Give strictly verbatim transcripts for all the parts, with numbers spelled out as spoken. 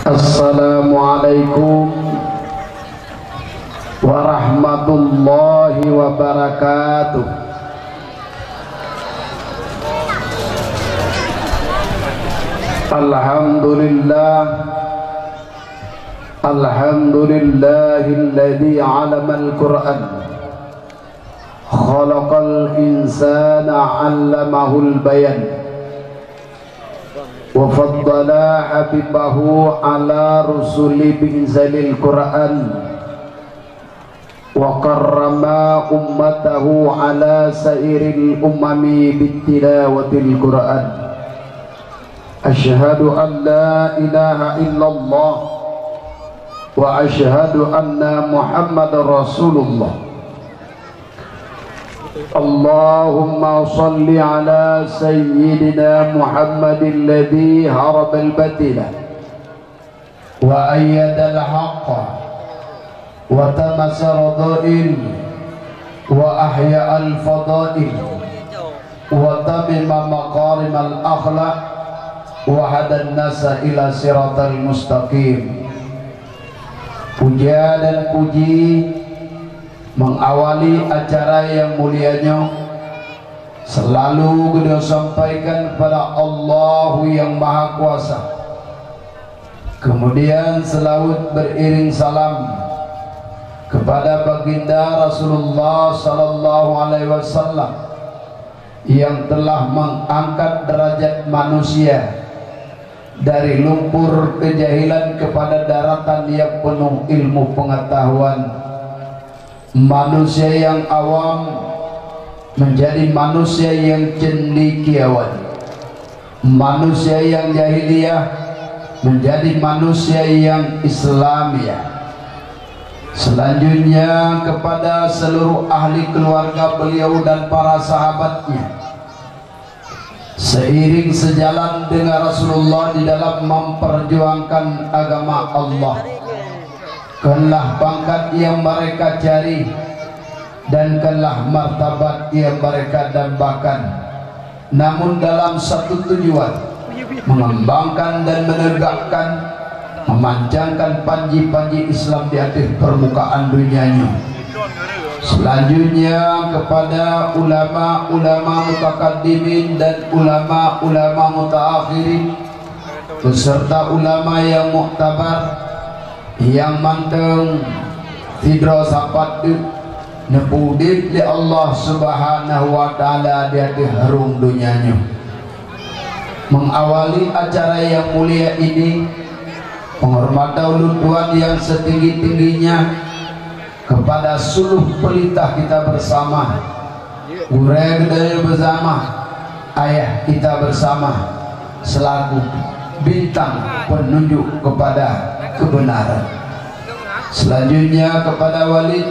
Assalamualaikum warahmatullahi wabarakatuh. Alhamdulillah. Alhamdulillahilladzi 'alamal Qur'an. Khalaqal insana 'allamahul bayan. Wa faddala habibahu 'ala rusuli bi inzalil Qur'an. Wa karrama ummatahu 'ala sairil umami bitilawatil Qur'an. Asyhadu an la ilaha illallah wa asyhadu anna Muhammadar Rasulullah. Allahumma shalli ala sayyidina Muhammadil ladzi harabal batila wa ayyadal haqqa wa tamasa radail wa ahya'al fadail wa tamima makarimal akhlaq wa hadan nasa ila siratal mustaqim. Puja dan puji mengawali acara yang mulia nyoe selalu geutanyoe sampaikan kepada Allahu yang Maha Kuasa. Kemudian selawat beriring salam kepada Baginda Rasulullah sallallahu alaihi wasallam yang telah mengangkat derajat manusia dari lumpur kejahilan kepada daratan yang penuh ilmu pengetahuan, manusia yang awam menjadi manusia yang cendekiawan, manusia yang jahiliyah menjadi manusia yang Islamiah. Selanjutnya kepada seluruh ahli keluarga beliau dan para sahabatnya, seiring sejalan dengan Rasulullah di dalam memperjuangkan agama Allah. Kenlah pangkat yang mereka cari dan kenlah martabat yang mereka dambakan, namun dalam satu tujuan, mengembangkan dan menegakkan, memanjangkan panji-panji Islam di atas permukaan dunia nyoe. Selanjutnya kepada ulama-ulama mutakaddimin dan ulama-ulama mutaakhirin beserta ulama yang muktabar, nyang mantong sidroe sapat teuk neupeuudeb lé Allah Subhanahu wa Taala di ateueh rhueng donya nyoe. Mengawali acara yang mulia ini, penghormatan ulôn tuan yang setinggi-tingginya kepada suluh peulintah kita bersama, gurée geutanyoe beusama, ayah kita bersama, selaku bintang penunjuk kepada kebenaran. Selanjutnya kepada wali,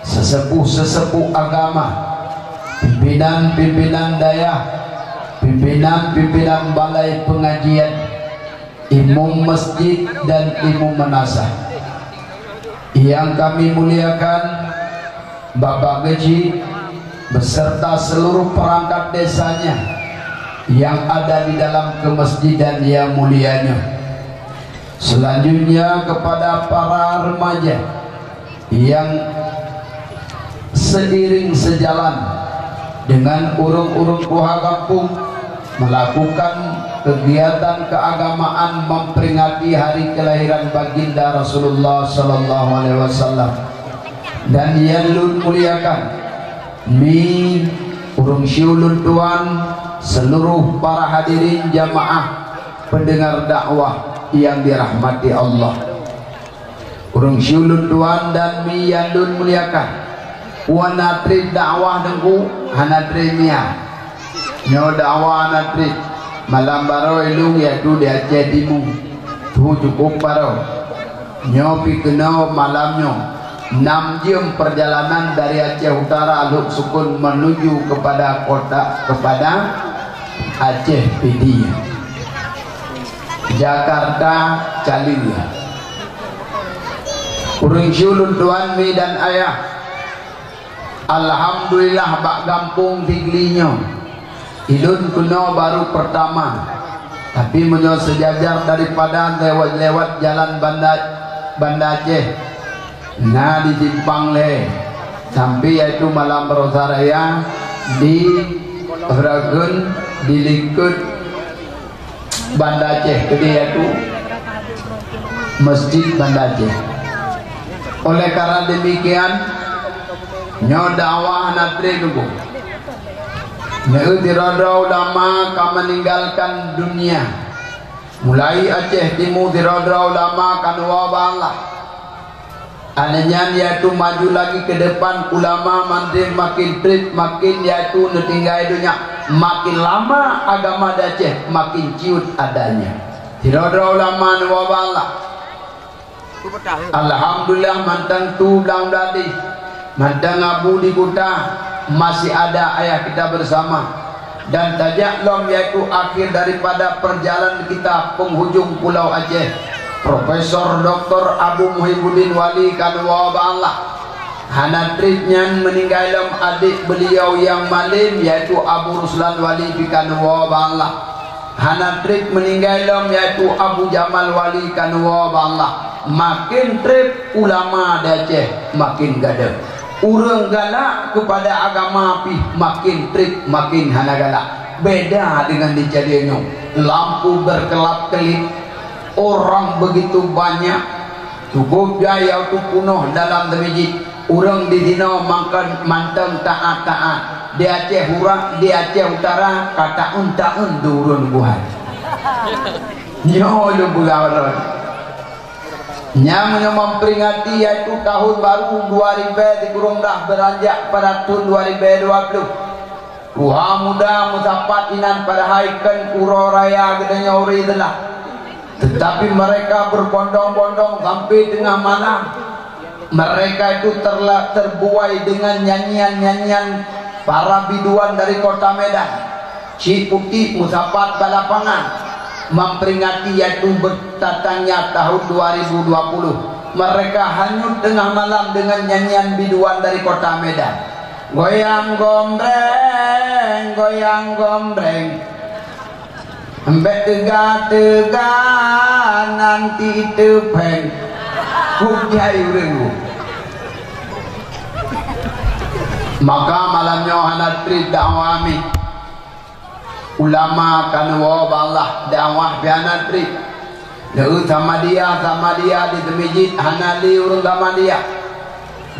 sesepuh-sesepuh agama, pimpinan-pimpinan dayah, pimpinan-pimpinan balai pengajian, imum masjid dan imum meunasah. Yang kami muliakan, Bapak Geuchik beserta seluruh perangkat desanya yang ada di dalam kemasjidan yang mulia nyoe. Selanjutnya kepada para remaja yang seiring sejalan dengan ureuëng-ureuëng tuha gampông melakukan kegiatan keagamaan memperingati hari kelahiran Baginda Rasulullah sallallahu alaihi wasallam. Dan nyang lôn muliakan, mi, ureuëng siulôn tuan, seluruh para hadirin jamaah pendengar dakwah yang dirahmati Allah. Ureuëng siulôn tuan dan mi nyang lôn muliakan. Wan na treb dakwah Teungku, hana treb mia. Nyoe dakwah hana treb. Malam baroe ilong yaitu di Aceh Timu. Tuh cukup baroe. Nyoe pi keunoe malam nyoe. Enam jam perjalanan dari Aceh Utara Lhoksukon menuju kepada kota, kepada Aceh Pidie. Jakarta Caliu. Ureuëng siulôn tuan mi dan ayah, alhamdulillah bak gampông Sigli nyoe, ilôn keunoe baru pertama. Tapi meunyoe seujajar daripada lewat-lewat jalan Banda, Banda Aceh, na di simpang lhèe, sampai yaitu malam Baroesa Raya di Ragun, di likot Banda Aceh, keudéh yaitu Masjid Banda Aceh. Oleh karena demikian, nyoe dakwah hana trép teungku. Nyoe sidroe-droe ulama ka meninggalkan dunia. Mulai Aceh Timu sidroe-droe ulama ka neuwoe bak Allah. Aneuëk nyan yaitu maju lagi ke depan, ulama mandum makin trép, makin yaitu neutinggai donya, makin lama agama di Aceh makin ciut adanya. Sidroe-droe ulama neuwoe bak Allah. Alhamdulillah, mantong tu blang bladih, mantong abu di kuta, masih ada ayah kita bersama. Dan tajak lom yaitu akhir daripada perjalanan kita penghujung Pulau Aceh, Profesor Doktor Abu Muhibuddin Wali ka neuwoe bak Allah. Hana trép nyan meuninggai lom adék beuliau nyang malém, yaitu Abu Ruslan Wali pih ka neuwoe bak Allah. Hana trép meuninggai lom, yaitu Abu Jamal Wali ka neuwoe bak Allah. Makin trép ulama di Aceh makin gadôh. Ureuëng galak keupada agama pih makin trép makin hana galak. Beda deungon di Cadieng nyoe. Lampu berkelap-kelip, orang begitu banyak. Cukup jai yaitu punoh dalam teumijit. Ureuëng di sinoe mangkon mantong taát-taát. Di Aceh Urat, di Aceh Utara, ka taun-taun di ureuëng buhai. Nyoe lôn peugah lôn. Nyang nyoe memperingati yaitu tahun baru dua ribu sikureueng blah beranjak pada tahun dua ribu dua puluh. Tuha muda meusapat inan padahai kon uroe raya geutanyoe ri teulah. Tetapi mereka berbondong-bondong sampai tengah malam. Mereka itu terla-, terbuai dengan nyanyian-nyanyian para biduan dari kota Medan. Cik Putik meusapat bak lapangan memperingati yaitu berdatangnya tahun dua ribu dua puluh. Mereka hanyut tengah malam dengan nyanyian biduan dari kota Medan. Goyang gombreng, goyang gombreng. Embek teuga-teuga nanti teupeng. Kujai ureuëng. Maka malam nyoe hana trép dakwah mi. Ulama ka neuwoe bak Allah, dakwah pih hana trép. Lheueh Samadiyah, Samadiyah di teumijit hana lé ureuëng Samadiyah.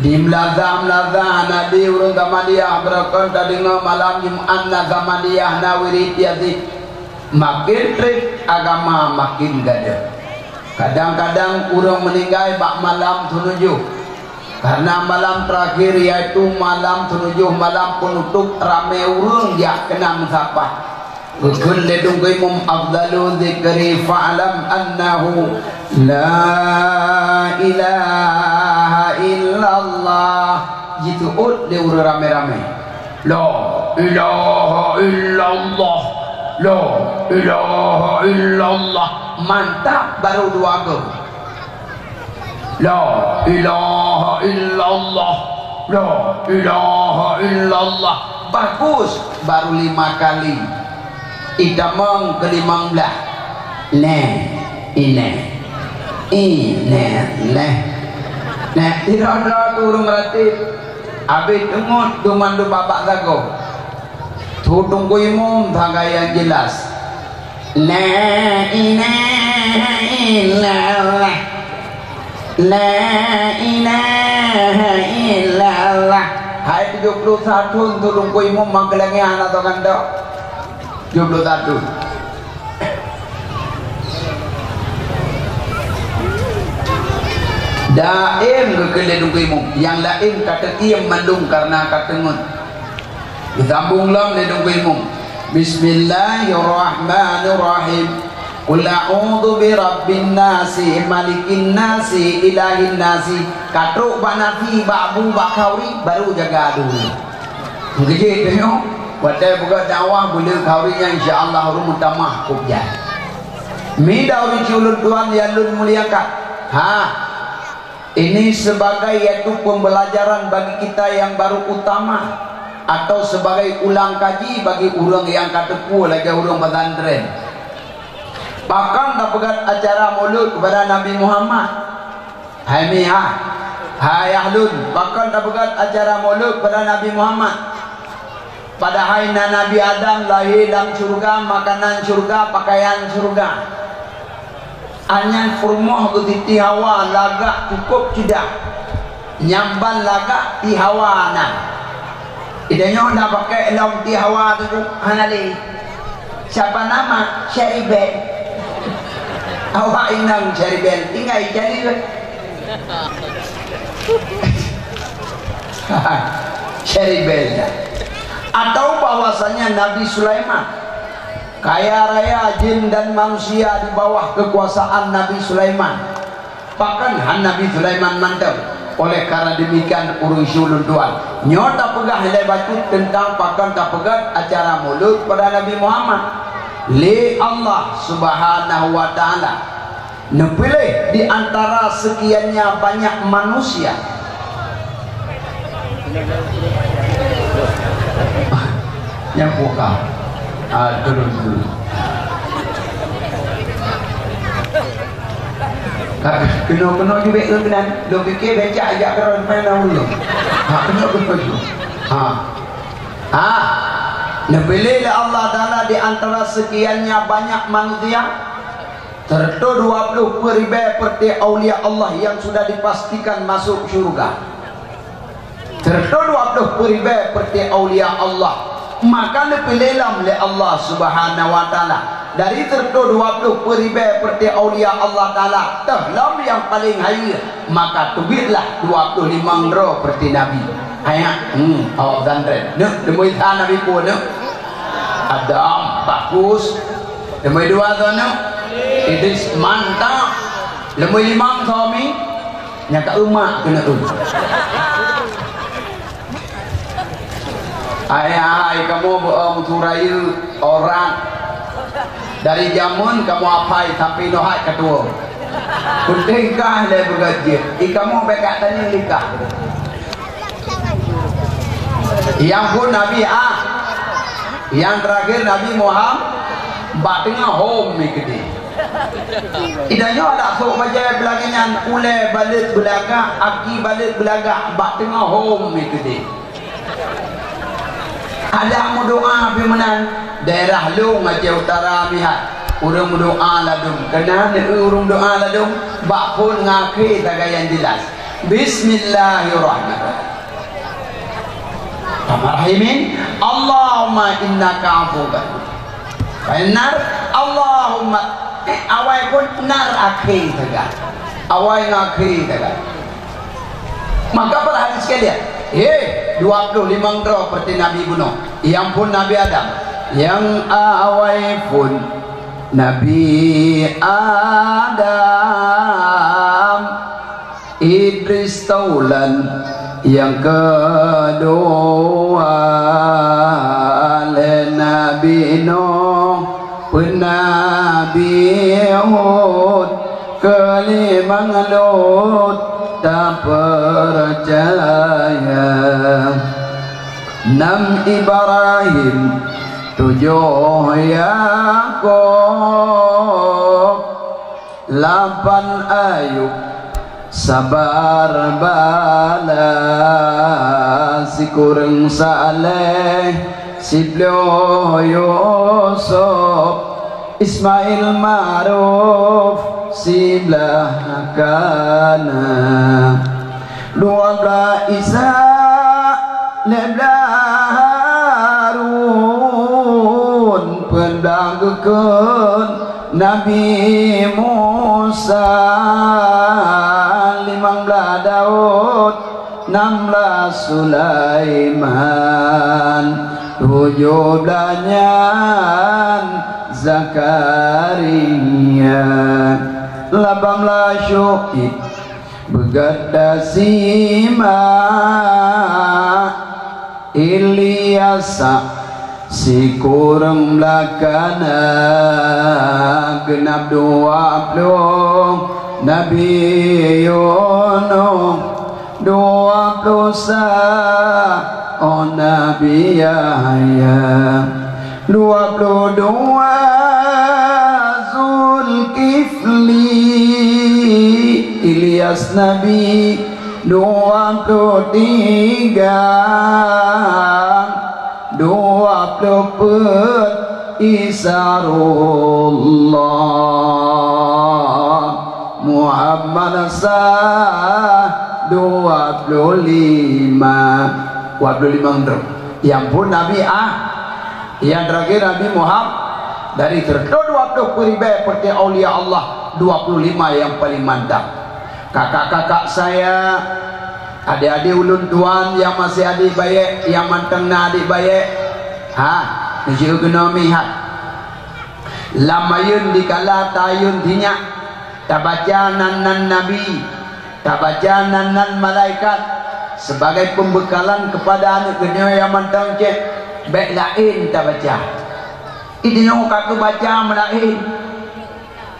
Di meulaza-meulaza hana lé ureuëng Samadiyah, beureukan tadeungoe malam Jumat na Samadiyah, na wirid Yasin. Makin trép agama makin gadôh. Kadang-kadang ureuëng meuninggai bak malam teunujoh. Karena malam terakhir yaitu malam teunujoh, malam penutup, ramé ureuëng jak keunan meusapat. Geukheun lé Teungku Imum, "Afdalu dzikri fa'lam annahu la ilaha illallah." Jiseuôt lé ureuëng ramé-ramé. La ilaha illallah. La ilaha illallah. Mantap, baru dua go. La ilaha illallah. La ilaha illallah. Bagus, baru lima kali. Itamong keulimong blah. Neh, ineh. Ineh, neh. Neh, sidroe-droe tu ureuëng meuratéb. Abéh teungeut dumandum babak sagoe. Su Teungku Imum sagai nyang jelas. La ilaha illallah. La ilaha illallah. Hai tujoh ploh satu tu Teungku Imum mangkeulangi hana soe gantong. Tujoh ploh satu. Daim geukheun lé Teungku Imum. Nyang laén ka teuiem mandum kareuna ka teungeut. Geusambong lom lé Teungku Imum. Bismillahirrahmanirrahim. Qul a'udzu birabbin nasi, malikin nasi, ilahin nasi. Ka trok bak nasi, bak bu, bak khauri, baru jaga dulu. Meukeujeuet tanyoe, watée buka dakwah buleuen khauri nyan insya Allah ureuëng meutamah kôb jai. Mida ureuëng siulôn tuan nyang lôn muliakan. Ha. Ini sebagai yaitu pembelajaran bagi kita yang baru utama atau sebagai ulang kaji bagi ureuëng nyang ka teupeu lagée ureuëng pesantren. Pakon tapeugét acara mulod keupada Nabi Muhammad? Hai mi hai, hai ahlun, pakon tapeugét acara mulod keupada Nabi Muhammad? Padahai na Nabi Adam lahé lam syeuruga, makanan syeuruga, pakaian syeuruga. Anyan peurumoh geuh Siti Hawa lagak cukôp ceudah. Nyang ban lagak Ti Hawa na. Di tanyoe na pakai lom Ti Hawa tu, hana lé. Siapa nama? Cheribel. Awak inong Cheribel, tinggai cari. Cheribel. Atau bahwasanya Nabi Sulaiman kaya raya, jin dan manusia di bawah kekuasaan Nabi Sulaiman. Pakon han Nabi Sulaiman mantong? Oleh karena demikian, ureuëng syedara lôn tuan, nyoe tapeugah lé bacut teuntang pakon tapeugét acara mulod pada Nabi Muhammad. Lé Allah Subhanahu wa Ta'ala neupiléh di antara sekiannya banyak manusia. Nyang buka. Ah, turun dulu. Ka-, keunoe-keunoe jubek tu keunan. Lôn pike becak jak keudroe main ulôn. Ha, keunoe-keunoe ju. Ha. Ha. Neupiléh lé Allah Taala di antara sekiannya banyak manusia, serta dua puluh peribèe perti aulia Allah yang sudah dipastikan masuk syurga. Serta dua puluh peribèe perti aulia Allah, maka neupiléh lom lé Allah Subhanahu wa Taala. Dari serta dua puluh peribèe perti aulia Allah Taala, teuh lom nyang paleng hayeue, maka teubiet lah dua puluh limong droe perti nabi. Ayah, hmm, awak pesantren. Neuk, teumui sa nabi peue neuk? Adam, bagus. Teumui dua droe neuk? Idris, mantap. Teumui limong suami. Nyang ka umat keuneuk tu. Hai, hai, kamoe beuom surayeue orang. Dari jameun kamoe apai sampai nohat ka tuwoe. Putih kah lé beugajih. I kamoe bèk ka tanyong likah. Nyang phôn Nabi ah. Nyang terakhir Nabi Muhammad bak teungoh hom mi keudeh. Idanyoe adak sôk bajèe beulagèe nyan, ulèe baleuet beulagak, aki baleuet beulagak, bak teungoh hom mi keudeh. Adak meudoa pih meunan, daerah lôn Aceh Utara mihat, ureueng meudoa ladôm. Keunan ureueng doa ladôm, bak phôn ngon akhé sagai nyang jelas. Bismillahirrahmanirrahim. Rahman Rahimin. Allahumma innaka afuwwun. Benar. Allahumma, eh, awai phôn nar akhé sagai. Awai ngon akhé sagai. Maka para hadirin sekalian, hé, dua puluh limong droe perti Nabi bunoe. Nyang phôn Nabi Adam. Nyang awai phôn Nabi Adam. Idris taulan, nyang keudua lé Nabi Nuh, phôn Nabi Hud, keulimong Lut tapeucaya. Nam Ibrahim, tujoh Yakub, lapan Ayub, sabar bala, sikureueng Saleh, siploh Yusuf, Ismail Ma'ruf, siblah kana. Dua blah Isa, lhèe blah Harun, peuet blah geukheun Nabi Musa, limong blah Daud, nam blah Sulaiman, tujoh blah nyan Zakaria, lapan blah Syu'aib, beugata simak Ilyasa, sikureueng blah kana, geunab dua ploh Nabi Yunus, dua ploh sa Nabi Yahya, dua ploh dua Zul Ilyas Nabi, dua puluh tiga, dua puluh peuet Isa Ruhullah, Muhammad sa dua puluh lima, dua puluh lima droe. Nyang phôn Nabi ah, nyang terakhir Nabi Muhammad. Dari seratus dua puluh peuet ribèe peureutôh aulia Allah, dua puluh lima nyang paléng mantap. Kakak-kakak saya, adik-adik ulôn tuan nyang masih adik bayèe, nyang mantong na adik bayèe, ha, neujeuet keunoe meuhat. Lam ayôn dikala tayôn sinyak, tabaca nan-nan nabi, tabaca nan-nan malaikat, sebagai pembekalan kepada aneuk geutanyoe nyang mantong cit, bèk laén tabaca. Di tanyoe ka geubaca meulaén.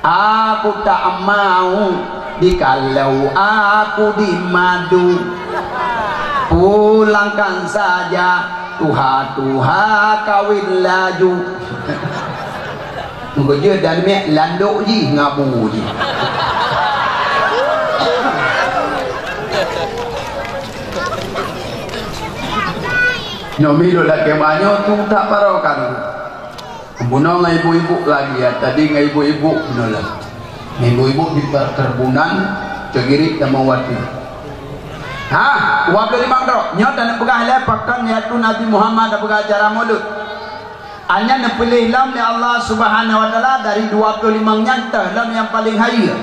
Aku tak mau dikalau aku di madu. Pulangkan saja tuha-tuha kawin laju. Meukeujeuet dan miet landok jih ngabu jih. Nyoe mi lôn lakèe manyoe tu tak barokan. Bunoe ngon ibu-ibu lagi ya, tadi ngon ibu-ibu bunoe lah. Ngon ibu-ibu di perkebunan, Cok Girik dan Mawati. Ha, dua puluh lima droe. Nyoe dan peugah lé pakon yaitu Nabi Muhammad dan peugah acara Maulud. Hanya neupiléh lom lé Allah Subhanahu wa Taala dari dua puluh lima nyan teuh lom nyang paléng hayeue.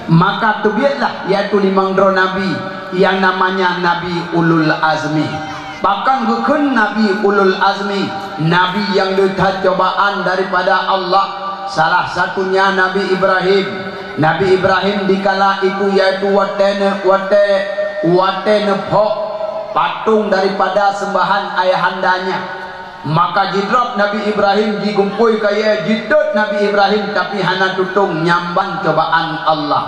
Maka teubietlah yaitu limong droe nabi yang namanya Nabi Ulul Azmi. Pakon geukheun Nabi Ulul Azmi, nabi nyang le that cobaan daripada Allah. Salah satunya Nabi Ibrahim. Nabi Ibrahim dikala itu yaitu watèe ne-, watèe, watèe neuphok patong daripada seumbahan ayahandanya. Maka jidrob Nabi Ibrahim, jigumpôi kayèe, jitot Nabi Ibrahim, tapi hana tutong nyamban cobaan Allah.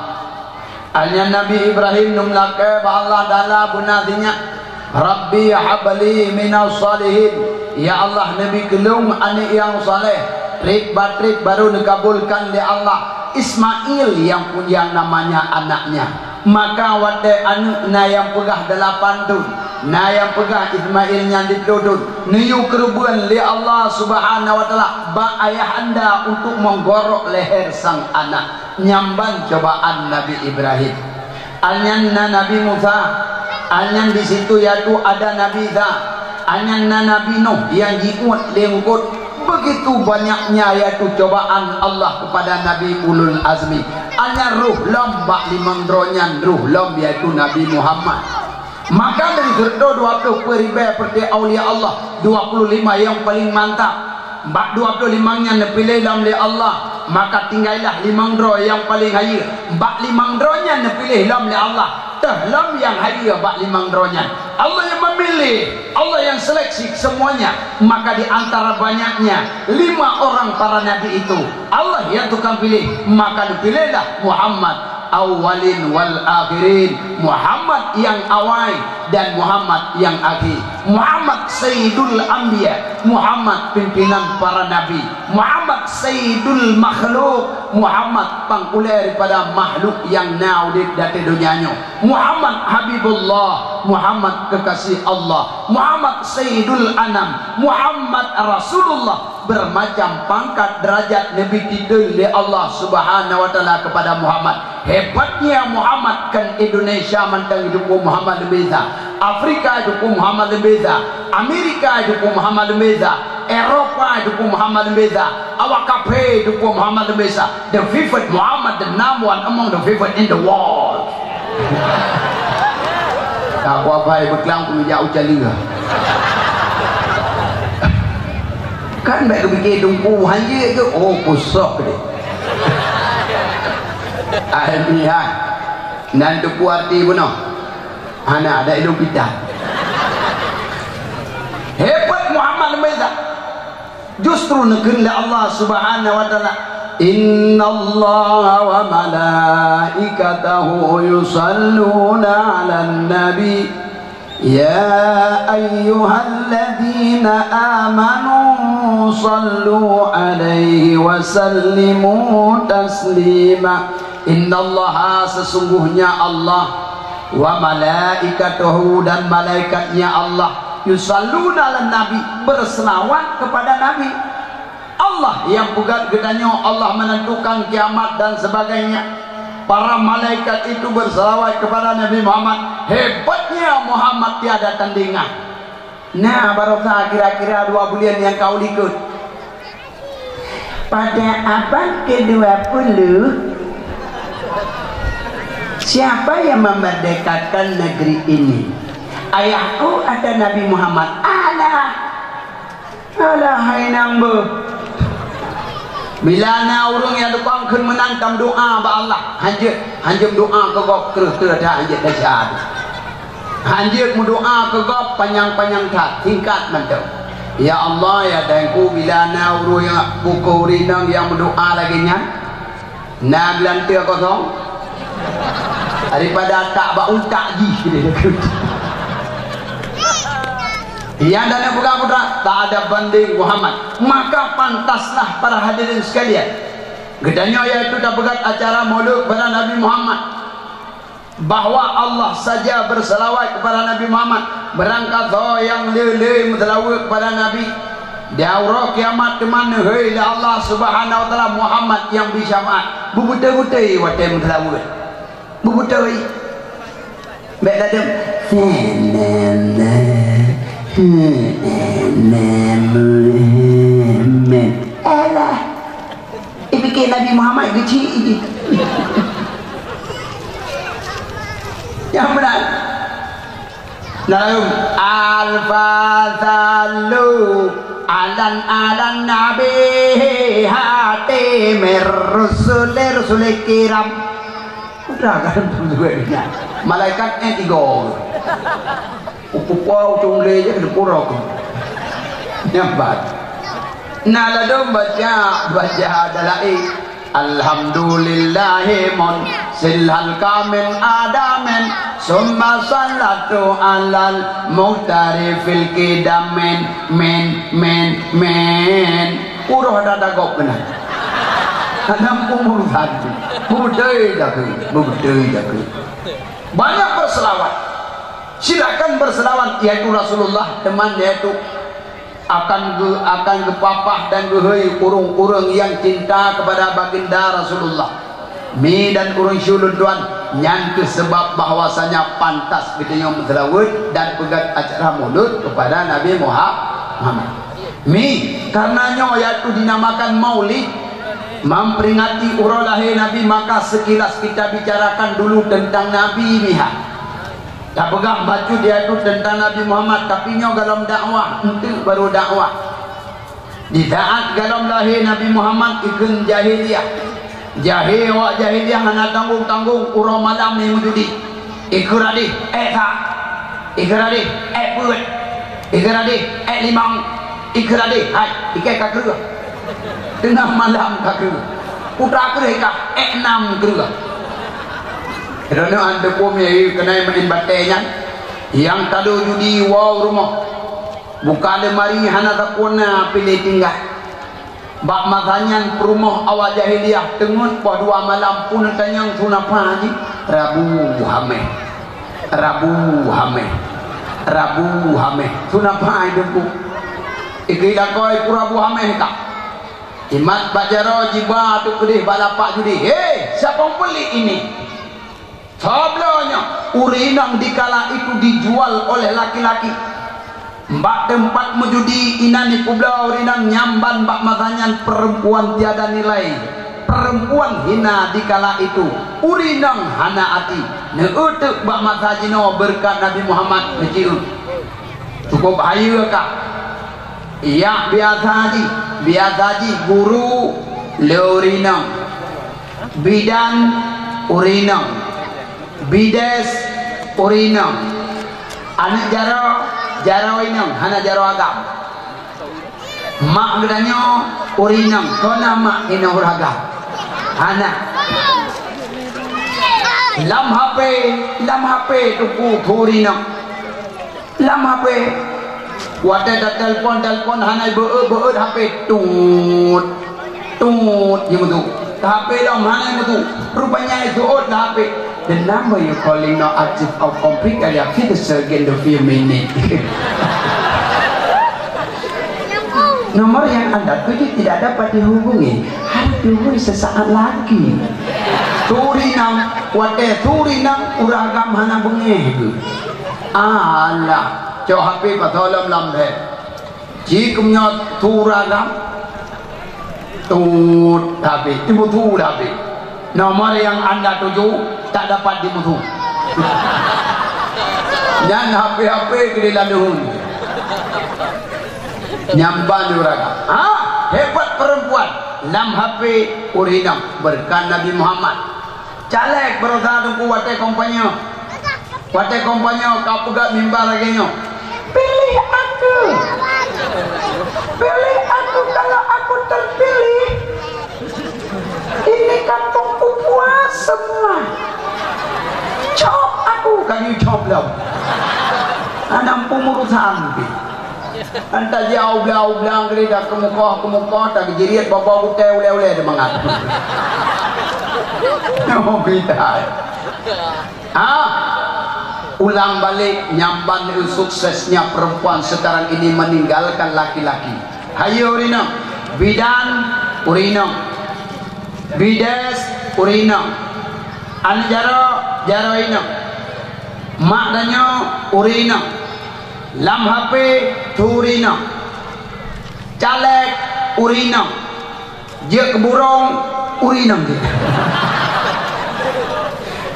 Akhirnya Nabi Ibrahim neulakèe bak Allah Taala beuna sinyak, "Rabbi habli minas shalihin." Ya Allah, neubi keu lôn aneuk nyang saleh. Trép ba trép baru neukabulkan lé Allah. Ismail yang pu-, yang namanya anaknya. Maka watèe aneuk na nyang peugah delapan thon, na nyang peugah Ismail nyan siplôh thon, neuyue keureubeuen lé Allah Subhanahu wa Taala bak ayahanda untuk menggorok leher sang anak. Nyamban cobaan Nabi Ibrahim. Alnyan na Nabi Musa, alnyan di situ yaitu ada Nabi Isa, alnyan na Nabi Nuh nyang jiuet lé eungkôt. Begitu banyaknya yaitu cobaan Allah kepada Nabi Ulul Azmi. Alnyan roh lom bak limong droe nyan, roh lom yaitu Nabi Muhammad. Maka dari seratus dua puluh peuet ribèe peureutôh aulia Allah, dua puluh lima nyang paléng mantap. Bak dua puluh lima nyan neupiléh lom lé Allah, maka tinggailah limong droe nyang paléng hayeue. Bak limong droe nyan neupiléh lom lé Allah, teuh lom nyang hayeue bak limong droe nyan. Allah yang memilih, Allah yang seleksi semuanya. Maka di antara banyaknya lima orang para nabi itu, Allah yang tukang pilih, maka neupiléhlah Muhammad awwalin wal akhirin, Muhammad yang awai dan Muhammad yang akhir, Muhammad Sayyidul Anbiya, Muhammad pimpinan para nabi, Muhammad Sayyidul Makhluk, Muhammad pangulèe daripada makhluk nyang na udép di ateueh donya nyoe, Muhammad Habibullah, Muhammad kekasih Allah, Muhammad Sayyidul Anam, Muhammad Rasulullah. Bermacam pangkat derajat neubi titel lé Allah Subhanahu wa Taala kepada Muhammad. Hebatnya Muhammad, kan Indonesia mantong jipeu Muhammad Lembeza, Afrika jipeu Muhammad Lembeza, Amerika jipeu Muhammad Lembeza, Eropa jipeu Muhammad Lembeza, awak kafé jipeu Muhammad Lembeza. The favourite Muhammad, the number one among the favourite in the world. Ka kuabai beuklang peungeujak u Caliga. Kan bèk geupike dungku hanjeuet geuh, oh, pusok deh. Ai meulihat. Nan teuku arti bunoe. Hana ada ilung pita. Hebat Muhammad Lembeza. Justru neukheun lé Allah Subhanahu wa Taala, "Innallaha wa malaikatahu yusalluna 'alan nabi, ya ayyuhalladzina amanu sallu 'alaihi wa sallimu taslima." Innallaha, sesungguhnya Allah, wa malaikatahu, dan malaikat-Nya Allah, yusalluna 'alan nabi, berselawat kepada Nabi. Allah nyang peugah geutanyoe, Allah menentukan kiamat dan sebagainya. Para malaikat itu berselawat kepada Nabi Muhammad. Hebatnya Muhammad tiada tandingan. Nah, barosa kira-kira dua buleuen nyang ka u likot. Pada abad kedua puluh, siapa yang memerdekakan negeri ini? Ayahku atau Nabi Muhammad? Alah, alah, hai nang beuh. Bila na ureuëng nyang tukang kheun meunan, tameudoá bak Allah. Hanjeuet, hanjeuet doá keu gob kreueh-kreueh that, hanjeuet desya. Hanjeuet meudoá keu gob panyang-panyang that, singkat mantong. Ya Allah, ya Tuhanku, bila na ureuëng nyang bukon ureuëng inong nyang meudoá lagée nyan, na geulanteue kosong, daripada tak bak utak jih. Nyang dan peugah putra, tak ada banding Muhammad. Maka pantaslah para hadirin sekalian, geutanyoe yaitu tapeugah acara maulud kepada Nabi Muhammad. Bahwa Allah saja berselawat kepada Nabi Muhammad, barangkasoe nyang le-le meuseulaweuet kepada Nabi, di uroe kiamat teuma neuhôi lé Allah Subhanahu wa Taala Muhammad nyang bri syafaat. Beubeutôi-beutôi watée meuseulaweuet. Beubeutôi. Bék ladom. Alah. Ipike Nabi Muhammad geuchik jih. Nyang meunan. Nah, alfa sallu alan, alan nabi hatimir rusuli, rusuli kiram. Udah kan tu juga. Malaikat eh tiga. Upupa utung le je kena pura ku. Nyambat. Nah, ladom baca, baca dalai. Alhamdulillahi mun silhal kamin adamin, summa salatu alal muhtari fil kidamin, min, min, min. Uroh dada gob kena. Anam umur satu. Beutôi dah ke, beutôi dah ke. Banyak berselawat. Silakan berselawat, yaitu Rasulullah, teman yaitu akan ge-, akan geupapah dan geuhôi ureuëng-ureuëng nyang cinta kepada baginda Rasulullah. Mi dan ureuëng syulun tuan, nyan keuh sebab bahwasanya pantas geutanyoe meuseulaweuet dan peugét acara maulud kepada Nabi Muha-, Muhammad. Mi, karena nyoe yaitu dinamakan maulid, memperingati uroe lahé Nabi, maka sekilas kita bicarakan dulu tentang Nabi, miha. Tapeugah bacut yaitu teuntang Nabi Muhammad, tapi nyoe golom dakwah, enteuk barô dakwah. Di saat golom lahé Nabi Muhammad, ikheun jahiliyah. Jahé awak jahiliyah hana tanggong-tanggong, uroe malam mé meujudi. Ikheun adéh, ék sa. Ikheun adéh, ék peuet. Ikheun adéh, ék limong. Ikheun adéh, hai, ikheun ka kreueh. Teungoh malam ka kreueh. Putra kreueh ka, ék nam kreueh. Droeneuh an teupeu mé keunai maén batée nyan, nyang talo judi woe u rumoh. Buka lemari hana sapeue na piléh tinggai. Bak masa nyan peurumoh awak jahiliyah teungeut poh dua malam pun tanyong sunapa jih, Rabu Haméh. Rabu Haméh. Rabu Haméh. Sunapa jih teungku? Ikheun lakoe ku Rabu Haméh ka. Imat bak jaroe jiba teuk keudeh bak lapak judi. Hei, siapa pembeli ini? Soe bloe nyoe? Ureueng inong dikala itu dijual oleh laki-laki. Bak teumpat meujudi inan ipeubloe ureueng inong nyang ban bak masa nyan perempuan tiada nilai. Perempuan hina dikala itu. Ureueng inong hana até. Neueu teuk bak masa jinoe beureukat Nabi Muhammad neujiôh. Cukup hayeue kah? Yak biasa jih, biasa jih guru le ureueng inong, bidan ureueng inong, bides ureueng inong, aneuk jaroe, jaroe inong, hana jaroe agam. Mak geutanyoe ureueng inong, kon na mak inong ureueng agam? Hana. Lam H P, lam H P teungku ureueng inong. Lam H P. Watée tatelpon-telpon hana beuet-beuet H P, tut, tut, jimeudu. H P lom hana meusu. Rupanya itu ot lah H P. The number you calling now active or complete kali ya, kita surgen the few minute. Nomor yang Anda tuju tidak dapat dihubungi. Harap dihubungi sesaat lagi. Turi nam, watèe turi nam, ureueng agam hana beungèh geuh. Alah, cok H P pasoe lom lam bèe. Jikeumeunyoe turi agam, tut habéh, dimeusu habéh. Nomor yang Anda tuju tak dapat dimeusu. Nyan H P-H P keu di ladeuheun. Nyamban ureueng agam. Ha, hebat perempuan. Lam H P ureueng inong, beureukat Nabi Muhammad. Caleg beurasa teungku watèe kampanye. Watèe kampanye ka peugah mimbar lagèe nyoe. Pilih aku. Pilih aku, kalau aku terpilih. Ini kampung ku puas semua. Cop aku, kami cop lom. Hana muphom urusan pih. Anta jiau blau-blau geuri dah keumukoh-keumukoh, tak geujiriet bobo gutèe ulèe-ulèe di mangat. Oh, bidai. Ah, ulang balik nyamban sukses nyan perempuan sekarang ini meninggalkan laki-laki. Hayo ureueng inong, bidan ureueng inong, bides ureueng inong, aneuk jaroe, jaroe inong, mak tanyoe ureueng inong, lam H P turi inong, caleg ureueng inong, jeuet keu burông ureueng inong jih.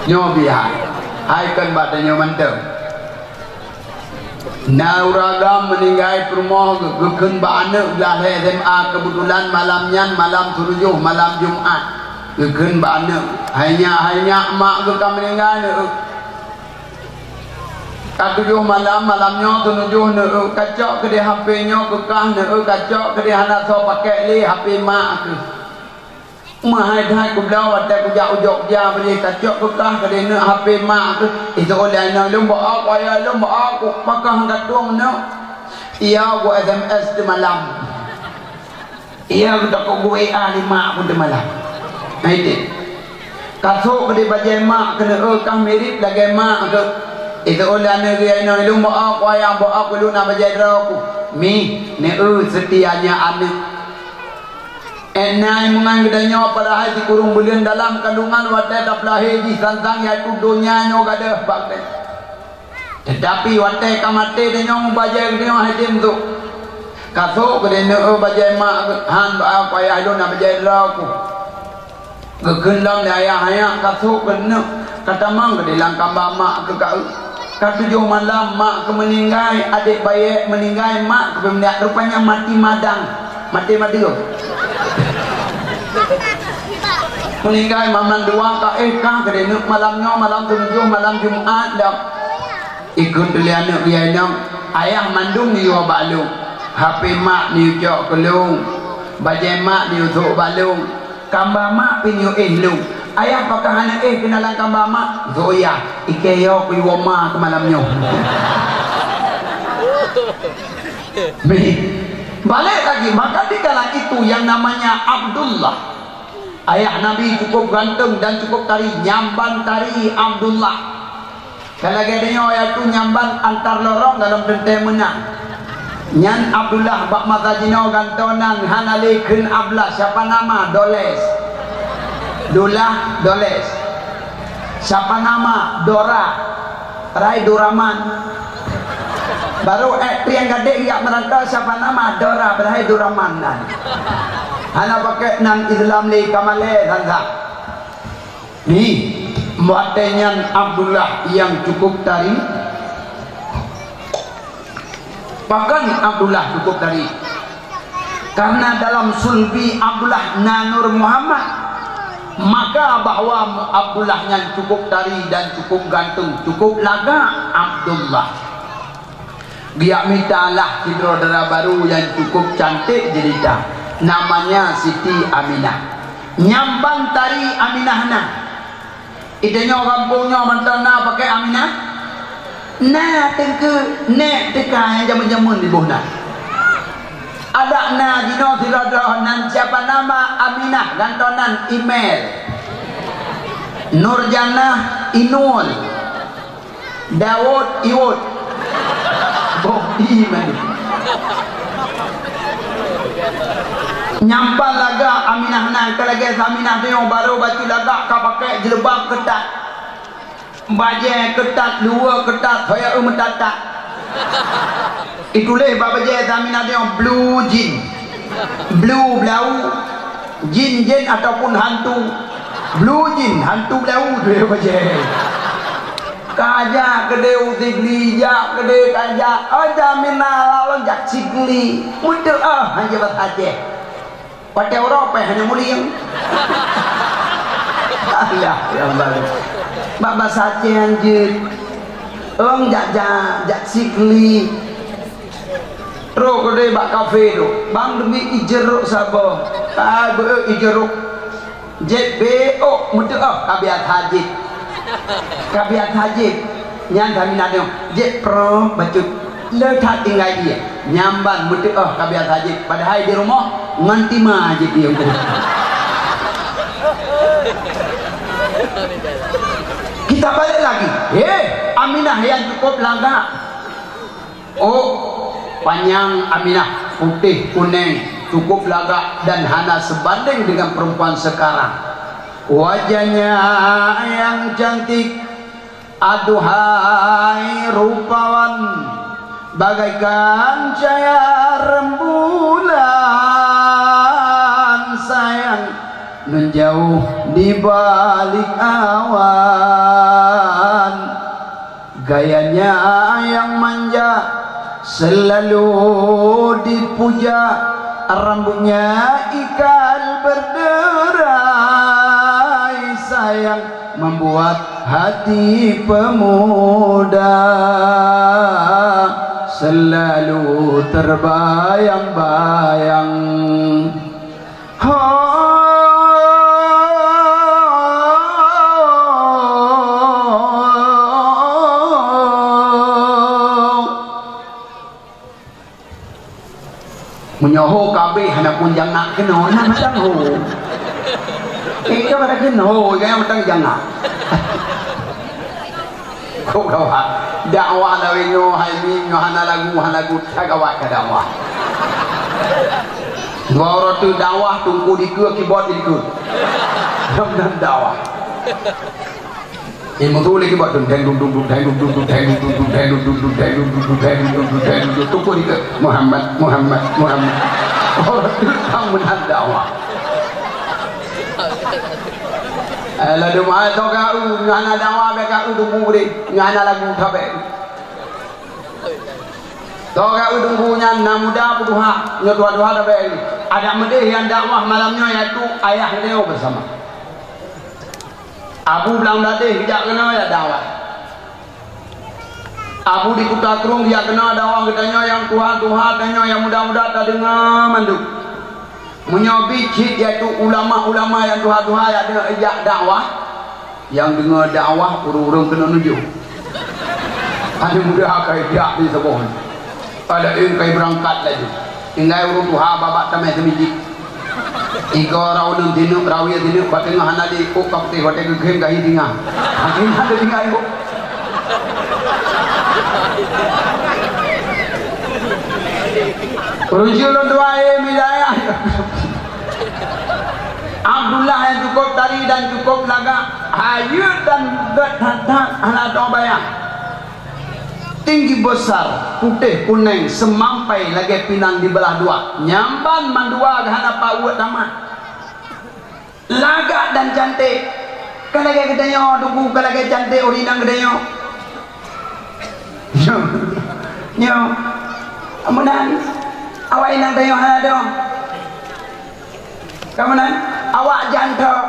Nyoe biaya. Hai kon bak tanyoe mantong. Na ureueng agam meuninggai peurumoh geukheun bak aneuk glah lhèe S M A, keubeutulan malam nyan malam tujoh, malam Jumat. Geukheun bak aneuk, "Hai nyak, hai nyak, mak geuh ka meuninggai, neuk." Ka tujoh malam, malam nyoe tujoh neuk, kacok keudeh H P nyoe keukah neuk, kacok keudeh hana soe pakèk lé H P mak keuh. Meuhai that kubloe watèe kujak u Jogja bri, kacok keukah keudeh neuk H P mak keuh. Itu ulèe nyoe lôn bak aku, ayah lôn bak aku, pakah katueng neuk. Iya, ku S M S teumalam. Iya, geutakot geu-W A lé mak aku teumalam. Hai deh. Kasôk keudeh bajèe mak keuneuk, kah mirip lagèe mak keuh. Itu ulèe aneuk geuh inong, ilôn bak aku, ayah bak aku, ilôn na bajèe droe ku. Mi, neuk seutia nyan aneuk. Enai meungan geutanyoe padahai sikureueng buleuen dalam kandungan watèe tapeulahé jih sang-sang, yaitu donya nyoe gadôh bak geutanyoe. Teutapi watèe ka maté tanyoe, bajèe geutanyoe hase teuntô. Kasôk keudeh neuk bajèe mak, han bak aku, ayah lôn na bajèe droe ku. Geukheun lom lé ayah, "Ayah, kasôk keuneuk ka tamong keudeh lam kamba mak keuh ka eu." Ka tujoh malam mak keuh meuninggai, adék bayeue meuninggai, mak keuh pih meuninggai, rupanya mati madang, maté madeueng. Meuninggai malam dua ka, eh, ka keudeh neuk malam nyoe, malam tujoh, malam Jumat dah. Ikheun lé aneuk geuh inong, "Ayah, mandum neuyue bak lôn. H P mak neuyue cok keu lôn. Bajèe mak neuyue sôk bak lôn. Kamba mak pih neuyue éh lôn. Ayah, pakon hana éh keunalan kamba mak?" "Sôk yah, ikheun yoh kuyue ma keu malam nyoe." Balék lagi, maka di kala itu yang namanya Abdullah, ayah Nabi, cukup ganteng dan cukup tari, nyamban tari Abdullah. Ka lagèe tanyoe, yaitu nyamban antar lorong dalam teuntèe meunang. Nyan Abdullah bak masa jinoe gantoe nan hana lé kheun Abdullah, siapa nama? Doles. Dullah, Doles. Siapa nama? Dora. Padahai Duraman. Baru ék pieng gadéng jak meurantau, siapa nama? Dora, padahai Duraman nan. Hana pakèk nan Islam lé, ka malèe that-that. Nih, watèe nyan Abdullah nyang cukup tari. Pakon Abdullah cukup tari? Karena dalam sulbi Abdullah na Nur Muhammad, maka bahwa Abdullah nyan cukup tari dan cukup ganteng, cukup lagak Abdullah. Geujak mita lah sidroe dara barô nyang cukup cantik jelita, namanya Siti Aminah. Nyamban tari Aminah na. Di tanyoe gampông nyoe mantong na pakèk Aminah? Na, teungku, nèk teuka nyang jameun-jameun diboh na. Adak Na jinoe sidroe nan siapa nama Aminah, gantonan Imel. Nurjanah Inul. Daud Iwot. Bobi madu. Nyampan lagak Aminah na, ka lagée Saminah nyoe barô bacut lagak ka pakai jilbab keutat. Bajée keutat, luwa keutat, hoya eu meutatat. Ituléh bak bajée Saminah nyoe blue jean. Blue blau, jin-jin ataupun hantu. Blue jean, hantu blau tu ya bajée. Kajak keudeh u Sigli, jak keudeh kajak. Oh, jamina lawan jak Sigli. Meuteuk ah, hanya bahasa Aceh. Pakai uroe peh hanya mulieng. Ya, ya baru. Bak bahasa Aceh anjir. Ong jak jak jak Sigli. Trok keudeh bak kafe tu. Bang demi ijeruk saboh. Ka beu ijeruk. Jép bé ôk meuteuk oh ka biasa jép. Ka biasa jép. Nyan kami na deungoe jép prok bacut. Le that tinggai jih. Nyamban meuteuk oh ka biasa jép. Padahai di rumoh ngon tima jép dia. Kita balik lagi. Hei, Aminah yang cukup lagak. Oh, panyang Aminah, putéh kuneng, cukup lagak dan hana sebanding dengan perempuan sekarang. Wajahnya yang cantik, aduhai rupawan, bagaikan cahaya rembulan, sayang, menjauh di balik awan. Gayanya yang manja selalu dipuja, rambutnya ikal berderai, sayang membuat hati pemuda selalu terbayang-bayang. Ho. Meunyoe ho ka abéh hana pun jangak keunoe, na mantong ho. Eh, ka pada keunoe, gaya mantong jangak. Kok gawat. Dakwah lawét nyoe, hai mim nyoe hana lagu, hana lagu, ka gawat ka dakwah. Dua uroe teuk dakwah, tungku dikeue, keyboard dikeue. Dakwah. Ilmu tu lagi buat dun, deng dun dun dun, deng dun dun dun, deng dun dun dun, deng dun dun dun, deng dun dun dun, deng dun dun, tungku dikeue. Muhammad, Muhammad, Muhammad. Orang tu tak menang dakwah. Eh, lalu mahal tau kau, nyoe hana dakwah, bèk kau tunggu deh, nyoe hana lagu, tak bèk. Tau kau tunggu nyan, na muda peutuha, nyoe tuha-tuha dah bèk. Ada meudeh nyang dakwah malam nyoe, yaitu ayah geutanyoe bersama. Abu Blang Bladeh geujak keunoe jak dakwah. Abu di Kuta Krueng geujak keunoe dakwah, geutanyoe nyang tuha-tuha, tanyoe nyang muda-muda tadeungo mandum. Meunyoe bit cit, yaitu ulama-ulama nyang tuha-tuha jak deungo, jak dakwah, nyang deungo dakwah ureueng-ureueng keunoe nujoh. Aneuk muda akai jak di saboh. Pada éng kai beurangkat laju. Tinggai ureueng tuha babah tamè seumidik. Igoe rauneueng tineuk, rawie tineuk, bak teungoh hana lé, ôk ka putéh watèe geughem gahi singa. Akhé na teutinggai ôk. Ureueng jih lôn tuha, eh, mi dayah. Abdullah nyang cukup tari dan cukup lagak, hayeu dan gét that-that, hana teubayang. Tinggi besar, putéh kuneng, seumampai lagèe pinang dibeulah dua. Nyamban mandua geuhana paweuet tamat. Lagak dan cantik. Ka lagèe geutanyoe, Teungku, ka lagèe cantik ureueng inong geutanyoe. Nyoe. Nyoe. Meunan. Awak inong tanyoe hana dong. Ka meunan, awak jantok,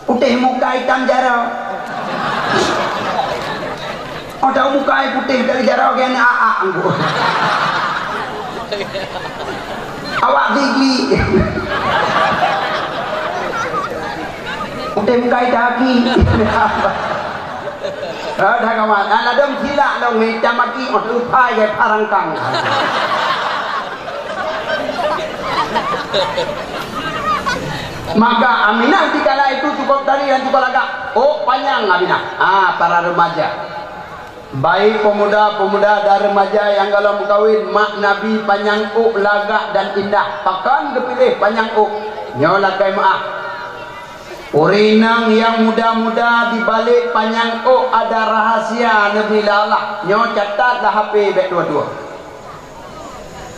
putéh muka itam jaroe. Oh, tahu muka putéh dari jaroe, keunan a-a anggô. Awak gigi. Putéh muka itam aki. Ah, dah kawan. Anak dong silak dong, itam aki, oh, lupa ya, parangkang. Maka Aminah dikala itu cukup tari dan cukup lagak. Ôk panyang Aminah. Ah, para remaja. Baik pemuda-pemuda dan remaja nyang gohlom meukawen, mak Nabi panyang ôk lagak dan indah. Pakon geupiléh panyang ôk? Nyoe lakée meuáh. Ureuëng inong nyang muda-muda dibalek panyang ôk ada rahasia neubri lé Allah. Nyoe catat lam H P bék tuwoe-tuwoe.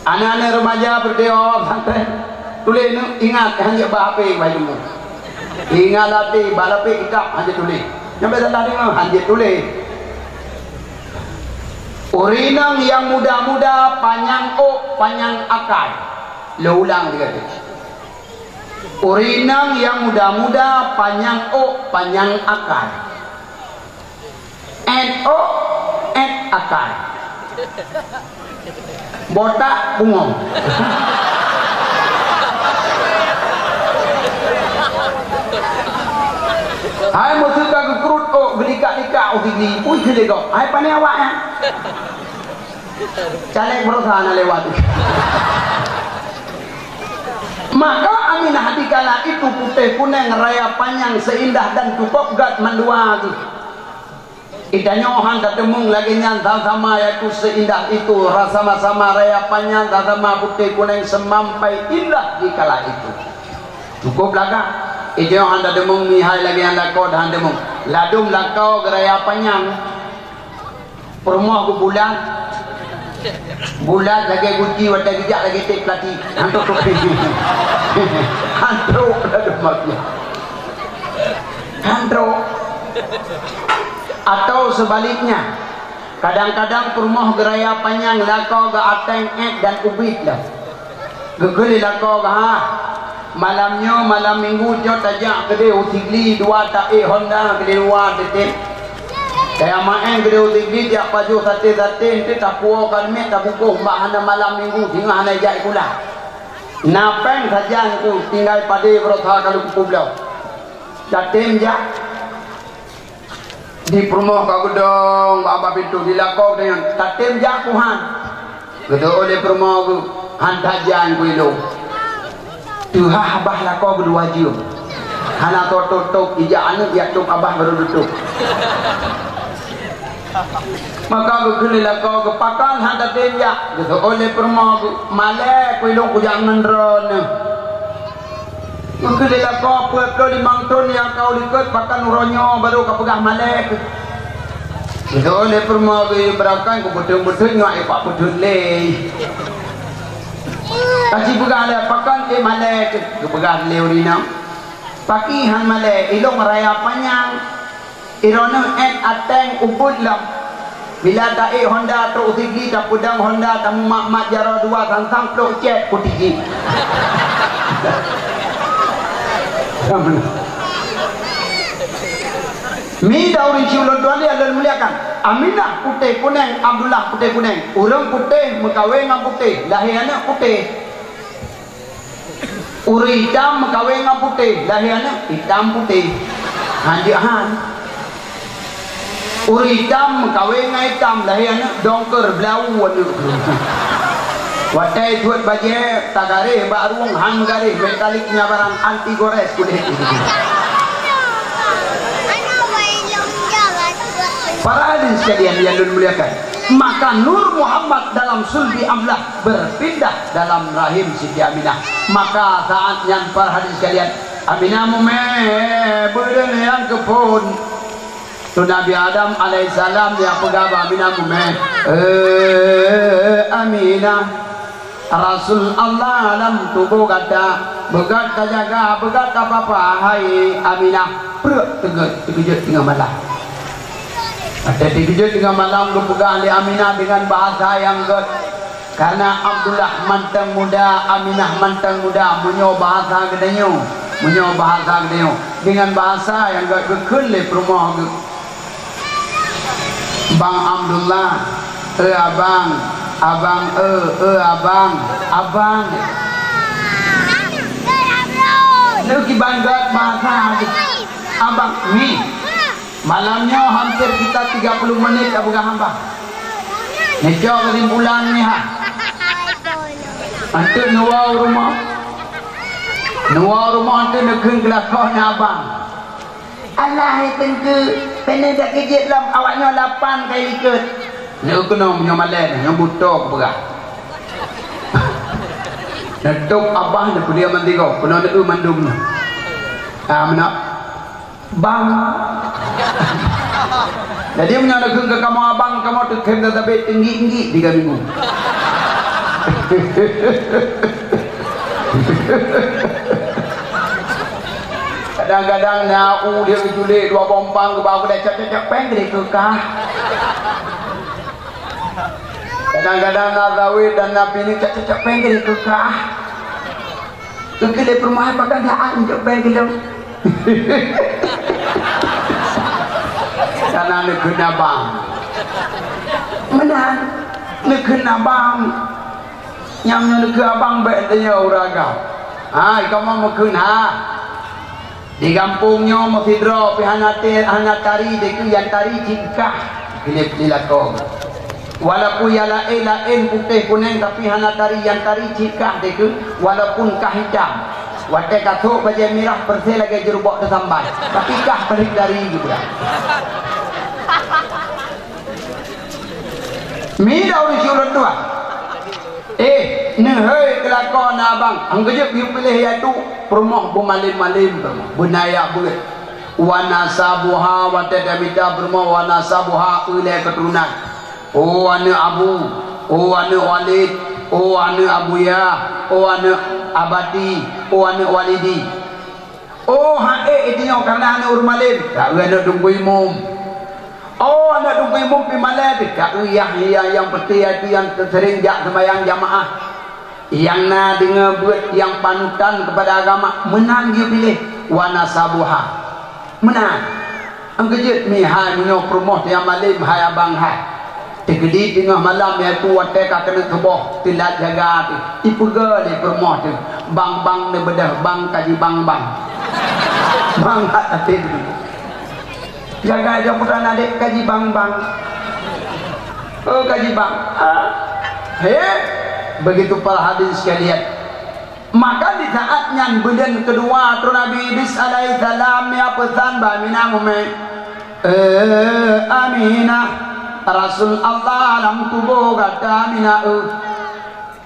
Aneuk-aneuk remaja peureudeuh awak pesantren, tuléh neuk, ingat, hanjeuet ba H P, bah ilmu. Ingat lam até, bak lapék kitab, hanjeuet tuléh. Nyang biasa tadi mah, hanjeuet tuléh. Ureuëng inong nyang muda-muda panyang ôk, panyang akai. Lôn ulang tiga kali. Ureuëng inong nyang muda-muda panyang ôk, panyang akai. Ét ôk, ét akai. Botak bungong. Hai meuseuka geukrut ôk, geulikak-likak ôk gigi, pui keuleugok. Hai pané awak nyan. Caleg berusaha na lewat. Maka Aminah dikala itu putéh kuneng raya panyang seindah dan cukup gét mandua geuh. Geutanyoe han tateumeung lagée nyan sama-sama, yaitu seindah itu, rasa sama-sama raya panyang, sama-sama putéh kuneng seumampai indah dikala itu. Cukup lagak. Geutanyoe han tateumeung mihai lagée nyan lakoe, han teumeung. Ladôm lakoe geuraya panyang. Peurumoh geubulat. Bulat lagée guci, watée geujak lagée tép peulati. Hantrok. Hantrok ladôm maklum. Hantrok. Atau sebaliknya, kadang-kadang peurumoh geuraya panyang lakoe geuateng ék dan ubit lah. Geukheun lé lakoe geuh, "Ha, malam nyoe malam minggu, nyoe tajak keudeh u Sigli dua, taék honda keudeh luwa teutem. Tajak maén keudeh u Sigli, tajak pajoh saté-saté, enteuk tapuwoe ka leumiet, tabungkôh bak hana malam minggu, singoh hana jak sikula. Na péng sajan ku tinggai padé baroesa ka lheueh peuet bloe. Tatem jak." Di peurumoh ka geudong bak babah pintoe, di lakoe geutanyoe, "Tatem jak ku han?" Geuteu'oh lé peurumoh geuh, "Han tajan ku ilong. Teuhah abah lakoe geuh dua jeuem. Hana tôp-tôp, ijak aneuk jak tôp abah barô teutôp." Maka geukheun lé lakoe geuh, "Pakon han tatem jak?" Geuteu'oh lé peurumoh geuh, "Malée ku ilong kujak ngon droeneuh." Meukeulilako peuet ploh limong thon nyang ka u likot, pakon uroe nyoe barô kapeugah malée keuh. Beutôi lé peurumoh geuh, beurakan ku beuthon-beuthon nyoe, eh, pak beuthon lé. Ka jipeugah lé, pakon ék malée keuh, geupeugah lé ureueng inong. Pakri han malée, ilong raya panyang. Droeneuh ék ateng ubit lom. Bila taék honda trok u Sigli, tapeudong honda, tamumat-mat jaroe dua, sang-sang plôk cét kutigi. Mi dan ureueng syik ulôn tuan nyang lôn muliakan. Aminah putéh kuneng, Abdullah putéh kuneng. Ureueng putéh meukawen ngon putéh, lahé aneuk putéh. Ureueng itam meukawen ngon putéh, lahé aneuk itam putéh. Han jeuet han. Ureueng itam meukawen ngon itam, lahé aneuk dongker blau aneuk. Watée jeuet bajée, tagaréh bak rueng han meugaréh, metalik nyan barang anti gores kulét. Para hadirin sekalian yang lôn muliakan, maka Nur Muhammad dalam sulbi Abdullah berpindah dalam rahim Siti Aminah. Maka saat nyan, para hadirin sekalian, Aminah mumé beudeungoe nyang keuphon. Tu Nabi Adam alaihissalam nyang peugah bak Aminah mumé, "Eh, Aminah, Rasul Allah lam tuboh gata, beugat kajaga, beugat kapapa, hai Aminah." Prek, teugeut, teugeujot teungoh malam. Watée teugeujot teungoh malam, geupeugah lé Aminah deungon bahasa nyang gét. Karena Abdullah mantong muda, Aminah mantong muda, meunyoe bahasa geutanyoe, meunyoe bahasa geutanyoe, deungon bahasa nyang gét geukheun lé peurumoh geuh, "Bang Abdullah, eh abang, abang, eh, eh abang, abang." Lheueh kiban gét bahasa geuh, "Abang, mi." Malam nyoe hampir kita tiga puluh menit tapeugah hamba. Neucok keusimpulan nyoe ha. Anteuk neuwoe u rumoh. Neuwoe rumoh teuh neukheun keu lakoe na abang. Alah hai teungku, pane dak keujeuet lom awak nyoe lapan kali likot. Neukeunoe meunyoe malèe nyoe butôi peugah. Neutôp abah neupeudiam mantong, keunoe neueu mandum nyoe. Ah, meunan. Bang. Jadi meunyoe neukheun keu kamoe abang, kamoe teukhém tatabek teunggi-teunggi tiga minggu. Kadang-kadang na u dia geuculek dua bompang geuba geuda cok-cok péng geude keukah. Kadang-kadang na zawét dan na pineuk cok-cok péng geude keukah. Keukeuleh peurumahan pakai dah an jok bai geulong. Kana neukheun abang. Meunan, neukheun abang. Nyang neukheun abang bèk teunyok ureueng agam. Hai, kamoe meukheun ha. Di gampông nyoe meusidroe pih hana te-, hana tari, dikeue nyang tari cit kah. Keuneuk dilakoe. Walaupun nyang laén-laén putéh kuneng, tapi hana tari, nyang tari cit kah dikeue, walaupun kah itam. Watèe ka sôk bajèe mirah, peureusé lagèe jeurubok teusambai, tapi kah paléng tari geupeugah. Mida ureueng siuleuen tuha. Eh, neuhôi keu lakoe na abang, han keujeuet yue piléh yaitu peurumoh beumalém-malém peurumoh, beunaya beuet. Wa nasabuha, watèe tamita peurumoh, wa nasabuha, ulèe keuturonan. Oh aneuk Abu, oh aneuk Walid, oh aneuk Abuya, oh aneuk Abati, oh aneuk Walidi. Oh han ék tanyoe kareuna aneuk ureueng malém, taeu aneuk Teungku Imum. Oh aneuk Teungku Imum pih malèe, taeu Yahya nyang peuté, yaitu nyang seuring jak seumayang jamaah. Nyang na deungoe beuet nyang panutan keupada agama, meunan geupiléh, wa nasabuha. Meunan. Nyang keujeuet meuhai meunyoe peurumoh nyang malém hai abang hai. Teukeudi teungoh malam yaitu watèe ka keuneuk suboh, teulat jaga teuh. Ipeugah lé peurumoh teuh, "Bang, bang, neubeudôh bang, kaji bang, bang." Bang hak até teuh. Jaga aja putra nadék kaji bang, bang. Oh, kaji bang. Ah. He? Begitu para hadirin sekalian. Maka di saat nyan buleuen keudua troh Nabi Idris alaihissalam ya peusan bak Aminah mumè, "Eh, Aminah, Rasul Allah lam tuboh gata, Aminah, eh."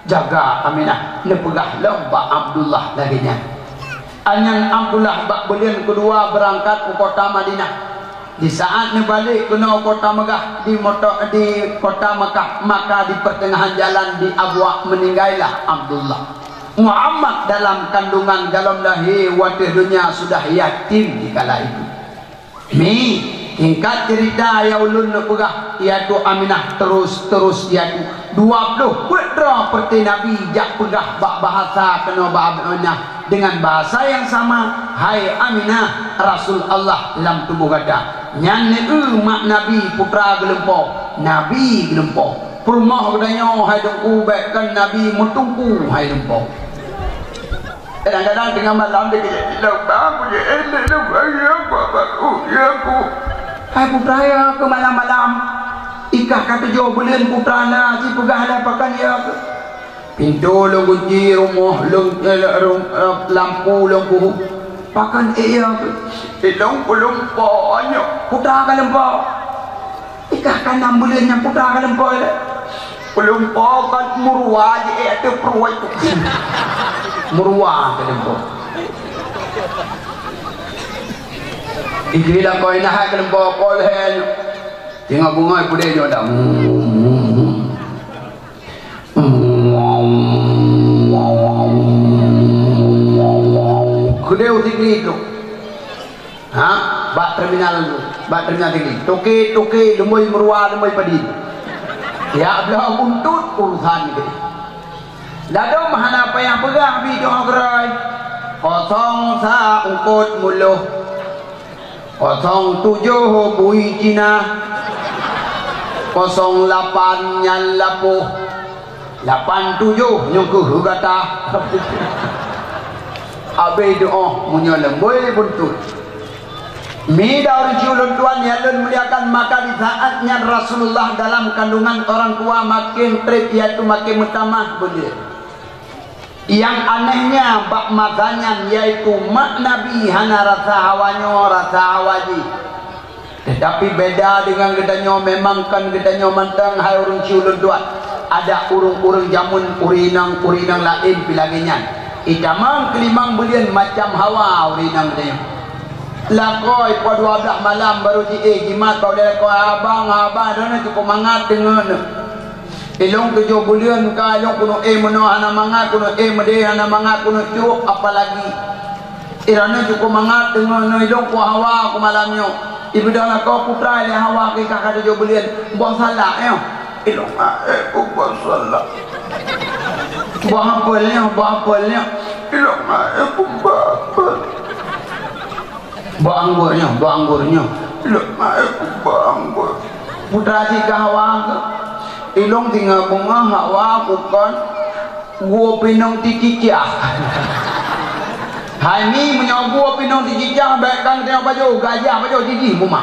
Jaga Aminah, neupeugah lom bak Abdullah lagèe nyan. Nyan Abdullah bak buleuen keudua beurangkat u kota Madinah. Di saat neubalek keunoe kota Meugah di moto-, di kota Meukah, maka di peuteungahan jalan diabuak, meuninggai lah Abdullah. Muhammad dalam kandungan golom lahé u ateueh donya sudah yatim dikala itu. Mi, singkat cerita nyang ulôn neupeugah, yaitu Aminah terus-terus yaitu dua ploh peuet droe peureté Nabi jak peugah bak bahasa keunoe bak Aminah. Dengan bahasa yang sama, "Hai Aminah, Rasul Allah lam tuboh gata." Nyan neueu mak Nabi putra geulumpo, Nabi geulumpo. Peurumoh geutanyoe hai Teungku bèk kon Nabi meuteungku hai lumpo. Kadang-kadang teungoh malam dikeujak ilong bang, kujak ilong bang, ya aku, ya aku. Hai putra ya, keu malam-malam. Ikah ka tujoh buleuen putra na, sipeugah lé pakon ya aku. Pintoe lôn gunci, rumoh lôn, eh, rum-, eh, lampu lôn kuhu. Pakon ék ya? Ilong peulumpo nyoe. Putra ka lumpo. Ikah ka nam buleuen nyan putra ka lumpo lé. Peulumpo kon meuruwa ji ék ateueh pruet. Meuruwa ka lumpo. Ikah lakoe na hai ka lumpo, po lhèe nyoe. Teungoh beungöh pudeh nyoe dah. Keudeh u Sigli tu. Ha? Bak terminal, bak terminal Sigli. Toke, toke, leumoi meuruwa, leumoi padit. Ya Allah, buntut urusan keudeh. Ladôm hana payah peugah bit doa geurôi. Kosong sa eungkôt muloh. Kosong tujoh bui Cina, kosong lapan nyan lapoh, lapan tujoh nyoe keuh gata. Abéh doa meunyoe leumoi buntut. Mida ureueng siulôn tuan nyang lôn muliakan, maka di saat nyan Rasulullah dalam kandungan orang tua makin trép, yaitu makin meutamah beuleueh. Nyang anehnya bak masa nyan, yaitu mak Nabi hana rasa hawa nyoe, rasa hawa jih. Tetapi beda dengan geutanyoe, memang kon geutanyoe mantong, hai ureuëng siulôn tuan. Ada ureuëng-ureuëng jameun, ureuëng inong, ureuëng inong laén pi lagée nyan. Itamong keulimong buleuen macam hawa ureuëng inong geutanyoe. Lakoe po dua blah malam baru jiéh, jimat bak ulée lakoe, "Abang, abang, droeneuh cukôp mangat deungon." Ilong tujoh buleuen ka ilong keuneuk éh meunoe hana mangat, keuneuk éh meudéh hana mangat, keuneuk cok apalagi. Iroeneuh cukôp mangat deungon ilong keu hawa keu malam nyoe. Ibeudôh lakoe putra ilée hawa keu ka tujoh buleuen. Boh salak nyoe. Ilong aé keu boh salak. Boh apel nyoe, boh apel nyoe. Ilong aé keu boh apel. Bak anggor nyoe, bak anggor nyoe. Lôn maé bak anggor. Putra jih ka hawa keu. Ilong tinggai beungoh hawa bukon gua pinong ti cicah. Hai mi, meunyoe gua pinong ti cicah, baik kan tengok pajoh, gajah pajoh jijih buma.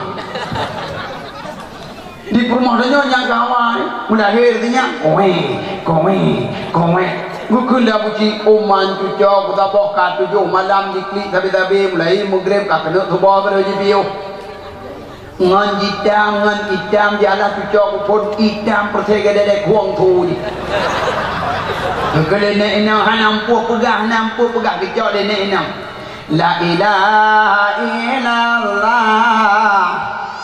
Di peurumoh tanyoe nyang ka hawa, eh, meulahé tanyoe, koe, koe, koe. Geukheun lé Abu Ji, "Uman cucoe, kusaboh ka tujoh malam jiklik sabe-sabe, mulai meugreb ka keuneuk suboh baroe jipiôh." Ngon jitam, ngon itam, jalah cucoe kuphon itam, peureusé gadai-dai kuwong thu jih. Geukheun lé nenek inong, hana ampôh peugah, hana ampôh peugah, geucok lé nenek inong. La ilaha illallah,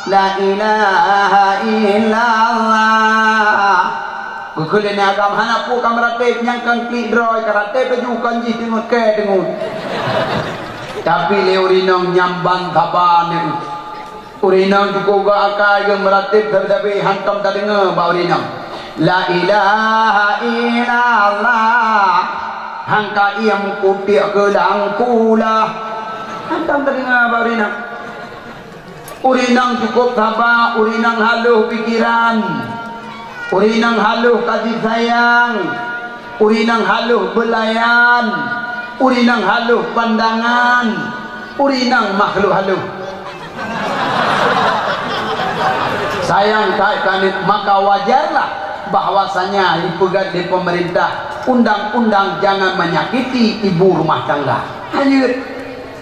la ilaha illallah. Geukheun lé nenek agam, "Hana peue ka meuratéb, nyang kon klik droe ka ratéb laju, kon jih teungeut kée teungeut." Tapi lé ureuëng inong nyan ban saba neuk. Ureuëng inong cukôp gak akai geuh meuratéb sabe-sabe, hantom tadeungoe bak ureuëng inong. La ilaha illallah. Hangka iem kutiek keu lam kulah. Hantom tadeungoe bak ureuëng inong. Ureuëng inong cukôp saba, ureuëng inong halôh pikeran. Ureuëng inong halôh kasih sayang. Ureuëng inong halôh beulayan, ureuëng inong halôh pandangan, ureuëng inong makhluk halôh. Sayang that keuneuk, maka wajarlah bahwasanya dipeugah lé pemerintah undang-undang jangan menyakiti ibu rumah tangga. Hanyut.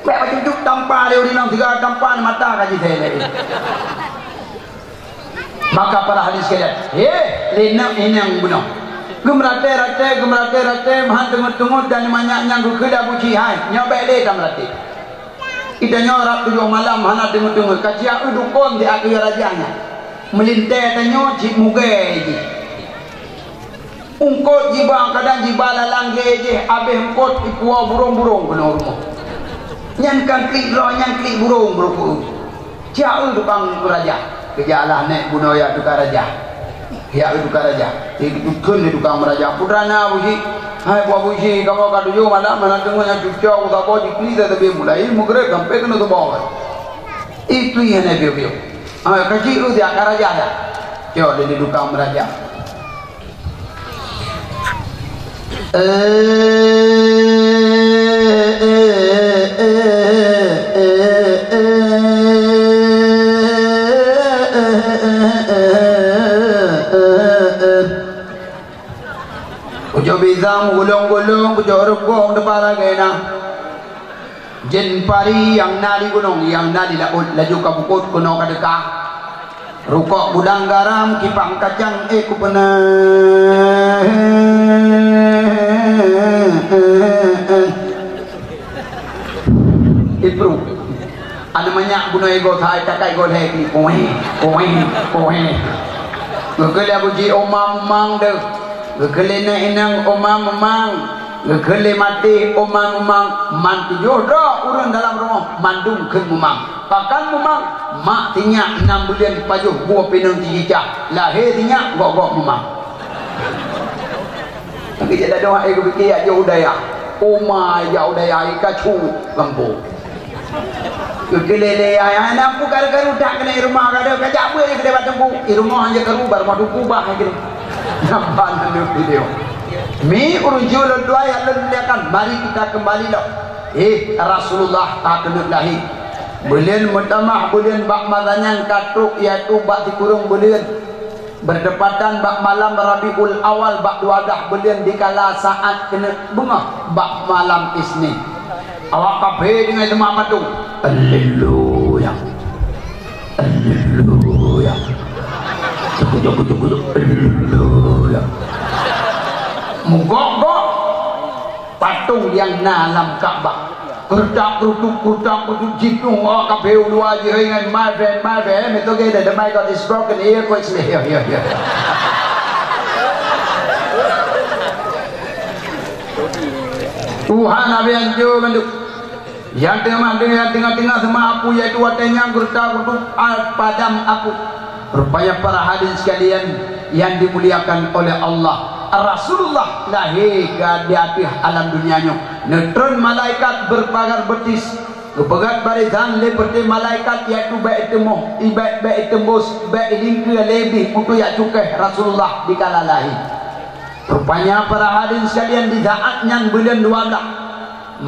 Bék bacut-cut tampa lé ureuëng inong, sigoe tampa mata ka jisée lé. Maka para hadirin sekalian, hé, lé nenek inong bunoe. Geumeuratéb-ratéb, geumeuratéb-ratéb, meuhan teungeut-teungeut dan manyak nyang geukheun lé Abu Ji, "Hai, nyoe bék lé tameuratéb. Geutanyoe rab tujoh malam hana teungeut-teungeut, ka siat eu dukon di ateueh rajah nyan. Meulintée tanyoe cit mugée jih." Eungkôt jiba, kadang jiba lalang lé jih, abéh eungkôt ipuwoe burông-burông keunoe rumoh. Nyan kan klik droe, nyan klik burông, burông. Siat eu tukang meuraja. Geujak lah nèk bunoe jak tukang raja. Jak eu tukang raja. Jikheun lé tukang meuraja, "Putra na Abu Ji, hai Abu Ji, kamoe ka tujoh malam hana teungoh nyang cucoe, saboh jiklik sabe mulai meugreb sampoe keunoe suboh." Itu nyang na piôh-piôh. "Ah, ka jeuet jak ka raja dah." Cok lé tukang meuraja. Pucok pisang, gulong-gulong, pucok rukong, teupara keunan. Jén pari nyang na di gunong, nyang na di laôt, laju ka bukôt keunoe ka teuka. Rukok gudang garam, kipang kacang, eh, kupeunah. Ipru. Aneuk manyak bunoe igoe hai, takai goe lhèe kli. Koe, koe, koe. Geukheun lé Abu Ji, "Oma meumang deuh." Geukheun lé nèk inong, "Oma meumang." Geukheun lé maté, "Oma meumang." Man tujoh droe ureueng dalam rumoh, mandum kheun meumang. Pakon meumang? Mak sinyak nam buleuen pajoh buet pineung jicicah. Lahé sinyak, gok-gok meumang. Tapi cit dak doh, eh, geupike jak jok u dayah. Oma jak u dayah, ikacu gampông. Geukheun lé yah, "Ai, na peue karu-karu that keuneuk i rumoh ka deuh, kajak beuet lé keudeh bak teungku." I rumoh hana karu, bak rumoh teungku bah lagèe nyan. Nampak na video. Mi ureueng jeuet lôn tuai, lôn muliakan, mari kita kembali lom. Eh, Rasulullah ka keuneuk lahé. Buleuen meutamah, buleuen bak masa nyan ka trok, yaitu bak sikureueng buleuen. Bertepatan bak malam Rabiul Awal bak dua blah buleuen dikala saát keuneuk beungoh bak malam Isnin. Awak kafé deungon seumah patung. Haleluya. Haleluya. Cukup, cukup, cukup, cukup. Haleluya. Mugok-gok patung nyang na lam Ka'bah. Krutak-krutuk, krutak-krutuk, jidong awak kafé u luwa jih, "Hey, my friend, my friend, it's okay, the mic is broken here, quick, here, here, here." Tuhan, habéh hanco mandum. Nyang teungoh, nyang teungoh-teungoh apui, yaitu watée nyan krutak-krutuk, ah, padam apui. Rupanya para hadirin sekalian yang dimuliakan oleh Allah, Rasulullah lahé ka di ateueh alam dunia nyoe. Neutron malaikat berpagar betis, geupeugét barisan lé peuté malaikat, yaitu bék iteumoh, bék, bék iteumbus, bék ilingkeue lé bih untuk jak cukéh Rasulullah dikala lahé. Rupanya para hadirin sekalian, di saát nyan buleuen dua blah.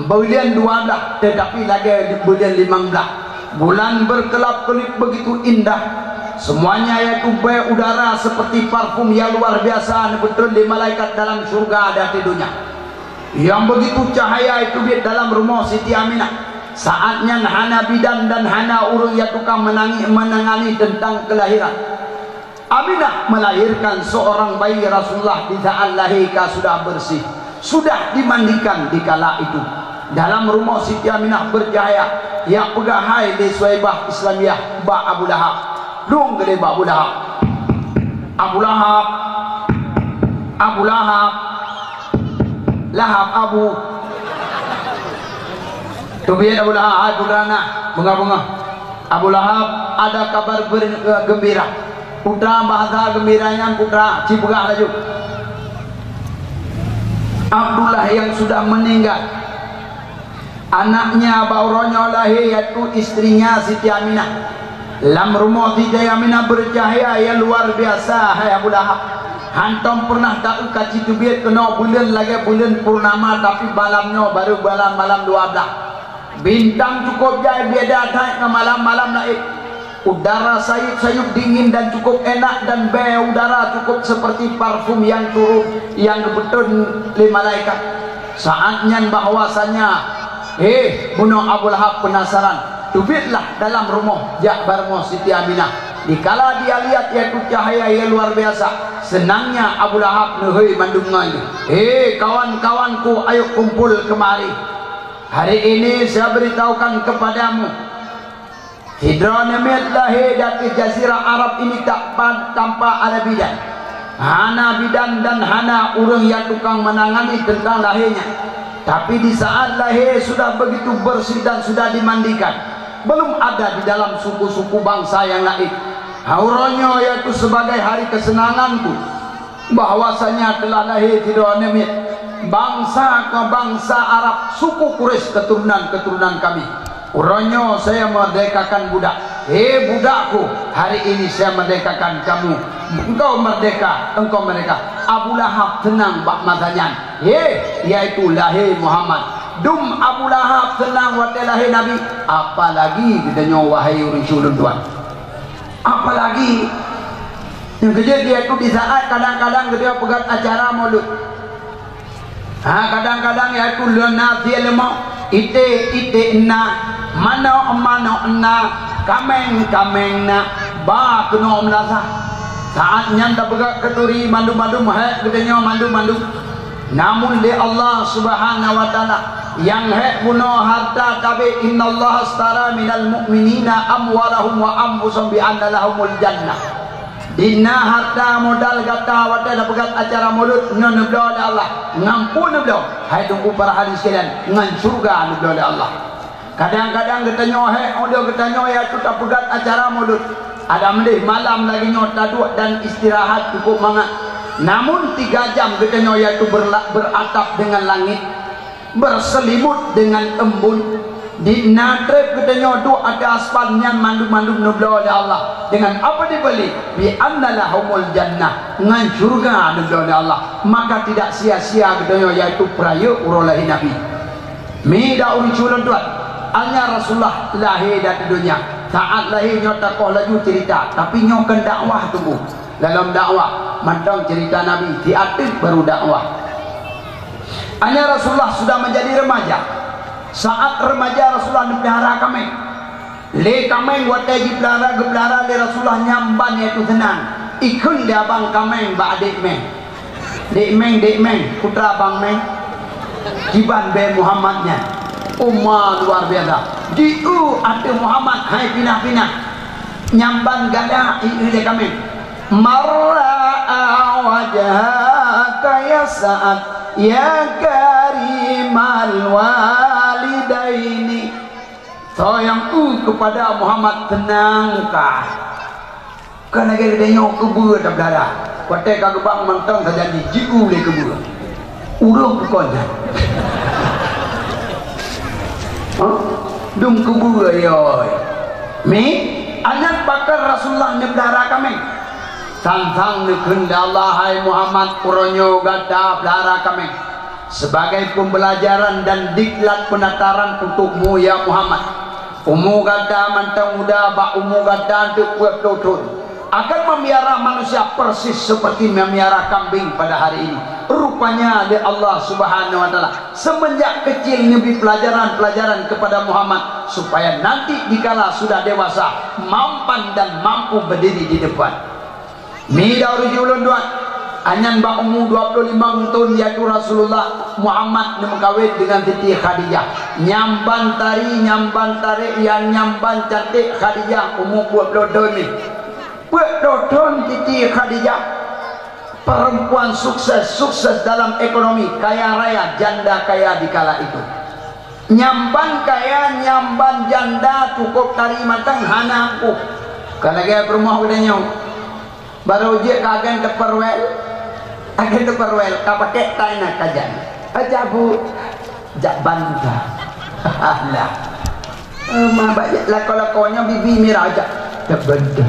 Buleuen dua blah, teutapi lagée buleuen limong blah. Bulan berkelap-kelip begitu indah. Semuanya yaitu bée udara seperti parfum yang luar biasa neupeutron lé malaikat dalam syurga dan di dunia. Yang begitu cahaya itu di dalam rumoh Siti Aminah. Saát nyan hana bidan dan hana ureuëng nyang tukang menangi-, menangani tentang kelahiran. Aminah melahirkan seorang bayi Rasulullah di saat lahir ka sudah bersih, sudah dimandikan di kala itu. Dalam rumoh Siti Aminah bercahaya, jak peugah hai lé Suwaibah Islamiyah bak Abu Lahab. Dong keudeh bak Abu Lahab. Abu Lahab. Abu Lahab. Lahab Abu. Teubiet Abu Lahab, hai putra na, beungoh-beungoh. Abu Lahab, ada kabar ber-, geumbira. Putra, bahasa geumbira nyan, putra, ci peugah laju. Abdullah yang sudah meninggal. Anaknya bak uroe nyoe lahé, yaitu istrinya Siti Aminah. Lam rumoh Siti Aminah bercahaya yang luar biasa, hai Abu Lahab. Hantom pernah taeu ka ci teubiet keunoe buleuen lagée buleuen purnama, tapi malam nyoe barô malam, malam dua blah. Bintang cukup jai, beda that ngon malam-malam laén. Udara sayup-sayup dingin dan cukup enak, dan bée udara cukup seperti parfum yang turun, yang geupeutron lé malaikat. Saat nyan bahwasanya, hé, bunoe Abu Lahab penasaran, teubietlah dalam rumoh, jak bak rumoh Siti Aminah. Dikala dia lihat yaitu cahaya yang luar biasa, senangnya Abu Lahab neuhôi mandum ngon, "Hé, kawan-kawanku, ayo kumpul kemari. Hari ini saya beritahukan kepadamu, sidroe namiet lahé di ateueh jazirah Arab ini tak pa-, tanpa ada bidan. Hana bidan dan hana ureuëng nyang tukang menangani tentang lahé nyan. Tapi di saat lahé sudah begitu bersih dan sudah dimandikan, belum ada di dalam suku-suku bangsa yang lain. Uroe nyoe yaitu sebagai hari kesenanganku, bahwasanya telah lahé sidroe namiet bangsa, bangsa Arab, suku Quraisy, keturunan-keturunan kami. Uroe nyoe saya merdekakan budak. Hé budakku, hari ini saya merdekakan kamu. Engkau merdeka, engkau merdeka." Abu Lahab seunang bak masa nyan. Hé, yaitu lahé Muhammad. Dum Abu Lahab seunang watée lahé Nabi, apalagi geutanyoe, wahai ureuëng syedara lôn tuan. Apalagi nyang keujeuet, yaitu di saat kadang-kadang geutanyoe peugét acara Maulud. Ha, kadang-kadang yaitu lôn na sie leumah, iték-iték na, manok-manok na, kaméng-kaméng na, ba keunoe meulasah. Saat nyan tapeugah keu turi mandum-mandum, hék geutanyoe mandum-mandum. Namun lé Allah Subhanahu wa Taala, nyang hék bunoe hareuta tabée, "Innallaha ashtara minal mu'minina amwalahum wa anfusahum bi anna lahumul jannah." Di na hareuta modal gata watée tapeugét acara Maulud nyoe neubloe lé Allah, ngon peue neubloe, hai teungku para hadirin sekalian, ngon syeuruga neubloe lé Allah. Kadang-kadang geutanyoe hék, óh lheueh geutanyoe yaitu tapeugét acara Maulud, adak meudeh malam lagée nyoe taduek dan istirahat cukup mangat. Namun tiga jam geutanyoe yaitu berla-, beratap dengan langit, berselimut dengan embun. Di na treb geutanyoe duek ateueh aspal nyan mandum-mandum neubloe lé Allah. Dengan apa dibeli? "Bi anna lahumul jannah," ngon syeuruga neubloe lé Allah. Maka tidak sia-sia geutanyoe yaitu peurayeuk uroe lahé Nabi. Mida ureuëng syedara lôn tuan, hanya Rasulullah lahé di ateueh donya. Saát lahé nyoe takoh laju cerita, tapi nyoe kon dakwah teungku. Dalam dakwah, mantong cerita Nabi, siat teuk baru dakwah. Hanya Rasulullah sudah menjadi remaja. Saat remaja Rasulullah neupeulihara kaméng. Lé kaméng watée jipeulara, geupeulara lé Rasulullah nyang ban yaitu seunang. Ikheun lé abang kaméng bak adék méng. Dek méng, dek méng, putra bang méng. Kiban bée Muhammad nyan. Uma luar biasa. Di u ateueh Muhammad hai pinah-pinah. Nyang ban gada i lé kaméng. Marra wajhaka ya Sa'ad ya karimal walidaini. Soe nyang u kepada Muhammad seunang ka. Ka lagée geutanyoe keubeue tabeulara. Watée ka geubang mantong sajan jih jiu lé keubeue. Ureuëng bukon nyan. Hah? Dum keubeue yoi. Mi, anyan pakon Rasulullah neupeulihara kaméng. Sang-sang neukheun lé Allah, hai Muhammad, uroe nyoe gata peulihara kaméng. Sebagai pembelajaran dan diklat penataran untukmu, ya Muhammad. Umu gata mantong muda bak umu gata teuk peuet ploh thon. Akan memelihara manusia persis seperti memelihara kambing pada hari ini. Rupanya lé Allah Subhanahu wa Taala semenjak kecil neubri pelajaran-pelajaran kepada Muhammad supaya nanti dikala sudah dewasa mampan dan mampu berdiri di depan. Mi daureuji ulôn tuan, anyan bak umu dua puluh limong thon yaitu Rasulullah Muhammad neumeukawen deungon Siti Khadijah. Nyang ban tari, nyang ban tarek, nyang, nyang ban cantik Khadijah umu peuet ploh thon mi. Peuet ploh thon Siti Khadijah, perempuan sukses, sukses dalam ekonomi, kaya raya, janda kaya di kala itu. Nyang ban kaya, nyang ban janda cukup tari mantong hana angkuh. Ka lagée peurumoh geutanyoe. Barô jeuet ka agen Tupperware, agen Tupperware ka pakék tai na kajan. Aja bu, jak banda. Alah. Eh, ma bak jak lako-lako nyoe bibi mirah jak. Jak banda.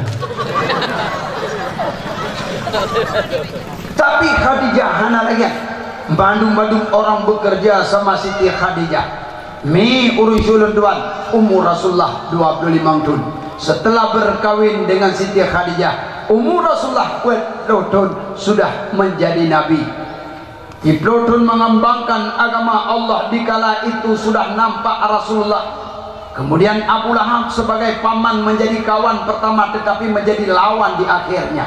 Tapi Khadijah hana lagée. Bandum-bandum orang bekerja sama Siti Khadijah. Mi ureuëng syulon tuan, umu Rasulullah dua puluh limong thon. Setelah berkawin dengan Siti Khadijah, umu Rasulullah peuet ploh thon sudah menjadi nabi. Siploh thon mengembangkan agama Allah di kala itu sudah nampak Rasulullah. Kemudian Abu Lahab sebagai paman menjadi kawan pertama tetapi menjadi lawan di akhirnya.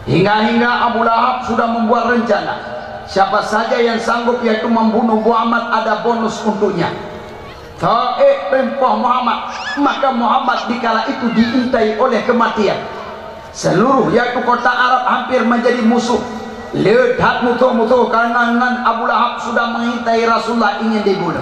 Hingga-hingga Abu Lahab sudah membuat rencana, siapa saja yang sanggup yaitu membunuh Muhammad ada bonus untuknya. Taék peumpôh Muhammad, maka Muhammad di kala itu diintai oleh kematian. Seluruh yaitu kota Arab hampir menjadi musuh. Le that musoh-musoh karena ngon Abu Lahab sudah mengintai Rasulullah ingin dibunuh.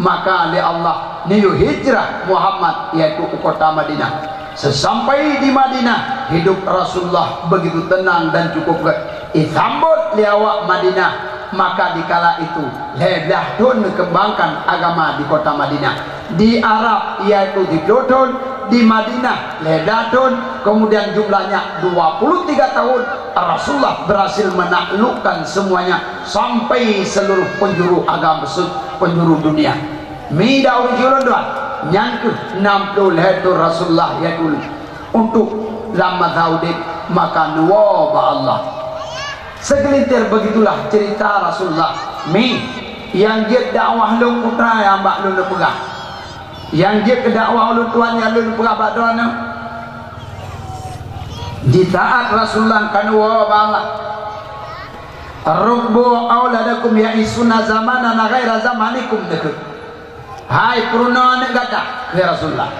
Maka lé Allah neuyue hijrah Muhammad yaitu u kota Madinah. Sesampai di Madinah, hidup Rasulullah begitu tenang dan cukup gét. Isambot lé awak Madinah, maka di kala itu lhée blaih thon neukembangkan agama di kota Madinah. Di Arab yaitu siploh thon, di Madinah lhée blaih thon, kemudian jumlahnya dua puluh tiga tahun Rasulullah berhasil menaklukkan semuanya sampai seluruh penjuru agama, penjuru dunia. Mi daureuji ulôn tuan, nyan kheueh nam ploh lhée thon Rasulullah yaitu untuk lam masa udeb maka neuwoe bak Allah. Segelintir begitulah cerita Rasulullah. Mi, nyang jeuet dakwah lôn putra nyang bak lôn peugah. Nyang jeuet keu dakwah ulôn tuan nyang lôn peugah bak droeneuh. Di saat Rasulullah ka neuwoe bak Allah. Rubbu auladakum ya'isuna zamanana ghaira zamanikum, neukheun. Hai peurunoe aneuëk gata, kheun Rasulullah.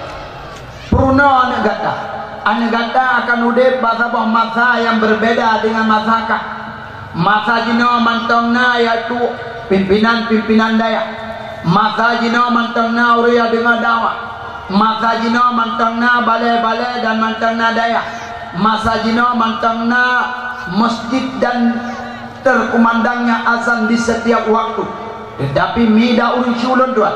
Peurunoe aneuëk gata. Aneuëk gata akan udeb bak saboh masa nyang berbeda dengan masa kah. Masa jinoe mantong na yaitu pimpinan-pimpinan dayah. Masa jinoe mantong na ureuëng nyang deungoe dakwah. Masa jinoe mantong na balée-balée dan mantong na dayah. Masa jinoe mantong na masjid dan terkumandangnya azan di setiap waktu. Tetapi mi daureuji ulôn tuan,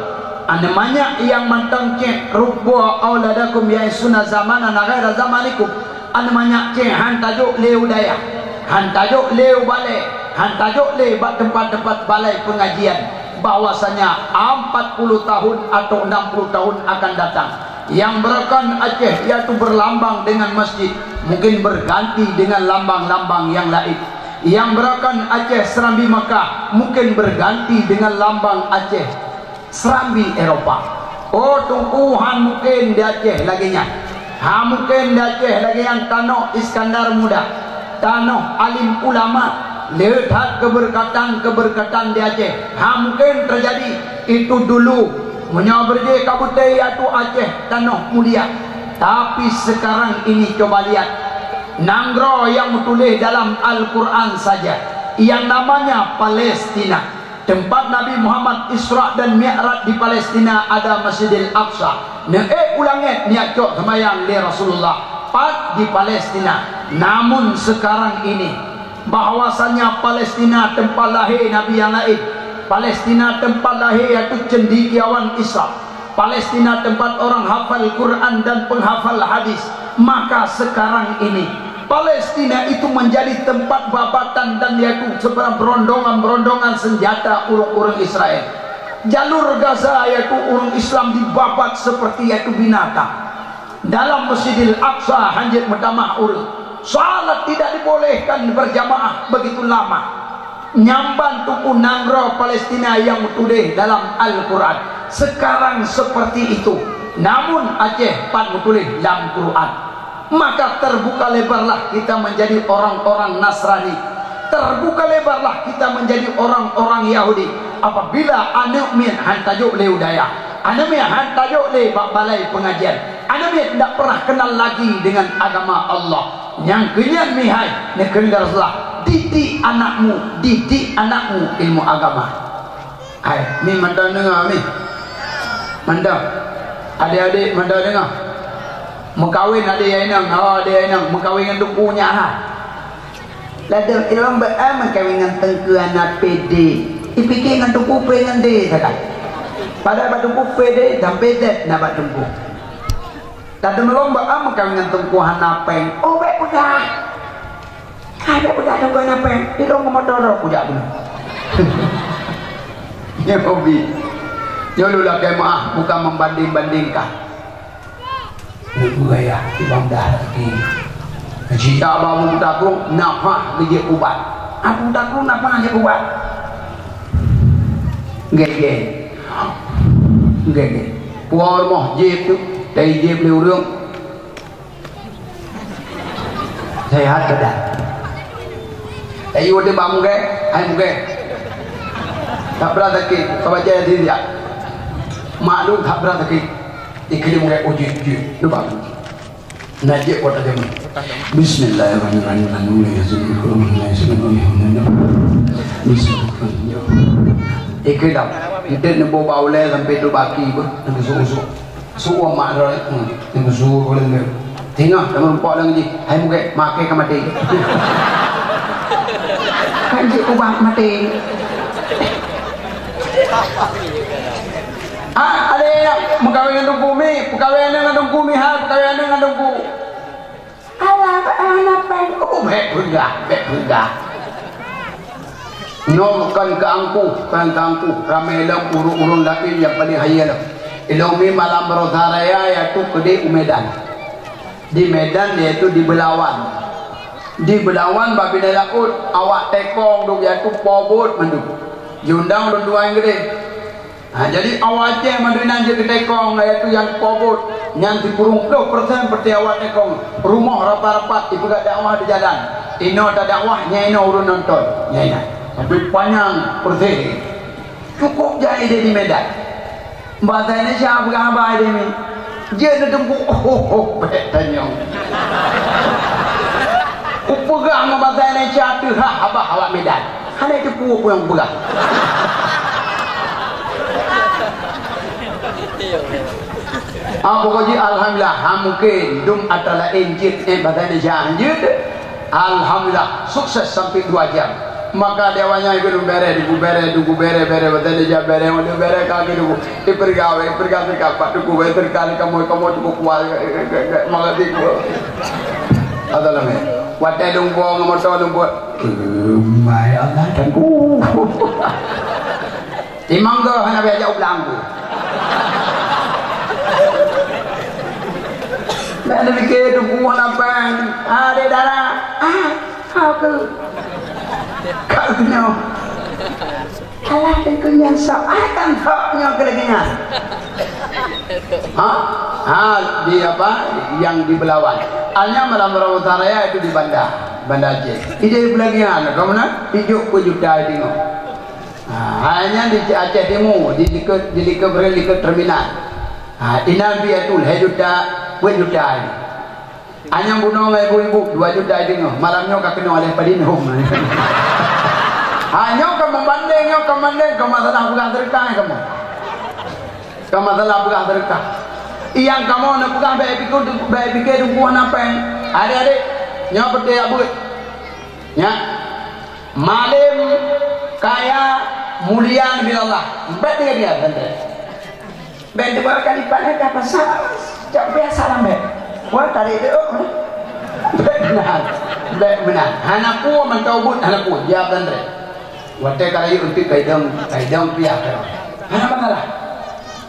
aneuëk manyak nyang mantong cék, rubba auladakum ya'isuna zamanana ghaira zamanikum. Aneuëk manyak cék han tajok lé u dayah, han tajok lé u balée, han tajok lé bak teumpat-teumpat balai pengajian, bahwasanya empat puluh tahun atau enam puluh tahun akan datang. Yang beurakan Aceh, yaitu berlambang dengan masjid, mungkin berganti dengan lambang-lambang yang lain. Yang beurakan Aceh Serambi Makkah mungkin berganti dengan lambang Aceh Serambi Eropa. Oh, Teungku, han mungken di Aceh lagée nyan. Han mungken di Aceh lagée nyan tanoh Iskandar Muda, tanoh alim ulama, le that keberkatan-keberkatan di Aceh. Han mungken teujadi. Itu dulu. Meunyoe beurjih ka beutôi, yaitu Aceh tanoh mulia. Tapi sekarang ini coba lihat, nanggroe nyang meutuléh dalam Al-Quran saja, yang namanya Palestina. Tempat Nabi Muhammad Isra dan Mi'raj di Palestina ada Masjidil Aqsa. Neuék u langét neujak cok seumayang lé Rasulullah, pat di Palestina. Namun sekarang ini, bahwasanya Palestina tempat lahé nabi nyang laén, Palestina tempat lahé yaitu cendekiawan Islam, Palestina tempat orang hafal Quran dan penghafal hadis, maka sekarang ini Palestina itu menjadi tempat babatan dan yaitu sebarang berondongan-berondongan senjata ureuëng-ureuëng Israel. Jalur Gaza yaitu ureuëng Islam dibabat seperti yaitu binatang. Dalam Masjidil Aqsa hanjeuet meutamah ureuëng. Salat tidak dibolehkan berjamaah begitu lama. Nyan ban Teungku nanggroe Palestina nyang meutuléh dalam Al-Quran. Sekarang seperti itu, namun Aceh pat meutuléh lam Quran. Maka terbuka lebarlah kita menjadi orang-orang Nasrani. Terbuka lebarlah kita menjadi orang-orang Yahudi. Apabila aneuëk miet han tajok lé u dayah, aneuëk miet han tajok lé bak balai pengajian, aneuëk miet tidak pernah kenal lagi dengan agama Allah. Nyang keu nyan mihai, neukheun lé Rasulullah, didik anakmu, didik anakmu ilmu agama. Hai, mi mantong deungoe mi. Mantong. Adik-adik mantong deungoe. Meukawen adik inong, oh adik inong, meukawen ngon teungku nyan ha. Ladôm ilôn beu a meukawen ngon teungku hana pede. Ipike ngon teungku pede ngon de sagai. Padahai bak teungku pede dan pede na bak teungku. Ladôm ilôn beu a meukawen ngon teungku hana péng. Oh bék peugah. Hai bék peugah teungku hana péng. Ilôn ngon motor kujak bunoe. Nyoe hobi. Nyoe lôn lakée meuah bukan membanding-bandingkan. Neuk beugaya ibang dah lagi. Jita ba Abu Takrung nafah geujeuet ubat. Abu Takrung nafah jeuet ubat. Gege. Gege. Puwoe rumoh jieb tu, tai jieb lé ureuëng. Sehat keudeh. Ayo deh bak mugée, hai mugée. Tak berat sakit, kau baca di dia. Maklum tak berat sakit. Iklim mugée uji uji. Lupa. Najib kota jamu. Bismillahirrahmanirrahim. Bismillahirrahmanirrahim. Iklim. Ente neubo baulé sampai tu baki beuh, neususu. Su'oh mak droe, hmm, nyang geusu ureueng nyoe. Singoh tameurumpok lagèe jih, hai mugét, maké ka maté. Kan jih ubah maté. Ah, ada yang meukawen ngon Teungku Mi, peukawen ngon Teungku Mi, hai, peukawen ngon Teungku. Alah, alah, napa? Oh, bèk peugah, bèk peugah. Nyoe kon keu Teungku, kon keu Teungku. Ramé lom ureueng-ureueng laén nyang paleng hayeu lom. Ilôn Mi malam Baroesa Raya, yaitu keudéh u Medan. Di Medan, yaitu di Belawan. Di Belawan, bak binéh laôt, awak Teukong duek, yaitu po bot mandum. Jiundang ulôn dua nyang keudéh. Ha, jadi awak Aceh mandum inan jeuet keu Teukong, yaitu nyang po bot, nyan sikureueng ploh persen peureté awak Teukong. Rumoh rapat-rapat, jipeugah dakwah di jalan. Inoe tadakwah, nyan inoe ureueng nonton. Nyan inan. Tapi panyang peureté. Cukup jai deh di Medan. Bahasa Indonesia peugah haba deh mi. Jeuet neuteumpu, oh, oh, bèk tanyong. Kupeugah ngon bahasa Indonesia teuhah haba awak Medan. Hana teupeu peue nyang peugah. Ah, pokok jih alhamdulillah, ha mungkin dum atra laén jeuet, eh, bahasa Indonesia jeuet. Alhamdulillah, sukses sampai dua jam. Maka di awak nyan geudong bèrèh, di gubèrèh, di gubèrèh, bèrèh, bahasa Indonesia bèrèh, di bèrèh ka geudong. Di peureuga, di peureuga, di peureuga, pat di gubèrèh, peureuga, di kamoe, kamoe di gubèrèh, kuat, kuat, kuat, malah di gubèrèh. Ada lama. Watèe lôn buang moto lôn buat. Mai Allah dan ku. Imang geuh hana bèk jak u Blangku. Bèk neupike teungku hana péng. Ah, dek dara. Ah, ha keuh. Ka keunoe. Alah, teungku nyan sok. Ah, kan sok nyoe keu lagèe nyan. Ha? Ha, di apa? Yang di Belawan. Hanya malam Rabu Raya itu di Banda, Banda Aceh. Ide lagèe nyan, kamu nak? Tujoh puluh juta deungoe. Ha, hanya di Aceh Timu, di likot, di likot, likot terminal. Ha, inan biaya tu lhèe juta, peuet juta. Hanya bunoe ngon ibu-ibu, dua juta deungoe. Malam nyoe ka keunoe lé padin hom. Ha, nyoe ka membanding, nyoe ka membanding, ka masalah peugah seudeukah kamoe. Ka masalah peugah seudeukah. Nyang kamoe neupeugah bèk pikir, bèk pikir teungku hana péng. Adik-adik, nyoe peuté abeuet. Nyak. Malém kaya mulia bila Allah. Bèk dia dia santai. Bèk dua kali pakai ka pasal. Cak biasa lah bèk. Wah, tarik dia. Bèk meunan. Bèk meunan. Hana peue mantong buet, hana peue. Dia santai. Watèe ka rayeuk eunteuk ka idong, ka idong piah ka. Hana masalah.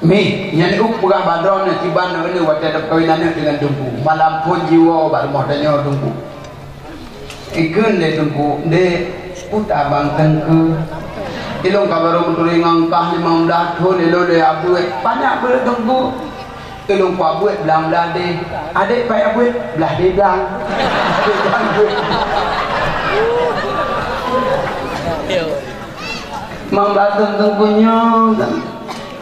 Mi, nyan uk peugah bak droeneuh kiban nyoe watèe tapeukawen aneuk deungon teungku. Malam phôn jiwoe bak rumoh tanyoe teungku. Ikheun lé teungku, "Dek, peue abang teungku? Ilôn ka barô meuturi ngon kah limong blah thôn, ilôn lé abeuet. Banyak beuet teungku. Ilôn kuabeuet blang blah deh. Adek payah beuet blah deh blang." Limong blah thôn teungku nyoe kan.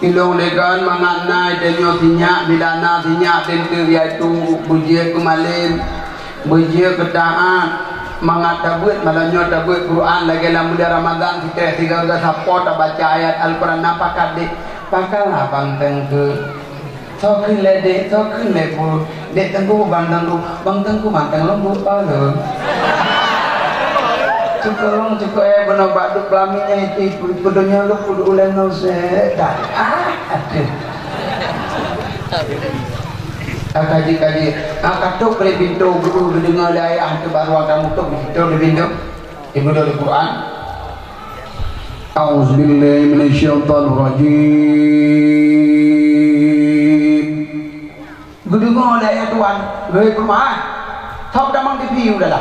Ilôn lé kan mangat na tanyoe sinyak, bila na sinyak teuntèe yaitu beujeuet keu malém, beujeuet keu taat, mangat tabeuet malam nyoe tabeuet Quran lagèe lam buleuen Ramadhan sikrek sigoe-goe sapo tabaca ayat Al-Quran na pakat dek. Pakon abang teungku. Soe kheun lé dek, soe kheun lé pu. Dek teungku, bang teungku, bang teungku mantong lôn buet bak lôn. Cukôp lôn, cukôp eh, bunoe bak duek peulaminan nyan pi, pi, pi donya lôn kudu ulèe ngon sèt. Ah, aduh. Ah, kaji, kaji. Ah, ka trôk bak pintoe, guru geudeungoe lé ayah teuh bak ruang tamu trôk bak pintoe. Ibu doa Al-Quran. A'udzubillahi minasyaitonirrajim. Geudeungoe lé ayah tuan, lheueh peurumoh, eh. Thok tamong T V u dalam.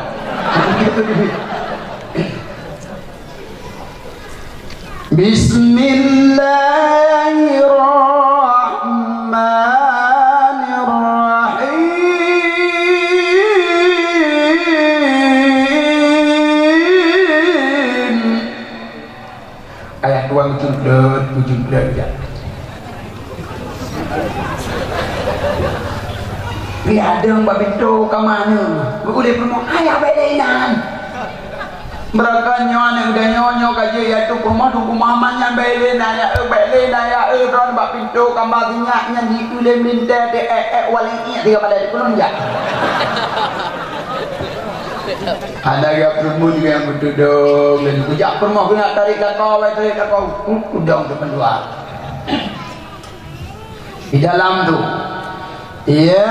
Bismillahirrahmanirrahim. Ayah tuan meucungklot, meucungklot jak. Pi adeueng bak pintoe kama nyoe, geuulèe peurumoh, "Ayah bèk lé inan." Beurangkat nyoe aneuk muda nyoe, nyoe ka jeuet yaitu peurumoh Teungku Muhammad nyan bèk lé inan, ya, eh, bèk lé inan, ya, eh, droen bak pintoe kama sinyak nyan jiulèe meulintèe teuh, eh, eh, waléng iek tiga balèe di kulon jak. Hana geupeureumeun nyang beutudong, dan kujak peurumoh keuneuk tarék lakoe, wai tarék lakoe, udong teuk mandua. Di dalam tu, ya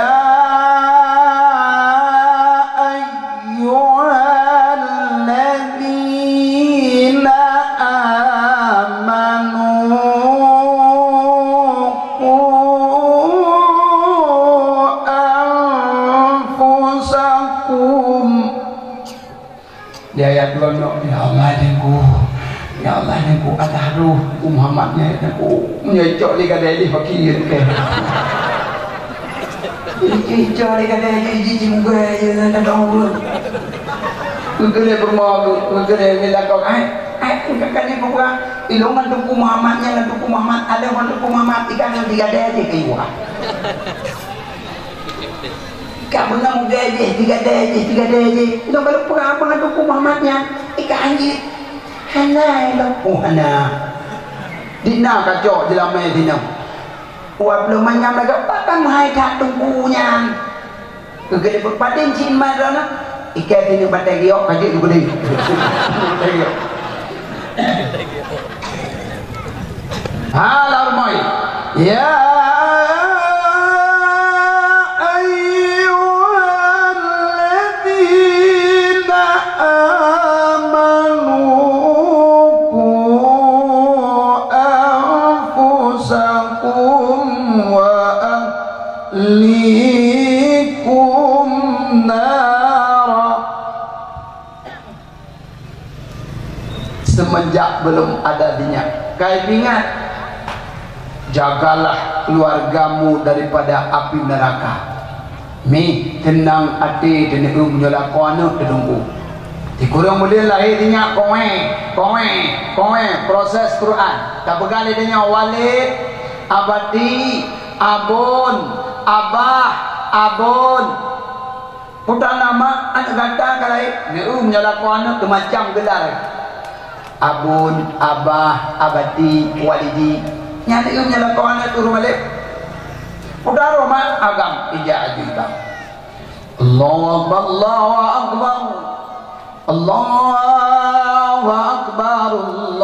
ayyuhalladzina amanu qu anfusakum. Di ayat dua nyoe, "Ya Allah, Teungku. Ya Allah, Teungku, alah roh Teungku Muhammad nyan, Teungku. Meunyoe cok di gadai di fakir, Teungku." Icok di gadai di, ji, ji, muka, ya, ya, ya, ya. Geugeude peurumoh, geugeude di lakoe. Ai, ai, ka, ka, ni, peugah. Ilôn ngon Teungku Muhammad nyan, ngon Teungku Muhammad, ada ngon Teungku Muhammad, ikan ngon di gadai di kayuh. Ka beungoh mugée jih, tiga dée jih, tiga dée jih. Nyoe ka lôn peugah apa ngon Teungku Muhammad nyan? Ika hanjeuet. Hana lôn. Oh, hana. Di na kacok jeulamé sinoe. Wah, lôn manyam lagée, pakon meuhai that Teungku nyan. Keu geudeue peupadeng cit mat droeneuh. Ika sinoe batée giok, ka jeuet geudeue. Batée giok. Ha, lam rumoh. Ya ayyuhalladzina amanu qu anfusakum wa ahlikum Semenjak belum ada dinyak, kai ingat, jagalah keluargamu daripada api neraka. Mi, tenang até, teuneuk meunyoe lakoe aneuk teungku. Di kureueng buleuen lahé dinyak, koe, koe, koe, proses Quran. Tapeugah lé tanyoe, Walid, Abati, Abon, Abah, Abon. Peue na mak aneuk gata ka lahé? Neu meunyoe lakoe aneuk teuh macam geular. Abon, Abah, Abati, Walidi. Nyan neu meunyoe lakoe aneuk teuh ureueng malém. Peue na mak agam ija aju itam. Allahu Akbar, Allahu Akbar. Allahu Akbar, Allahu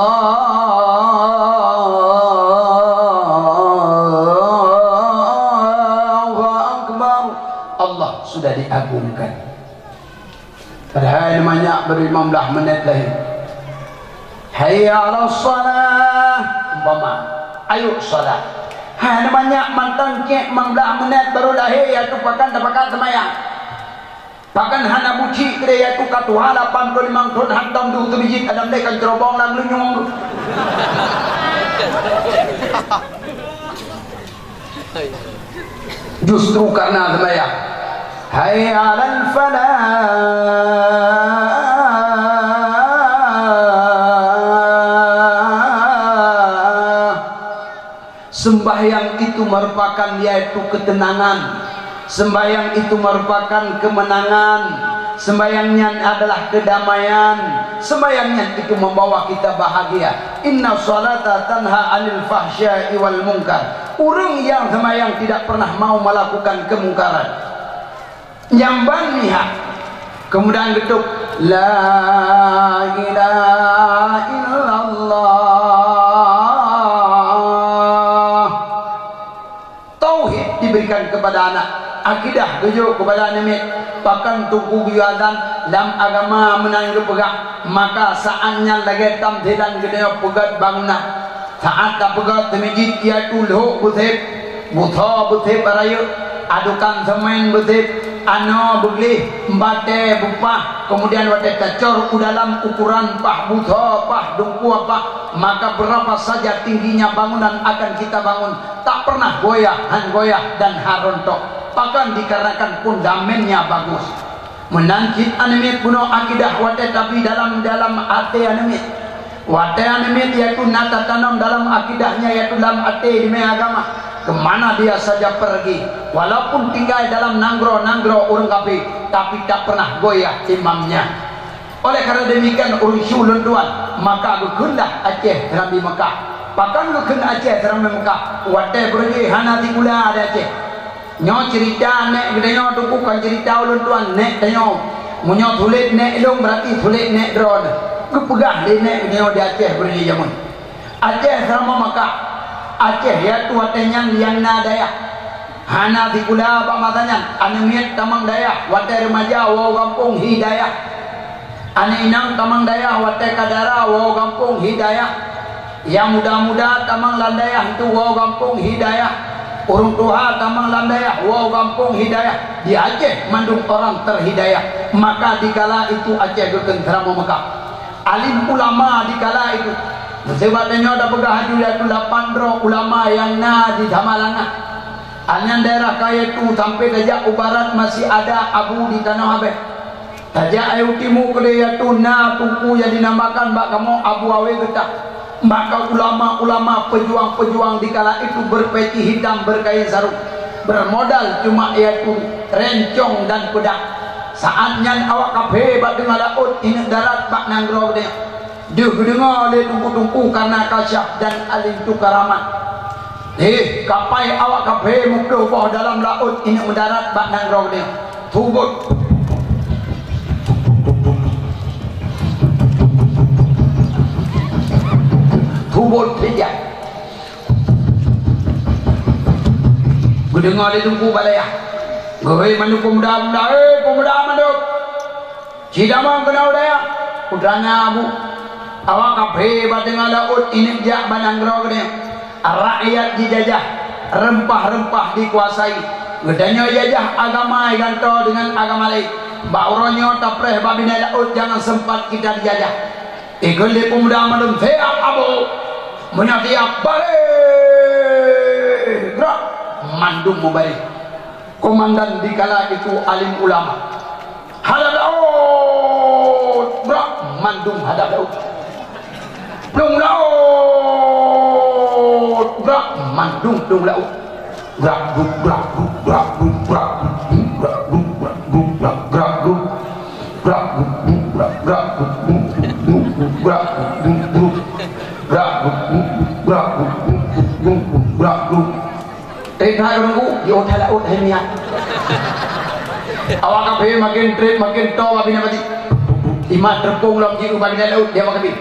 Akbar. Allah sudah diagungkan. Padahai manyak beurimong blaih menit lahé. Hayya 'alas shalah. Umpama, ayo shalat. Hai manyak mantong cit limong blaih menit baru lahé, yaitu pakon tapakat seumayang. Pakon hana buci keudeh, yaitu ka tuha lapan ploh limong thon hantom duek teumijit, adam deh kan cerobong lam lunyueng. Justru karena seumayang. Hayya 'alal falah. Sembahyang itu merupakan yaitu ketenangan. Sembahyang itu merupakan kemenangan. Sembahyang nyan adalah kedamaian. Sembahyang nyan itu membawa kita bahagia. Inna salata tanha 'anil fahsya'i wal munkar. Ureueng nyang seumayang tidak pernah mau melakukan kemungkaran. Nyang ban mihak. Kemudian geutôb, "La ilaha illallah." Tauhid diberikan kepada anak, akidah geujok kepada aneuk miet. Pakon teungku geuyue azan lam agama meunan geupeugah, maka saát nyan lagée tamthilan geutanyoe peugét bangunan. Saát tapeugét teumijit, yaitu lhok beusép, butho beusép rayeuk, adokan semen beusép, anoe beugleh, batée beupah, kemudian watée tacor u dalam ukuran pah butho, pah dungkue pah, maka berapa saja tingginya bangunan akan kita bangun, tak pernah goyah, han goyah dan han rontok. Pakon? Dikarenakan pundamennya bagus. Meunan cit aneuk miet bunoe akidah watée tabi dalam, dalam até aneuk miet. Watée aneuk miet yaitu na tatanom dalam akidahnya yaitu lam até ileumé agama, keumana dia saja pergi, walaupun tinggai dalam nanggroe-nanggroe ureuëng kafé, tapi tak pernah goyah imamnya. Oleh karena demikian ureuëng su lôn tuan, maka geukheunlah Aceh serambi Mekah. Pakon geukheun Aceh serambi Mekah? Watée beureuji hana sikula di Aceh. Nyoe ceurita nèk geutanyoe teungku, kon ceurita ulôn tuan, nèk tanyoe. Meunyoe sulet nèk lôn, berarti sulet nèk droeneuh. Geupeugah lé nèk geutanyoe di Aceh beureuji jameun. Aceh serambi Mekah. Aceh yaitu watée nyan nyang na dayah. Hana sikula bak masa nyan, aneuk miet tamong dayah, watée remaja woe gampông hi dayah. Aneuk inong tamong dayah, watée ka dara woe gampông hi dayah. Nyang muda-muda tamong lam dayah tu woe gampông hi dayah. Ureuëng tuha tamong lam dayah woe gampông hi dayah. Di Aceh mandum orang terhidayah. Maka dikala itu Aceh geukheun serambi Mekah. Alim ulama dikala itu. Meuseubat tanyoe tapeugah aju yaitu lapan droe ulama nyang na di Samalanga. Nyan daerah kayée tu sampoe tajak u barat masih ada Abu di Tanoh Abeh. Tajak u timu keudeh yaitu na teungku nyang jinamakan bak kamoe Abu Awe Geutah. Maka ulama-ulama peujuang-peujuang dikala itu beupeci hitam beukain sarong, beumodal cuma yaitu rencong dan peudang. Saát nyan awak kafé bak teungoh laôt ineuk darat bak nanggroe geude. Deuh geudeungoe lé teungku-teungku kareuna kasyaf dan alim tu karamat. Éh, kapai awak kafé muploh boh dalam laôt ineuk meudarat bak nanggroe geude. Tubot. Tubot pijak. Geudeungoe lé teungku bak dayah. Geuhôi mandum peumuda-peumuda, "Hei peumuda mandum! Ci tamong keunoe u dayah!" Putra na bu. Awak kafé bak teungoh laôt ineuk jak bak nanggroe geude. Rakyat jijajah, reumpah-reumpah dikuasai. Geutanyoe jajah agama gantoe deungon agama laén. Bak uroe nyoe tapreh bak binéh laôt jangan sempat kita dijajah. Ikheun lé peumuda mandum, "Siap, Abu!" Meunyoe siap, baréh! Gerak! Mandum meubaréh. Komandan dikala itu alim ulama. "Hadap laôt!" Gerak! Mandum hadap laôt. "Plueng laôt!" Gerak! Mandum plueng laôt. Grak, grup, grak, grup, grak, grup, grak, grup, grup, grak, grup, grak, grup, grak, grup, grak, grup, grak, grup, grup, grup, grak, grup, grup, grak, grup, grup, grak, grup, grup, grak, grup. Trép hai ureueng guru, yoh that laôt hai miet. Awak kafé makin trép makin toe bak binéh pasi. Imat teureumpông lom jih u bak binéh laôt, di awak kafé.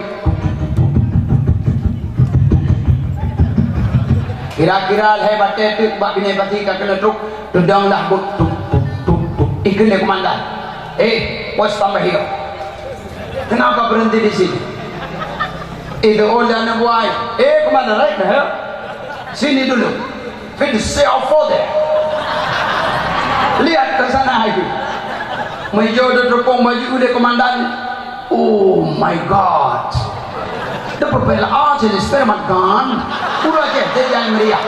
Kira-kira lhèe batèe teuk bak binéh pasi ka keuneuk trôk, teudong dah buet tuk, tuk, tuk, tuk. Ikheun lé komandan, "Eh, pos tambah hireuen. Kenapa berhenti di sini?" Itu oleh aneuk buah, "Eh, komandan, right, nah, ya? Sini dulu. Finish off there. Lihat ke sana itu." Meujok teureumpông bak jih lé komandan. Oh my God! The Purple Heart and the Spermat Gun. Ureueng Aceh, tajai meriam.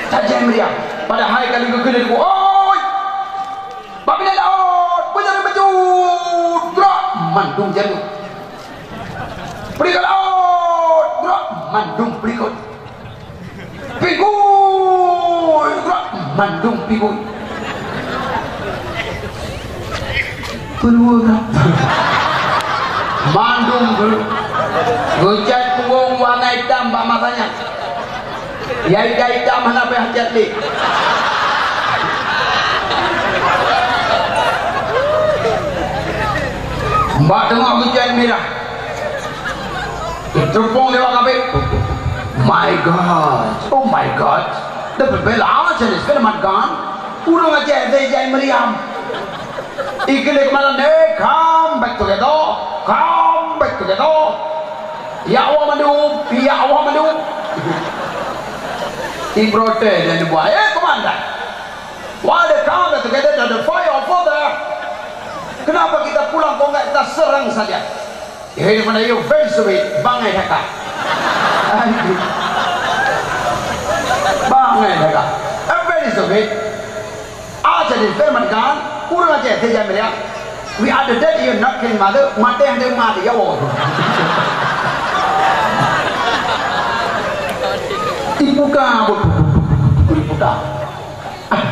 Tajai meriam. Padahai ka lheueh geukheun lé teungku, "Oi! Bak binéh laôt, beujeuet beujeuet! Gerak!" Mandum jeuet. "Peurikot laôt! Gerak!" Mandum peurikot. "Pikui!" Gerak! Mandum pikui. Keuluwa gerak. Mandum gerak. Geucat punggong warna itam bak masa nyan. Ya, itam-itam hana payah cat lé. Bak teungoh geucat mirah. Teureumpông lé awak kafé. My God, oh my God, the Purple Heart and the Spermat Gun. Ureueng Aceh tajai meriam. Ikheun lé komandan, "Eh, come back together, come back together. Ya Allah mandum, ya Allah mandum." Iprotes dan dibuat, "Eh, komandan, why they come back together, the fire over there? Kenapa kita pulang, kok nggak kita serang saja?" Hei, mana you very stupid, bangai that guy. Bangai that guy. I'm very stupid. Aja di firman kan, urang aja dia jangan meriah. We are the dead, you not killing mother, mati yang dia mati, ya Allah. Ipuka, ipuka. Ah,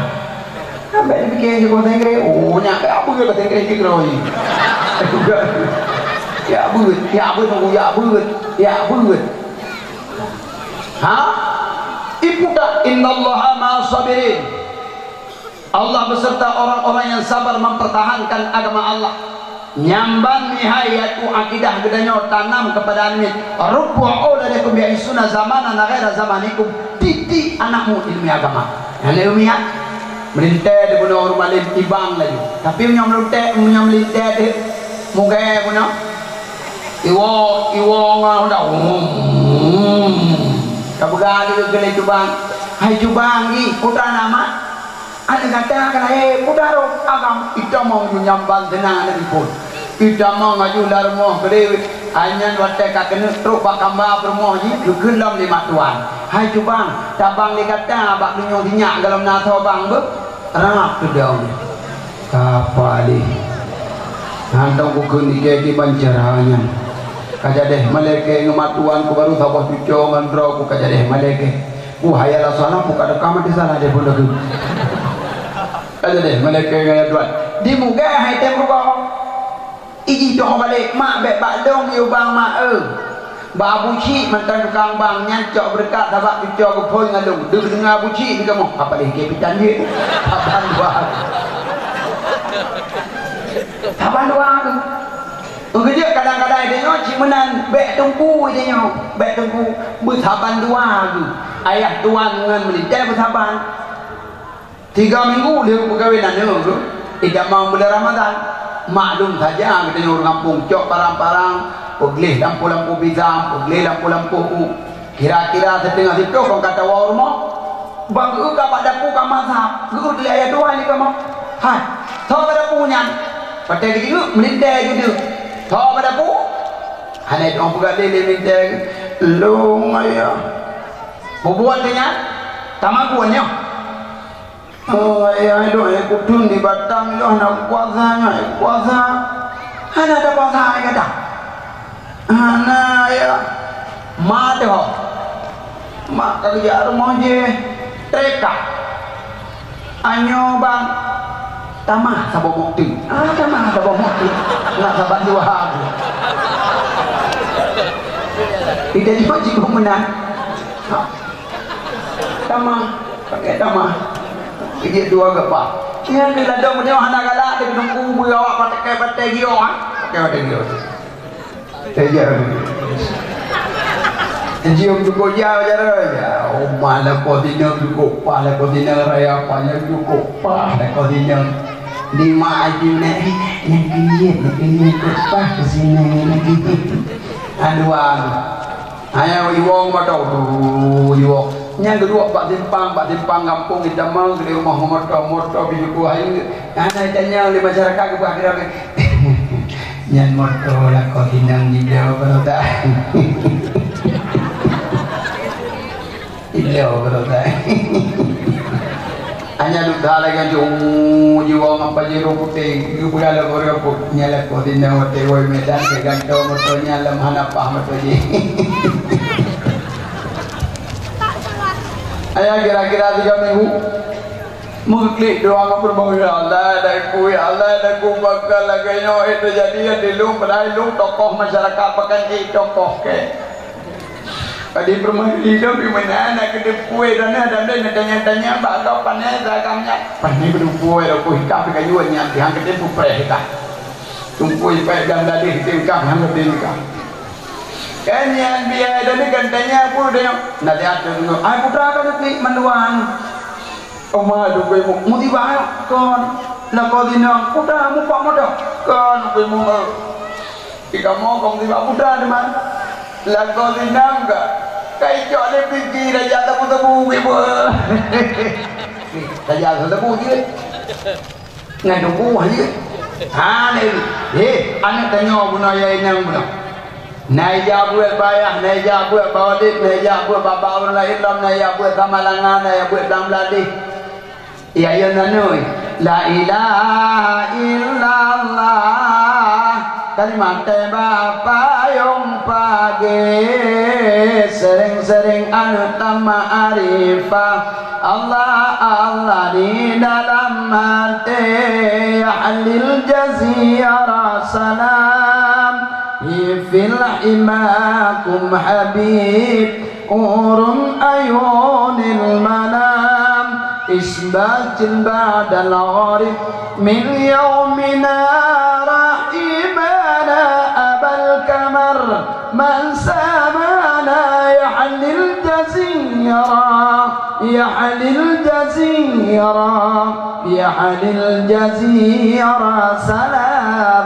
sampai dipikir je bahasa Inggris. Oh, nyak, kayak apa ke bahasa Inggris dia keroy? Ya, beut, ya, beut, ya, beut, ya, beut. Ha? Ipuka, innallaha ma'as sabirin. Allah beserta orang-orang yang sabar mempertahankan agama Allah. Nyang ban meuhai yaitu akidah geutanyoe tanam keupada aneuk miet. Rubbu auladikum ya'ishuna zamanan ghaira zamanikum. Didik anakmu ilmu agama. Nyang lheueh miet, meulintèe di bunoe ureueng malém ibang laju. Tapi meunyoe meulintèe, meunyoe meulintèe deuh, mugée bunoe. Iwoe, iwoe ngon honda. Hmm. Ka peugah lé keu cubang. Hai cubang, ih, peue na mak? Aneuk gata ka lahé, peue na rhot agam, itamong ju nyambang seunang aneuk lipôt. Itamong aju lam rumoh keudéh, hai nyan watèe ka keuneuk trok bak kamba peurumoh jih, geukheun lom lé mak tuan. Hai cubang, tabang lé gata bak geunyong sinyak gohlom na asoe bang beuh? Rab teudong. Ka palih. Hantong kukheun ikée kiban cara nyan. Ka jadeh malaikat ngon mak tuan ku baru saboh cucoe ngon droe ku ka jadeh malaikat. Ku hayal salah, ku ka teuka maté salah deh pun lagèe. Ka jadeh malaikat ngon tuan. Di mugah hai tem rugoe. Iji toh balek, mak, bèk bak dong yue bang, mak, eu. Bak Abu Syik mantong tukang bang nyan cok beureukat sabab cucoe geuphon ngon lôn. Deuh deungoe Abu Syik di kamoe, ka paleng kapitan jeuet. Saban dua. Saban dua tu. Meukeujeuet kadang-kadang tanyoe cit meunan, bèk teungku tanyoe, bèk teungku. Beusaban dua tu. Ayah tuan ngon meulintèe beusaban. Tiga minggu lheueh peukawen aneuk tu, itamong buleuen Ramadhan. Maklum saja geutanyoe ureueng gampông cok parang-parang, peugleh lampôh-lampôh pisang, peugleh lampôh-lampôh u. Kira-kira siteungoh siploh kon ka tawoe u rumoh. Bang geuh ka bak dapu ka masak, geuh lé ayah tuan di kamoe. Hai, soe bak dapu nyan? Watèe geujingeuk, meulintèe geuh. Tho bak dapu. Hana dong peugah lé, lé meulintèe geuh. Lôn, ayah. Bubuet teuh nyan, tamagun nyoe. Oh, ayah, ayah, ayah, kutun di Batam, ayah, hana puasa, ayah, puasa. Hana ada puasa, ayah, kata. Hana, ayah. Ma teuh ho. Ma ka geujak rumoh jih. Trép ka. Anyoe bang, tamah saboh mukti. Ah, tamah saboh mukti. Nak saban dua hari. Tidak jumpa cikgu menang. Ha. Tamah, pakai tamah. Pijit dua geupa. Nyan di ladôm nyoe hana galak, di geudong kubu awak pakai-pakai giok, ha? Pakai-pakai giok. Saja. Jiôm cukup jauh cara. Ya, rumah lakoe sinong cukup pah, lakoe sinong raya panjang cukup pah, lakoe sinong. Di mak aju nak, eh, nyang keuyiet, nyang keuyiet, cukup pah ke sinong, nyang keuyiet. Aduh, aduh. Hanya iwong moto, duh, iwong. Nyang keudua bak simpang, bak simpang gampông itamong, di rumah moto, moto, bijuku hayu. Hana itanyong di masyarakat keubah kira. Nyan moto lakoe sinong jibloe baroe that. Jibloe baroe that. Hanya duek that lagèe nyan, jiwoe ngon pajero putéh, geupeugah lé ureueng pun, nyan lakoe sinong watèe woe Medan, geugantoe moto nyan lam hana paih moto jih. Hanya kira-kira tiga minggu. Meuklik doa ngon peurumoh, "Ya Allah, dan ku, ya Allah, dan ku, bakal lagèe nyoe, eh, teujadi di lôn, padahai lôn tokoh masyarakat, pakon jih tokoh kèe." Padahai peurumoh di lôn, di mana anak keudeue puwoe, dan ada, dan ada tanya-tanya, bak kau pané, dagang nyan. Pané keudeue puwoe, rokok hikam, di kayu nyan, pihak keudeue pupreh hikam. Tumpui payah dan dadih, hikam, hana deh hikam. Kan nyan biaya, dan ni kan tanya, apa dia? Nak diatur dulu. Ai, putra kan, klik manduan. Oma, dubai mu, musibah, kon. Lakoe sinong, putra, mupak moto. Kon, dubai mu, eh. Di kamoe, kon musibah, putra, teuma. Lakoe sinong ka. Kai cok lé piki, raja tebu-tebu, ibu. Raja tebu je. Ngon tuboh jih. Ha, lé. Eh, aneuk tanyoe bunoe ya inong bunoe. Na ija buet bak ayah, na ija buet bak Walid, na ija buet bak, bak ureueng laén lom, na ija buet Samalanga, na ija buet Blang Bladeh. Ya, ya, na nui. La ilaha illallah. Kalimat teuba payong pagé. Sering-sering aneuk tama'arifah. Allah, Allah di dalam hati, ya Halil Jazirah salam, hi fil imakum habib, urum ayunil manam, isbatil ba'dal gharib, min yaumina rahimana abal kamar. Man samana ya halil jazira, ya halil jazira, ya halil jazira. Salam,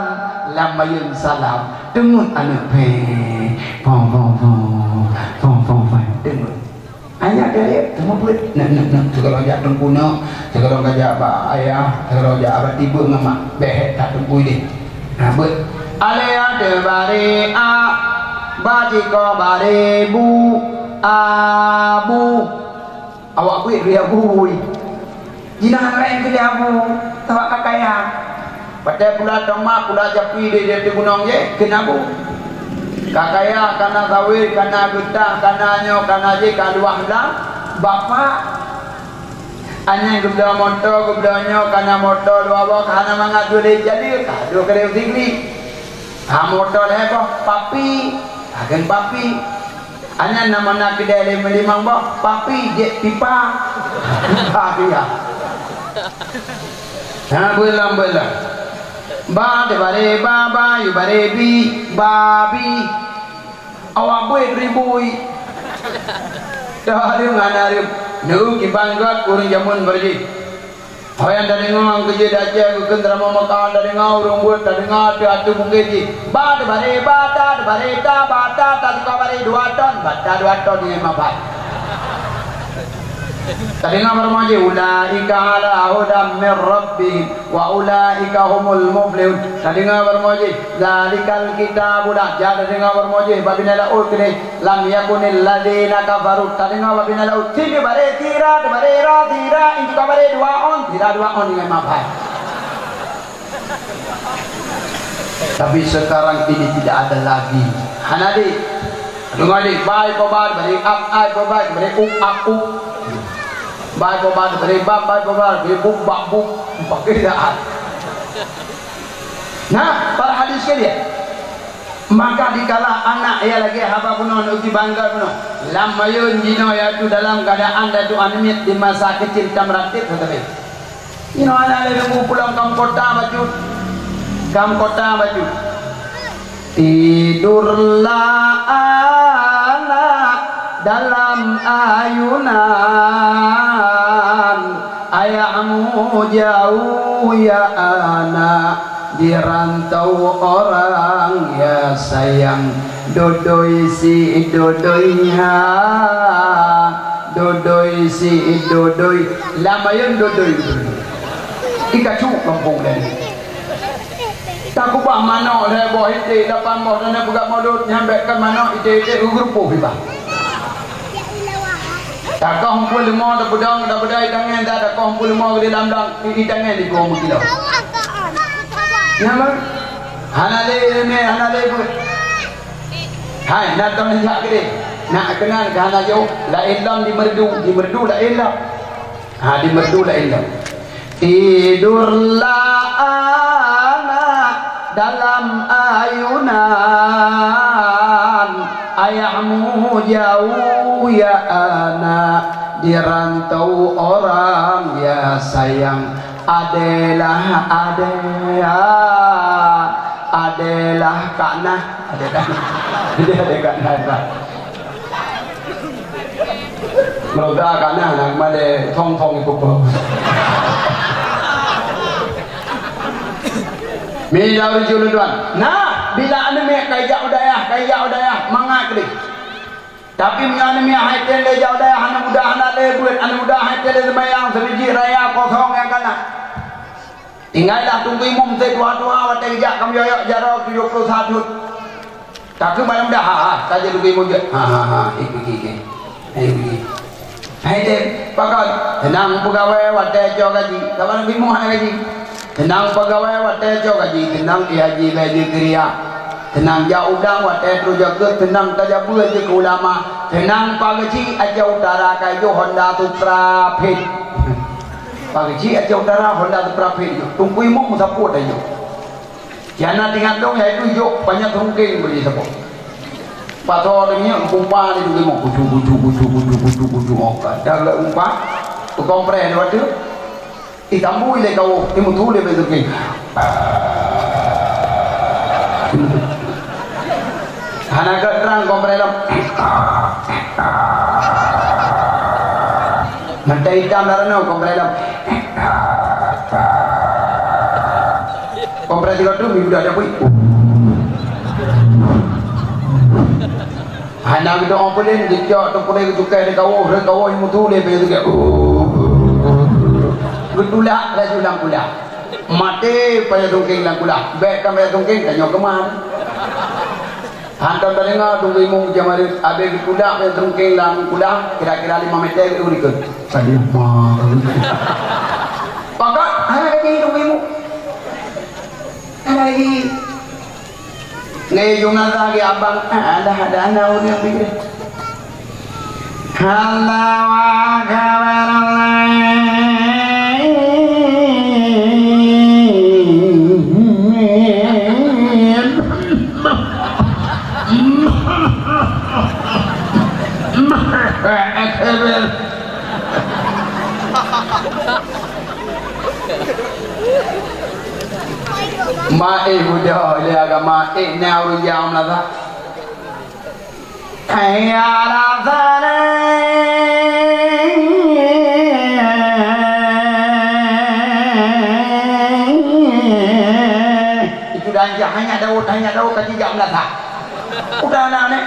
lam mayun salam. Teungeut aneuk pèng. Pong, pong, pong. Pong, pong, pong. Teungeut. Hanya dari teumeubuet, nak, nak, nak, sigohlom jak teungku nyoe, sigohlom ka jak bak ayah, sigohlom jak abah tibeue ngon mak, bèk that teungku idéh. Nah, beuet. Alèh até baré a, bajiko baré bu, abu. Awak beuet ria bui. Jihnyan laén keu abu, sabab ka kaya. Watèe pula teuma pula japi di, di, di gunong jih, keu abu. Ka kaya, kana sawét, kana geutah, kana nyoe, kana jih, ka luwah lam bapak. Anyang geubloe moto, geubloe nyoe, kana moto dua boh, ka hana mangat dua lé jadi, ka dua kali usigli. Ha moto lhèe boh, papi, ka kheun papi. Hana nama na keudè lé meulimong boh, papi jép pipa. Pipa dia. Ha, beulam-beulam. Ba, teubaré ba, ba, yu baré bi, babi. Awak beuet ribui. Dah ada ngana rib. Neu kiban got ureueng jameun beurjih. Hai nyang tadeungoe nyang keujeuet di Aceh, geukheun teuramong meukawan tadeungoe, ureueng buet tadeungoe, ateueh-ateueh bungkét jih. Ba teubaré bata, teubaré ta, bata, ta teuka baré dua ton, bata dua ton nyan mapat. Tadeungoe barô jih, "Ulaika ala hudam mir rabbihim wa ulaika humul muflihun." Tadeungoe barô jih, "Dzalikal kitabu la." Jak tadeungoe barô jih, bak binéh laôt keudeh, "Lam yakunil ladzina kafaru." Tadeungoe bak binéh laôt, "Sira baré, sira, baré, ra, sira, intu ka baré dua on, sira dua on ingat mapai." Tapi sekarang ini tidak ada lagi. Hana deh. Deungoe deh, bai po ba, bari ap, ai po ba, bari up, ap, up. Bai po ba, bari bab, bai po ba, bari bub, bab, bub. Pakai dah. Nah, para hadis sekalian. Maka dikala anak ya lagi haba bunoe, uji bangga bunoe. Lam mayôn jinoe yaitu dalam keadaan datu aneumiet di masa kecil tamratit tetapi. Inoe hana lé deungoe pulang kam kota bacut. Kam kota bacut. Tidurlah anak dalam ayunan, ayahmu jauh ya anak, di rantau orang ya sayang. Dodoi si dodoi ha, dodoi si dodoi. Lam ayôn dodoi. Ikacu kampung dan takubah manok lhèe boh iték, lapan boh dan peugah mulod nyang bèk kan manok iték-iték geurupoh iba. Takoh umpul leumo tapeudong, tapeudai tangen, takoh umpul leumo di lam dang, i tangen di dua kilo. Nyan, hana lé mè, hana lé beuet. Hai, na tom jak keudeh. Nak keunan ka hana jauh, laén lom di merdu, di merdu laén lom. Ha, di merdu laén lom. Tidurlah anak dalam ayunan, ayahmu jauh ya anak, di rantau orang ya sayang. Adélah, adé, adélah kana, adé kana, adé, adé kana. Meureuka kana na keumalée thong-thong ipeupeu. Mida rujuk lôn tuan. Nah, bila aneuk miet ka ijak u dayah, ka ijak u dayah, mangat keudeh. Tapi meunyoe aneuk miet hai tem lé ijak u dayah, aneuk muda hana lé beuet, aneuk muda hai tem lé seumayang, seurijik raya kosong nyang kana. Tinggai lah teungku imum sei tuha-tuha watée geujak ka meuyok-yok jaroe tujoh ploh satu. Ka keuh barang dah, ha, ha, ka jeuet teungku imum jeuet. Ha, ha, ha, eh, pigi, eh. Eh, pigi. Hai tem, pakon, teunang peugawée watée cok gaji. Ka barang imum hana gaji. Teunang peugawée watée cok gaji, teunang i haji bèk jeuet keu riya. Teunang jak udang watée troh jakeuet, teunang tajak beue jeuet keu ulama. Teunang pageuchik Aceh Utara ka ijoh Honda Supra Fit. Pageuchik Aceh Utara, Honda Supra Fit nyoe. Teungku imum meusapeue tanyoe. Siana tinggai dong, yaitu jok banyak rungkeng beri sapeue. Pasoe teungieng kumpa di teungoh kucu, kucu, kucu, kucu, kucu, kucu, oh, ka dah gak kumpa. Peukompreh lewat tu. Itambui lé kawoe, imeuthu lé bèk rungkeng. Hana geutrang kompreh lom. Mata itam lam ranoe kompreh lom. Kompreh tiga tu minggu dah dapui. Hana geudong peulén, geucok teupeuléh geucukai di kawoe, rhot kawoe imeuthu lé bèk rungkeng. Geutulak laju lam kulah. Maté payah tungkeng lam kulah. Bèk ka payah tungkeng, tanyoe keuman. Hantom tadeungoe tungkeng mung jamarit, abéh geutulak payah tungkeng lam kulah, kira-kira lima meter geuh dikeue. Tadi mah. Pakon hana lagi tungkeng mung. Hana lagi. Ngai jumlah lagi abang, ah, dah ada anak urang lagi. Allahu Akbar, Allahu. Maéh muda lé agama, éh na ureueng jam lagak. Hayya 'alas shalah. Itu dah anjak, hanya Daud, hanya Daud ka jijak meulasak. Udah anak ni,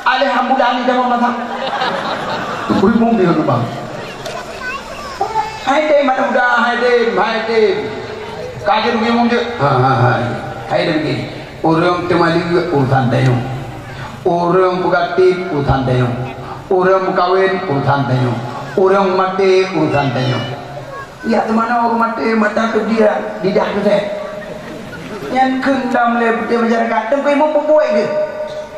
alhamdulillah ni dah meulasak. Bui bumi lubang. Hai tem, aneuk muda, hai tem, hai tem. Ka jeuet geuimum jeuet. Ha, ha, ha. Hai tem gini. Ureueng teumaleuek urusan tanyoe. Ureueng peugah tiep urusan tanyoe. Ureueng meukawen urusan tanyoe. Ureueng maté urusan tanyoe. Ya, teumanoe ureueng maté mata teubiet, lidah teuset. Nyan kheun dam lé beutôi masyarakat, teungku imum peubuet geuh.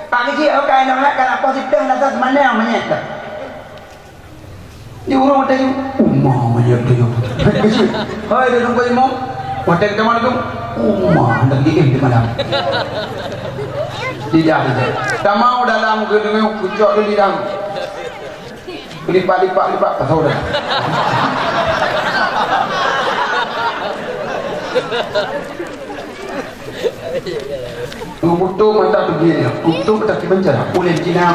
Pak Keuchik, oke, nang nak kana positif, nasa seumana manyét dah. Di ureueng watèe nyoe, uma meunyoe tu nyoe. Hai, dia tunggu imum. Watèe kita malam tu, uma hendak diim di malam. Tidak, tidak. Tamau dalam gedung, pucuk tu di dalam. Lipat-lipat, lipat, pasal dah. Beutôi mata pergi dia. Beutôi mata kiban cara. Uleh Cina.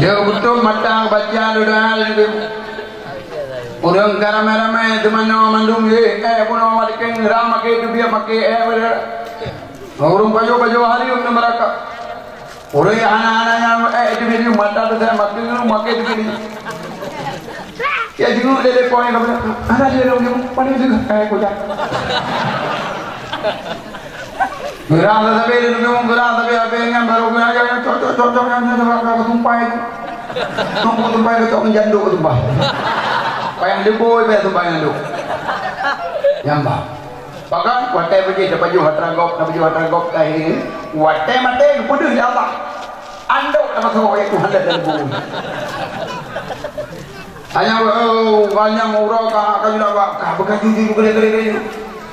Dia beutôi mata baca doa. Ureueng ka ramai-ramai teumanoe mandum ye, eh, bunoe wadikeng ram makai teubiet makai, eh, beda. Ureueng pajoh-pajoh hari ureueng neuraka. Ureueng nyang hana-hana nyan, eh, itu video mata tu saya mati dulu, makai tu gini. Ya, jenguk dia, dia poin, dia bilang, "Hana dia dong, dia poin juga, eh, kocak." Geurang sabe dia dong, geurang sabe, habis nyan baru geurang, ya, ya, cok, cok, cok, cok, nyan, nyan, nyan, nyan, tumpai tu. Tunggu tumpai, cok, nyan janduk tumpai. Payah diboi, payah tumpai janduk. Nyambah. Bahkan watèe beujih tapajoh atra gob, tapajoh atra gob ka akhé nyoe, watèe maté geupeudeuh lé Allah. Andok tapasoe, ya Tuhan, dan Tuhan. Hanya, oh, hanya uroe ka, ka jula bak, ka beukaju-ju, gede-gede.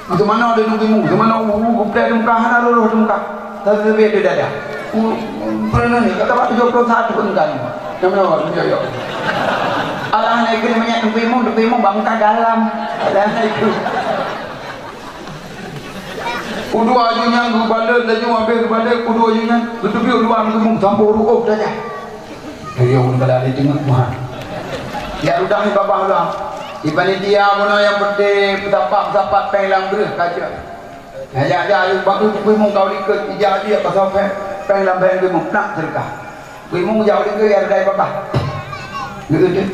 Untuk mana ada nunggu mu, untuk mana, uh, uh, geupeudeh dum ka, hana lurus dum ka. Tapi lebih ada dada. Uh, pernah ni, kata Pak tujuh puluh satu pun kan. Nama awak, ya, ya. Allah naik kena banyak nunggu imum, nunggu imum, bangka galam. Allah naik tu. Udua aju nyan geubalek, laju habéh geubalek, udua aju nyan geuteubiet luwa geumum sampôh ruôh saja. Ayo, ulôn kada lé teungeut Tuhan. Ya udah ni babah ulang. Di panitia bunoe nyang penting peusapat-peusapat péng lam breuh kaca. Nah, jak-jak ayu baru geuimum kau likot, ijak ayu ya pasal péng, péng lam péng geumum nak sedekah. Geuimum jak likot ya redai babah. Geudeh.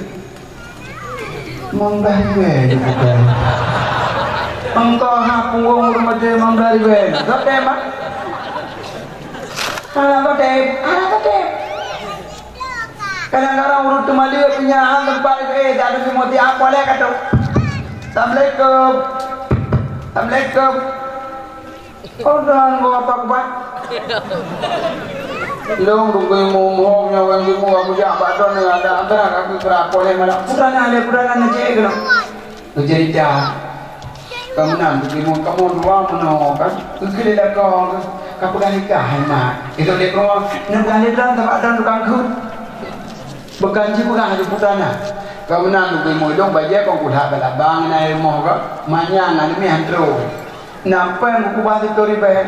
Mang Daiwen bukan. Engkau ha punggong rumah dia Mang Daiwen. Kau tembak. Alah kau tem, alah kau tem. Kadang-kadang urut tu mali punya hal tempat itu, eh, tak ada semua tiap apa leh kata. Assalamualaikum. Assalamualaikum. Oh, dan gua apa kubat? Long dong geuimum, hom nyan wan geuimum, aku jak bak don ni, ada antara aku kira apa leh malam. Putana leh, putana na cek kena. Bercerita. Kamu nanti geuimum, kamu dua meunoe kan? Keu lé lakoe, ka peugah nikah hai mak. Itu dia keluar, nak peugah lé dan tempat dan tukang kut. Bukan cuma peugah ada putana. Kamu nanti geuimum dong bajèe kong kuda balabang na rumoh ka. Manyang na mi antro. Nampai meukeubah sikureueng ribèe.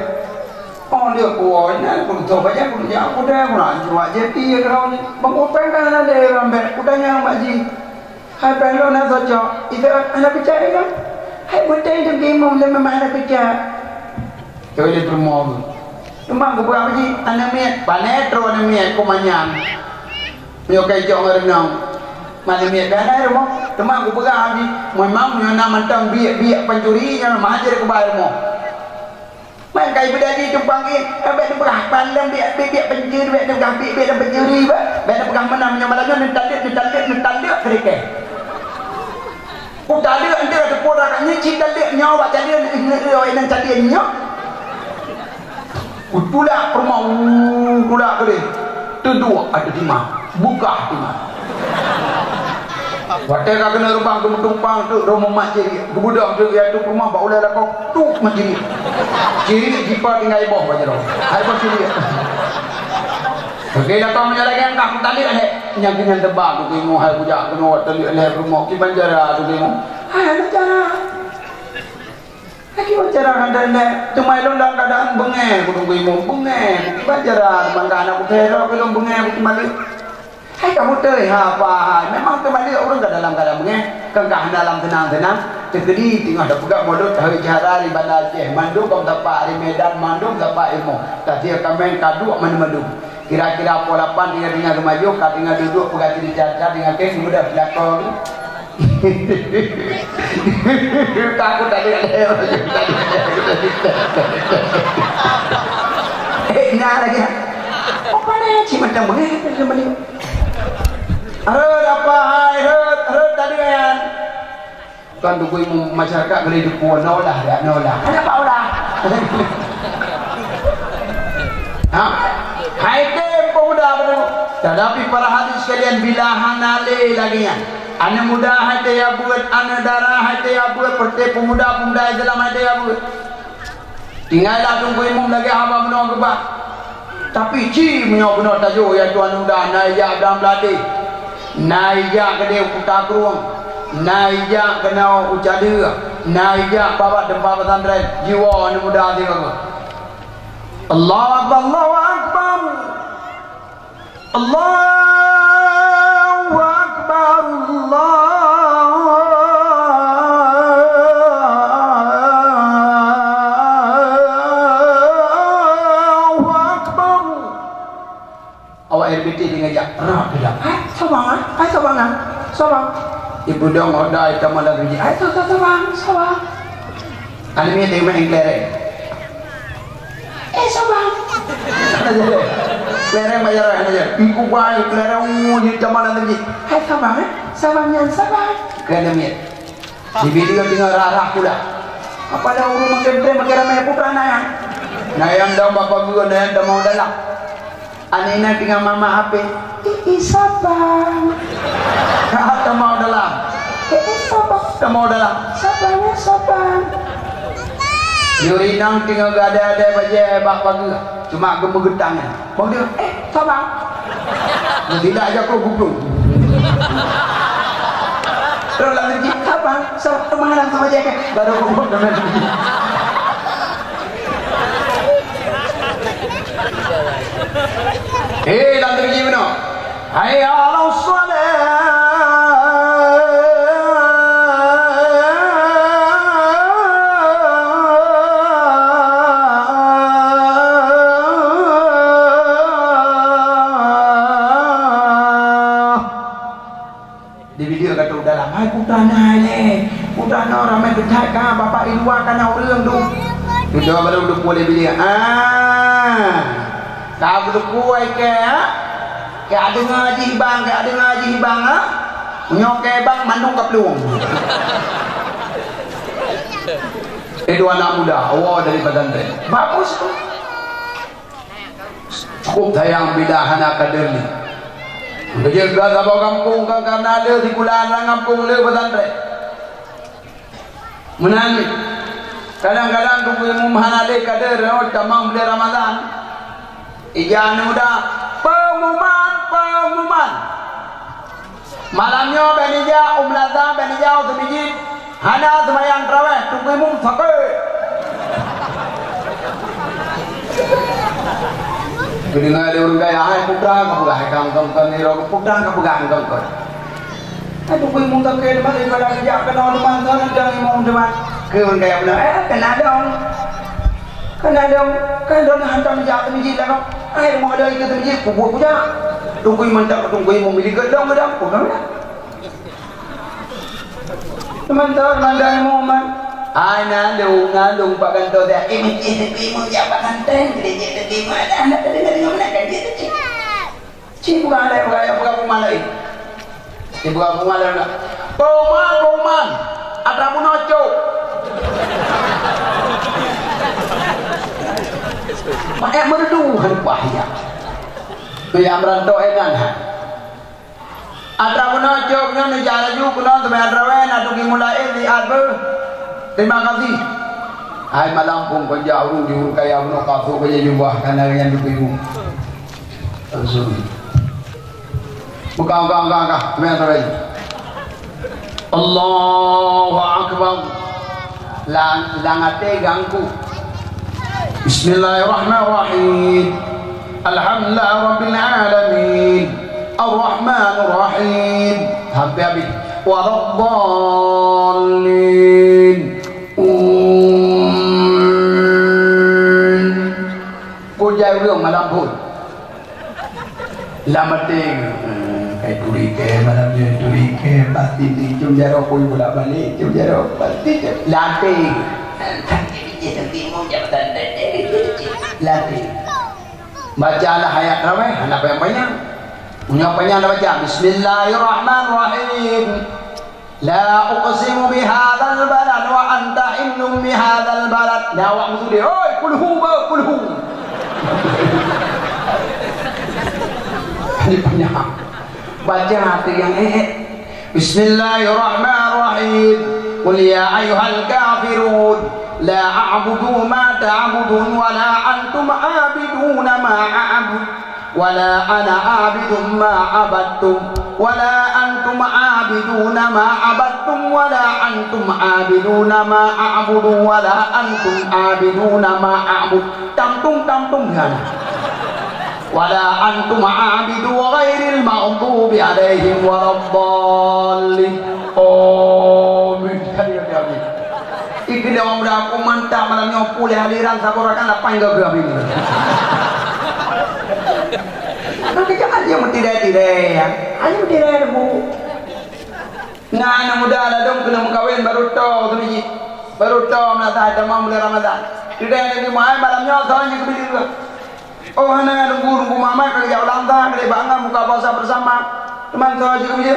Oh, lheueh kuwoe nyan, keuneuk toh bajèe, keuneuk jak u kudèe, keuneuk ancoe jak jeuet ié keudroe nyan. Bang Upeng ka hana lé rambèe, kutanyong bak jih, "Hai Peng, lôn na soe cok?" Ite hana picak lé nyan. "Hai, beutôi teuh geuimum lé, memang hana picak." Keu lé peurumoh. Teuma geupeugah bak jih, "Aneuk miet, pané trok aneuk miet, keu manyang." Meunyoe ka ijok ngon reunong, malam miet ka na rumoh. Teuma kupeugah lagi, memang meunyoe na mantong biek-biek pancuri nyan mah jeuet keubai rumoh. Man kai beudadi tumpang gét, ka bèk neupeugah ban lom biek-biek pancuri, bèk neupeugah biek-biek lam pancuri, bèk, bèk neupeugah meunan meunyoe malam nyoe neutaleuek, neutaleuek, neutaleuek keudikeh. Kutaleuek enteuk teupot rakan nyoe cit taleuek nyoe bak calien, nyoe, nyoe, nyoe, nyoe, nyoe. Kutulak peurumoh, uh, tulak keudeh. Teuduek ateueh timah, bukah timah. Watèe ka keuneuk reubah geumeutumpang teuk droe mumat ciriek, geubeudôh teuk ié ateueh peurumoh bak ulèe lakoe, tuk meuciriek. Ciriek jipa tinggai boh bak jaroe. Hai boh ciriek. Oke, lakoe meunyoe lagèe nyan ka kutaleuek lé. Nyan keuh nyan teuba tu keunoe hai kujak keunoe taleuek lé peurumoh kiban cara tu keunoe. Hai aneuk cara. Lagi wajar hana nyan, teuma lôn dalam keuadaan beungèh, kudong geuimum beungèh, bukan wajar, mangga aneuk kupeurok lôn beungèh, bukan malu. Hai kamoe teuh, ha, apa hai, memang teumalu ureueng ka dalam keuadaan beungèh, kan ka hana lam seunang-seunang, teukeudi teungoh tapeugah mulod, tahi cara di Banda Aceh, mandum ka meusapat di Medan, mandum sapat ilmu, tasia kaméng ka duek mandum-mandum. Kira-kira poh lapan tinggai-tinggai geumajoh, ka tinggai duduek peugah sini caca tinggai keng, mudah silakon. Takut tadi ada orang tadi. Eh, nah lagi. Apa ni? Cik macam mana? Rot apa hai? Rot, rot tadi kan. Kan tu kui masyarakat boleh dukung nolah, ya nolah. Kenapa olah? Ha? Hai tem pemuda baru. Tetapi para hadirin sekalian, bila hana lé lagi nyan. Aneuk muda hai teuya buet, aneuk dara hai teuya buet, peureuté pemuda-pemuda Islam hai teuya buet. Tinggai lah Teungku Imum lagée haba meunoe geuba. Tapi ci meunyoe bunoe tajoh ya tuan muda, na ijak Abdallah Meulati, na ijak keudeh u Kuta Krueng, na ijak keunoe u Cadeue, na ijak babah teumpat pesantren, jiwoe aneuk muda sigoe. Allahu Akbar, Allahu Akbar. Allahu Akbar, Allahu Akbar. Awak R B T tinggai jak rap dah. Hai, sabar ah. Hai, sabar ah. Sabar. Ibu dong oda itam malam ni. Hai, sabar, sabar, sabar. Aneuk miet teurimong kelereng. Eh, sabar. Kelereng bayar, bayar. Iku bai kelereng, uh, di zaman lagi. Hai, sabar, eh. Sabar, nyan, sabar. Kena miet. Di video tinggal rah-rah pula. Apa dah urus makin betul, makin ramai putra nayang. Nayang dah bapa guru, nayang dah mau dalam. Aneuk inong tinggai mama ape? Ih, ih, sabar. Ka tamong dalam. Ih, ih, sabar. Tamong dalam. Sabar, ya, sabar. Yuri inong tinggai gada-gada bajée bak pageue. Cuma geumeugeutang nyan. Bang dia, "Eh, sabar." Meusidak aja kok gublung. Terus lagi, "Sabar, sabar, teman sama aja." Baru gublung teman. Hei, lam teujih meunoe. Hayya 'alas shalah. Di video ka trok dalam, "Hai putra nai lé, putra nyoe ramé keuthai ka, bapak di luwa ka na ureueng tu." Kita baru dukung lé bilik. Ah. Ka beudukung ai keu, ha? Ka deungoe jih bang, ka deungoe jih bang, ha? Nyoe keu bang mandum ka plueng. Itu anak muda, awak dari pesantren. Bagus tu. Cukup sayang bila hana kader ni. Beujeuet ka saboh gampông ka, karena le sikula lam gampông le pesantren. Meunan, kadang-kadang Teungku Imum hana le kader, oh, tamong bulan Ramadhan. Ija aneuk muda, pengumuman, pengumuman. Malam nyoe bèk neujak u meunasah, bèk neujak u seumijeut, hana seumayang tarawèh, Teungku Imum sakét. Geudeungoe lé ureueng kaya, "Hai putra, kapeugah hai kang kon-kon nyoe, putra, kapeugah hai kang kon." Hai Teungku Imum sakét, daripada geujak keunoe teuma, soe nyang imum teuma. Keu ureueng kaya bunoe, "Eh, keunan dong." Kan ada, kan ada hantom jak seumijeut lagoe. Ai rumoh ada ikeu seumijeut, peubuet kujak. Teungku Imum tak, Teungku Imum milik gedong, gedong, peugah dah. Teman-teman, mandang Imum, man. Ai, nalung, nalung, Pak Ganto, dah. Eh, mesti Teungku Imum jak Pak Ganto, dia je Teungku Imum, ada anak tadi, tadi, mana kan dia tu, cik? Cit peugah lé, peugah, peugah peuma laén. Cit peugah peuma laén. Peuma, peuma. Atra bunoe cok. Pakai merdu hana payah. Payah meurantau engan ha. Atra bunoe cok nyoe neujak laju keunoe teumé atra wéh na tuki mulai di Abu. Terima kasih. Hai malam pun kau jak urung di urung kaya bunoe ka tu kaya jubah kana nyan dupi bu. Langsung. Buka, buka, buka, buka. Kami yang terbaik. Allahu Akbar. Lang, lang até gangku. Bismillahirrahmanirrahim. Alhamdulillah Rabbil Alamin. Ar-Rahmanir Rahim. Sampai habis. Waladdallin. Umm. Kujai ureueng malam phon. Lam até, eh, ka Turi kèe malam nyoe, turi kèe, pasti ni cium jaroe pun bolak-balik, cium jaroe, pasti cium. Latih. Latih. Bacalah ayat ramai, hana panyang-panyang. Meunyoe panyang dah baca, "Bismillahirrahmanirrahim. La uqsimu bihadzal balad wa anta hillum bihadzal balad." Nyan awak meusude, "Oi, kulhu ba, kulhu." Ini panyang. Baca tu nyang eh, eh. Bismillahirrahmanirrahim. Qul ya ayyuhal kafirun. La a'budu ma ta'budun wa la antum 'abiduna ma a'bud. Wa la ana 'abidun ma 'abadtum. Wa la antum 'abiduna ma 'abadtum. Wa la antum 'abiduna ma a'budu. Wa la antum 'abiduna ma a'bud. Tam tum, tam tum, ya. Wala antum 'abidu ghairil maghdubi 'alaihim waladdallin. Amin. Amin. Ikeu lé ureueng muda aku mantap malam nyoe puléh aliran saboh rakan lapan geuh amin. Tapi jangan dia meutiré-tiré, ya. Ayo tiré dulu. Na aneuk muda ladôm keuneuk meukawen, barô tô teumijik. Barô tô meunasah tamong buleuen Ramadhan. Teudeungoe lagèe nyan, malam nyoe soe nyang geubri dua. Oh, hana, nunggu-nunggu mamat ka geujak u Langsa, ka lheueh bak ngon buka puasa bersama. Teuma soe nyang geubri?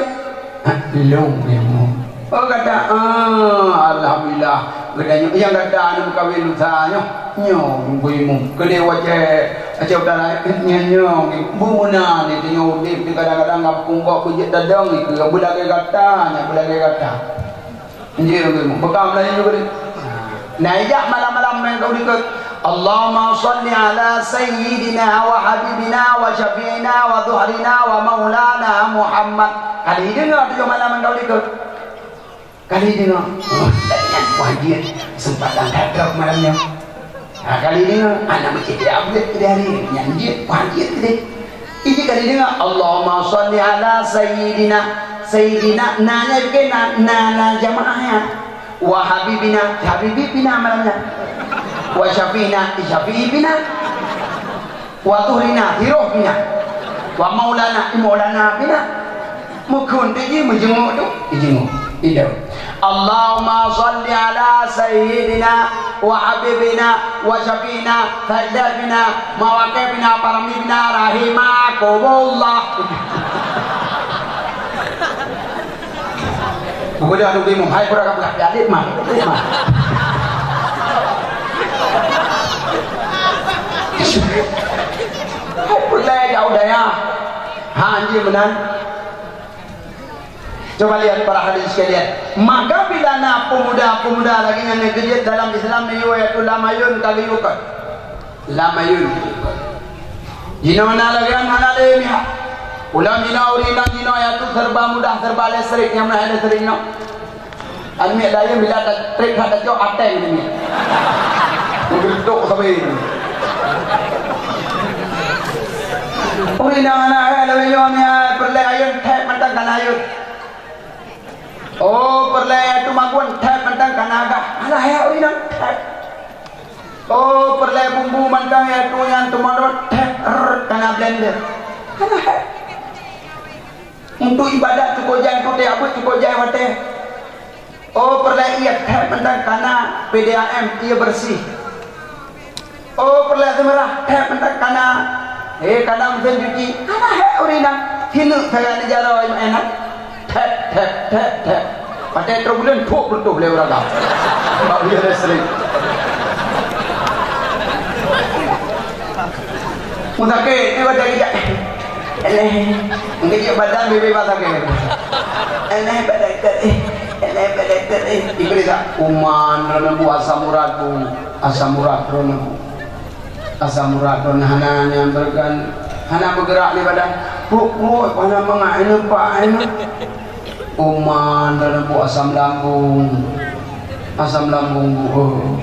Lôn, ya, Mu. Oh, gata, ah, alhamdulillah. Gata nyoe, nyang gata aneuk meukawen lusa nyoe. Nyoe, Teungku Imum, keudeh wajéb, aca utara, nyan nyoe, bu meunan, nyoe udép, kadang-kadang ngap kumbok beujeuet dadong, ikeu beulagèe gata, nyan beulagèe gata. Nyoe, Teungku Imum, bekam laén juga deh. Nah, ijak malam-malam main kau dikit. Allahumma shalli ala sayyidina wa habibina wa syafi'ina wa dhuhrina wa maulana Muhammad. Kali deungoe tujoh malam main kau dikit. Kali deungoe, oh, nyan wajéb seumpatan that droe malam nyoe. Ha, kali deungoe, aneuk meucit dia buet keudeh hari nyan jeuet, wajéb keudeh. Iji kali deungoe, Allahumma shalli ala sayyidina, sayyidina, na nyan ke na, na, na jamaah nyan. Wa habibina, habibi pina malam nyan. Wa syafi'ina, syafi'i pina. Wa dhuhrina, hiroh pina. Wa maulana, maulana pina. Meukheun teuk jih meujeuenguk tu, ijeuenguk. Idong. Allahumma shalli ala sayyidina wa habibina wa syafi'ina sayyidina mawaqifina paramibina rahimakumullah. Kemudian Teungku Imum, hai kurang apa, adik mah, adik mah. Hai pulai jauh daya. Ha, anjing meunan. Coba lihat para hadirin sekalian. Maka bila na pemuda-pemuda lagèe nyan nyang keujeuet dalam Islam, niyue yaitu lam ayun ka geuyue kon. Lam ayun. Jinoe na lagèe nyan hana lé mihak. Ulam jinoe ureueng inong jinoe yaitu serba mudah, serba listrik, nyang meunan listrik nyoe. Aneuk laén bila ta-, trép that tacok ateng ni. Meugeudok sabe. Oh, inong aneuk hai lawét nyoe mia peureulèe ayun thép mantong kana ayun. Oh, peureulèe teumaguen thép mantong kana gah. Alah, hai ureueng inong thép. Oh, peureulèe bumbu mantong yaitu nyan teumodot thép, rrrt, kana blender. Alah, hai. Untuk ibadat cukôp jai, untuk tiap buet cukôp jai watèe. Oh, peureulèe ié thép mantong kana P D A M, ié bersih. Oh, peureulèe seumeurah thép mantong kana, eh, kana meusén cuci. Kana hék ureueng inong, hineuk sagai neujaroe meu'en. Thép, thép, thép, thép. Watèe trôk buleuen, thôk beutôh lé ureueng agam. Bak ujeuen listrik. Meusakét, eh, watèe geujak. Eleh, meukeujeuet badan bibé bak sakét. Eleh, bak dokto, eh. Eleh, bak dokto, eh. Iperiksa, kuman, droeneuh bu asam urat, bu. Asam urat, droeneuh bu. Asam urat, droeneuh hana nyan beuregan, hana beugeurak di badan. Pruet-pruet, hana mangat, hana pak, hana. Uma, dan bu asam lambung. Asam lambung bu.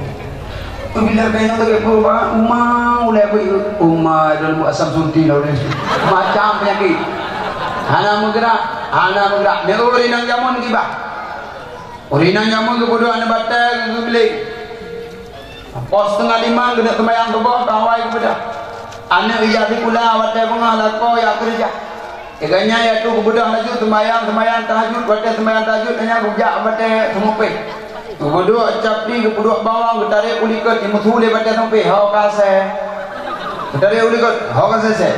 Bila kena lagi perubahan, uma, ulai bu, uma, dan bu asam sunti lah ulai. Macam penyakit. Hana meugerak, hana meugerak. Ni ureueng inong jameun gibah. Ureueng inong jameun geupeudong aneuk batèe geubiléng. Pos teungoh limong geuneuk seumayang suboh ka awai geupeudah. Aneuk ijak sikula watèe beungoh lakoe jak keureuja. Lagèe nyan, yaitu geubeudôh laju seumayang, seumayang tahajud, watèe seumayang tahajud, nyan geujak watèe seumupéh. Geupeuduek cap di, geupeuduek bawang, geutarek u likot, jimeusu lé watèe seumupéh, "Ho ka sè." Geutarek u likot, "Ho ka sè, sè.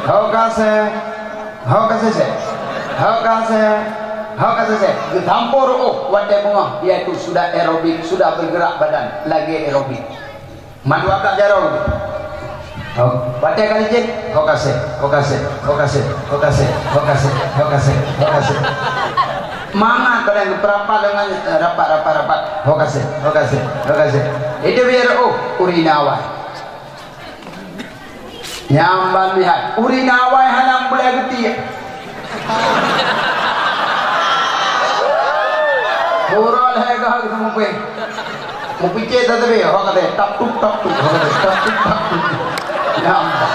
Ho ka sè. Ho ka sè, sè. Ho ka sè. Ho ka sè, sè." Geutampo reuôh watèe beungoh, yaitu sudah aerobik, sudah bergerak badan, lagèe aerobik. Mandua blah jaroe. Ho, watèe ka licén, ho ka sè, ho ka sè, ho ka sè, ho ka sè, ho ka sè, ho ka sè, ho ka sè. Mangat padahai geupeurapat deungon, eh, rapat, rapat, rapat. Ho ka sè, ho ka sè, ho ka sè. Itu biar, oh, ureueng inong awai. Nyan ban lihat, ureueng inong awai hana meubeulat geutiek. Uroe lhèe goh geuseumeubeuet. Meupicé tasbih, ho ka teuh, tap tup, tap tup, ho ka teuh, tap tup, tap tup. Ya Allah.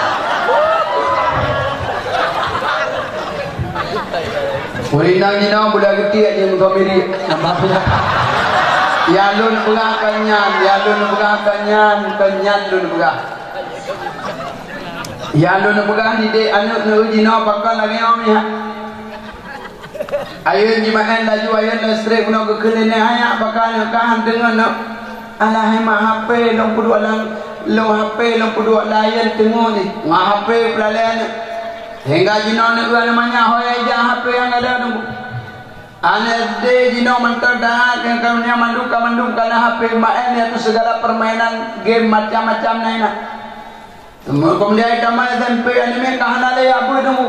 Ureueng inong jinoe beulat geutiek nyang meusuami riek. Ya lôn peugah ka nyan, ya lôn peugah ka nyan, ka nyan lôn peugah. Nyang lôn peugah didik aneuk neueu jinoe pakon lagèe nyoe meuhat. Ayeuen jimaén laju, ayeuen leustrek bunoe geukheun lé nèk, "Hai nyak, pakon aneuk kah han teungeut nyoe?" "Alah hai mak, H P lôn peuduek lam, lôn H P lôn peuduek lam ayeuen teungeut jih." Ngon H P peulalèe aneuk. Sehingga jinoe neueu aneuk manyak, ho jak H P nyang gadôh teungku. Aneuk S D jinoe mantong taát ngon karunia mandum, ka mandum ka na H P, maén yaitu segala permainan game macam-macam na inan. Keumudian tamat S M P, aneuk miet ka hana lé jak beuet teungku.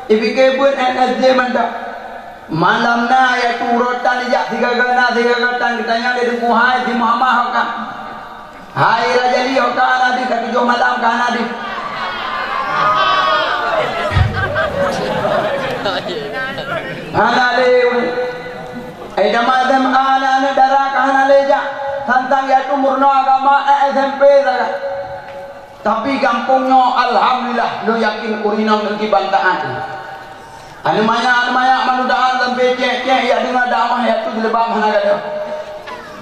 Ipike beuet S D mantong. Malam na yaitu urotan ijak sigaga na sigaga tan, geutanyong lé teungku, "Hai si Muhammad, ho ka?" "Hai Rajali, ho ka hana deuh, ka tujoh malam ka hana deuh." Hana lé. Eh, tamat S M A na aneuk dara ka hana lé jak. Tantang yaitu meurunoe agama, eh, S M P sagai. Tapi gampông nyoe, alhamdulillah, lôn yakin ureueng inong ngon kiban taát. Aneuk manyak, aneuk manyak, mandum taát sampai cék-cék, jak deungoe dakwah, yaitu jilbab hana gadôh.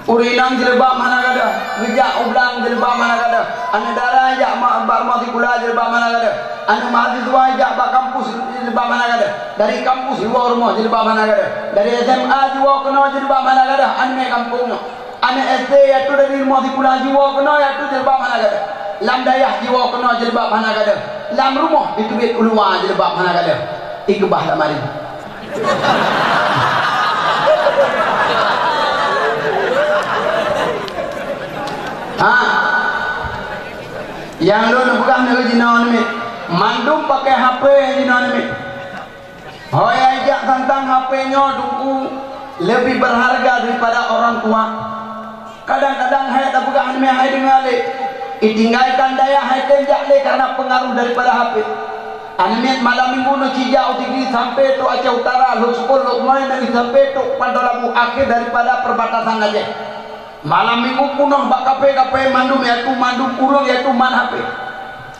Ureueng inong jilbab hana gadôh, geujak u blang jilbab hana gadôh. Aneuk dara jak ma-, bak rumoh sikula jilbab hana gadôh. Aneuk mahasiswa jak bak kampus jilbab hana gadôh. Dari kampus jiwoe rumoh jilbab hana gadôh. Dari S M A jiwoe keunoe jilbab hana gadôh. Aneuk gampông nyoe. Aneuk S D yaitu dari rumoh sikula jiwoe keunoe yaitu jilbab hana gadôh. Lam dayah jiwoe keunoe jilbab hana gadôh. Lam rumoh jiteubiet u luwa jilbab hana gadôh. Ikeubah lamari. Ha. Nyang lôn peugah nyoe jinoe namiet. Mandum pakai H P jinoe namiet. Ho jak tantang H P nyoe teungku lebih berharga daripada orang tua. Kadang-kadang hai tapeugah aneuk miet hai deungoe lé. Itinggalkan dayah hai tem jak lé karena pengaruh daripada H P. Aneuk miet malam minggu nyoe cijak u Sigli sampai trok Aceh Utara, lhok Sukon, lhok Meunoe, sampai trok Panton Labu, akhir daripada perbatasan Aceh. Malam minggu punoh bak kafe-kafe mandum yaitu mandum ureueng yaitu man H P.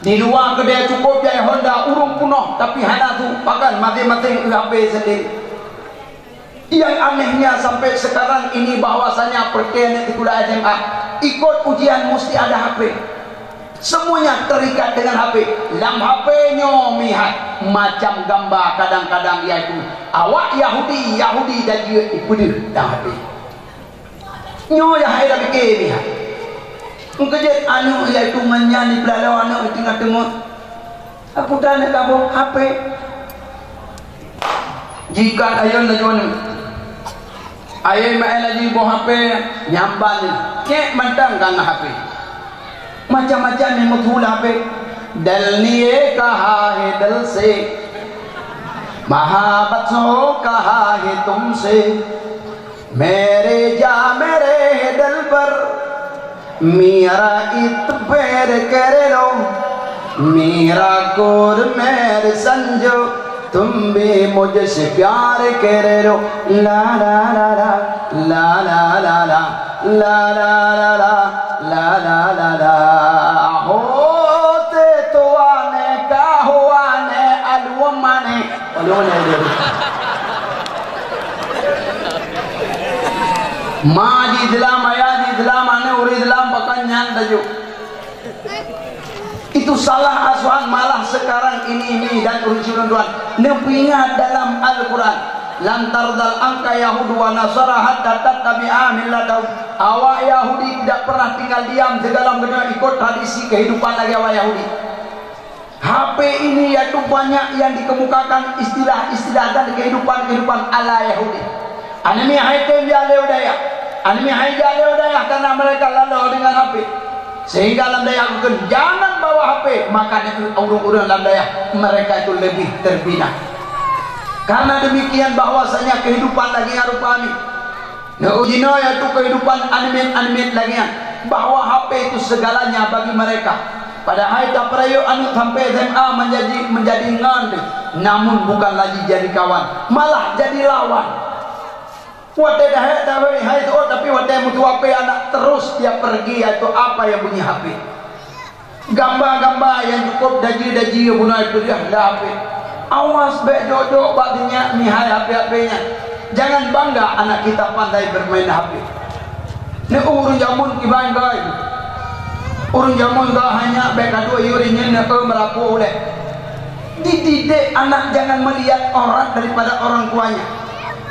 Di luwa keudè cukôp jai Honda ureueng punoh tapi hana su pakan maséng-maséng eu H P sendiri. Yang anehnya sampai sekarang ini bahwasanya peureuté aneuk sikula S M A ikot ujian musti ada H P. Semuanya terikat dengan H P. Lam H P nyoe meuhat macam gamba kadang-kadang yaitu awak Yahudi, Yahudi dan jeuet ipeudeuh lam H P. Nyoe nyang hai tapike nyan. Meukeujeuet aneuk yaitu ngon nyan jipeulalo aneuk teungoh teungeut. Aku tanya kamoe H P. Jikat ayeuen laju aneuk. Ayeuen maén laju boh H P nyamban nyan. Cék mantong ka ngon H P. Macam-macam nyang meutulah H P. Dal ne ye kaha hai dal se. Mahabbat so kaha hai tumse. Mere ja mere dilbar, mera itbar kar lo, mera gor mere sanjo, tum bhi mujhse pyar kar lo. La la la la, la la la la, la la la la, la la la la. Hote to ane ka ho ane alwamane. Ulôn nyan lôn. Ma ji Islam, ayah ji Islam, aneuk ureueng Islam pakon nyan tajok. Itu salah asuhan, malah sekarang ini, ini dan ureuëng syedara tuan, neupeuingat dalam Al-Quran, "Lan tardal anka Yahudu wa Nasara hatta tattabi'a millatahum." Awak Yahudi tidak pernah tinggal diam, segala macam ikut tradisi kehidupan lagi awak Yahudi. H P ini yaitu banyak yang dikemukakan istilah-istilah dan kehidupan-kehidupan ala Yahudi. Aneuëk miet hai tem jak lé u dayah. Aneuëk miet hai jak lé u dayah karena mereka laloe dengan H P. Sehingga lam dayah geukheun, "Jangan bawa H P," maka ureuëng-ureuëng lam dayah mereka itu lebih terbina. Karena demikian bahwasanya kehidupan lagi rupa ni. Nah, jinoe yaitu kehidupan aneuëk miet-aneuëk miet lagi nyan, bahwa H P itu segalanya bagi mereka. Padahai tapeurayeuk aneuëk sampai S M A menjadi, menjadi ngon, namun bukan lagi jadi kawan, malah jadi lawan. Watée dahé dawai hai tuot, tapi watée meutuah H P anak terus dia pergi, yaitu apa yang bunyi H P. Gamba-gamba nyang cukup dajih-dajih bunoe peureuah lam H P. Awas bék jok-jok bak dinyak mihai H P-H P nyan. Jangan bangga anak kita pandai bermain H P. Neu ureuëng jameun kiban gai. Ureuëng jameun gai hanya bék kadua yuri nyen neu meurapu uleh. Dididik anak jangan melihat aurat daripada orang tuanya.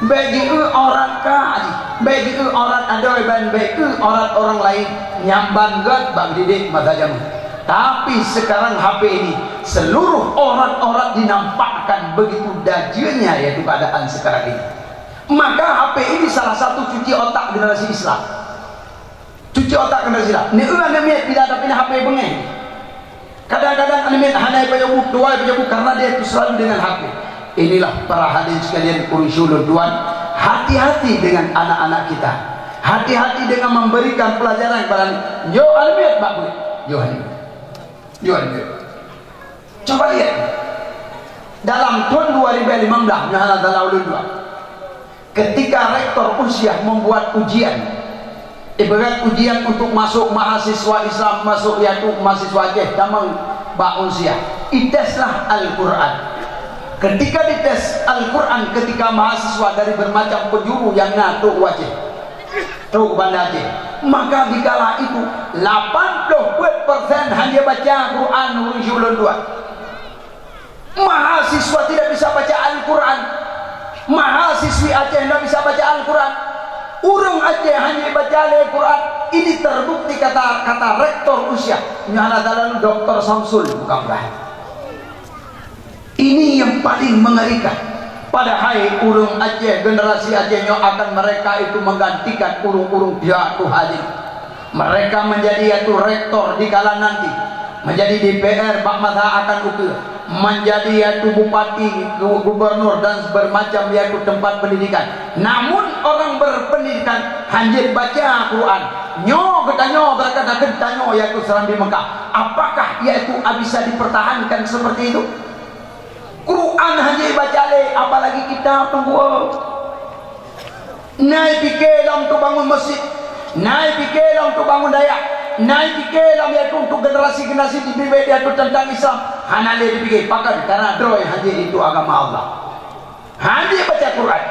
Bék jieu aurat ka jih, bék jieu aurat adoe ban bék eu aurat orang lain nyang ban gét bak didik masa jameun. Tapi sekarang H P ini, seluruh aurat-aurat dinampakkan begitu dajeunya, yaitu keadaan sekarang ini. Maka H P ini salah satu cuci otak generasi Islam. Cuci otak keunan sira. Neu aneuëk miet bila tapinah H P beungéh. Kadang-kadang aneuëk miet hana ipajoh bu, tuwai ipajoh bu karena dia itu selalu dengan H P. Inilah para hadirin sekalian, ureuëng syedara tuan, hati-hati dengan anak-anak kita. Hati-hati dengan memberikan pelajaran kepada anak. Yo aneuëk miet bak buet. Yo aneuëk miet. Yo aneuëk miet. Coba lihat. Dalam tahun dua ribu lima belas, nyoe hana salah ulôn dua. Ketika rektor Unsyah membuat ujian, ibarat ujian untuk masuk mahasiswa Islam, masuk yaitu mahasiswa Aceh, tamong bak Unsyah, iteslah Al-Quran. Ketika dites Al-Quran, ketika mahasiswa dari bermacam penjuru yang na trok u Aceh, trok u Banda Aceh, maka dikala itu lapan puluh peuet persen hana baca Quran, ureuëng syedara tuan. Mahasiswa tidak bisa baca Al-Quran. Mahasiswi Aceh tidak bisa baca Al-Quran. Ureuëng Aceh hana baca lé Quran. Ini terbukti kata, kata rektor Unsyah. Nyoe hana talalu Doktor Samsul, bukan-bukan. Ini yang paling mengerikan. Padahai ureuëng Aceh, generasi Aceh nyoe akan mereka itu menggantikan ureuëng-ureuëng pihak Tuhan. Mereka menjadi yaitu rektor di kala nanti, menjadi D P R bak masa akan ukeue, menjadi yaitu bupati, gu-, gubernur dan bermacam yaitu tempat pendidikan. Namun orang berpendidikan hanjeuet baca Quran. Nyoe geutanyoe, barangkatai geutanyoe yaitu serambi Mekah. Apakah yaitu bisa dipertahankan seperti itu? Quran hana jibaca lé, apalagi kitab Tuhan. Na pike lom untuk bangun masjid, na pike lom untuk bangun dayah, na pike lom yaitu untuk generasi-generasi di bibit yaitu tentang Islam. Hana lé dipike, pakon? Karena droe hana itu agama Allah. Hana baca Quran.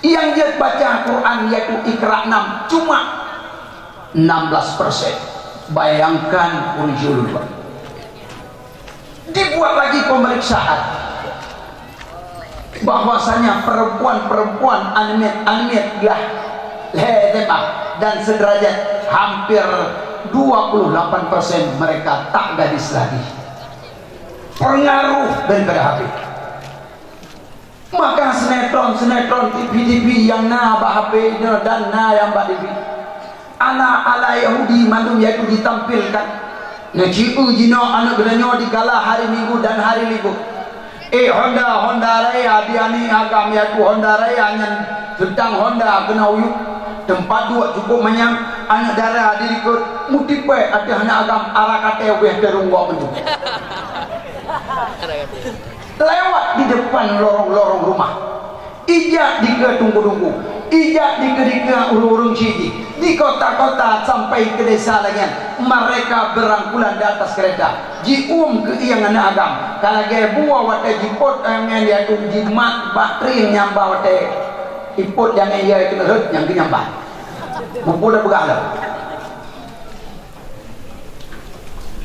Nyang jeuet baca Quran yaitu Iqra enam, cuma enam belas persen. Bayangkan, ureuëng syedara. Dibuat lagi pemeriksaan bahwasanya perempuan-perempuan aneuëk miet-aneuëk miet lah lhée S M A dan sederajat, hampir dua puluh delapan persen mereka tak gadis lagi. Pengaruh daripada H P. Maka sinetron-sinetron, T V-T V nyang na bak H P nyoe dan na nyang bak T V, ala-ala Yahudi mandum yaitu ditampilkan. Neucieu jinoe aneuëk geutanyoe dikala hari Minggu dan hari libur. Eh, Honda, Honda Raya, di aneuk agam yaitu Honda Raya nyan, teuntang Honda keuna uyuek, teumpat duek cukup manyang, aneuëk dara di likot, meutipée ateueh aneuk agam, arah katé ubeh teurungok mandum. Lewat di depan lorong-lorong rumah. Ijak dikeue teungku-teungku, ijak dikeue-dikeue ureuëng-ureuëng siji, di kota-kota sampai ke desa lagian. Mereka berangkulan di atas kereta, jiuem keu ieng aneuk agam. Ka lagée buah watée jipot angén yaitu jimat bak trieng nyang ba watée ipot angén yaitu rhot nyang geunyambat. Mupu dah peugah lom.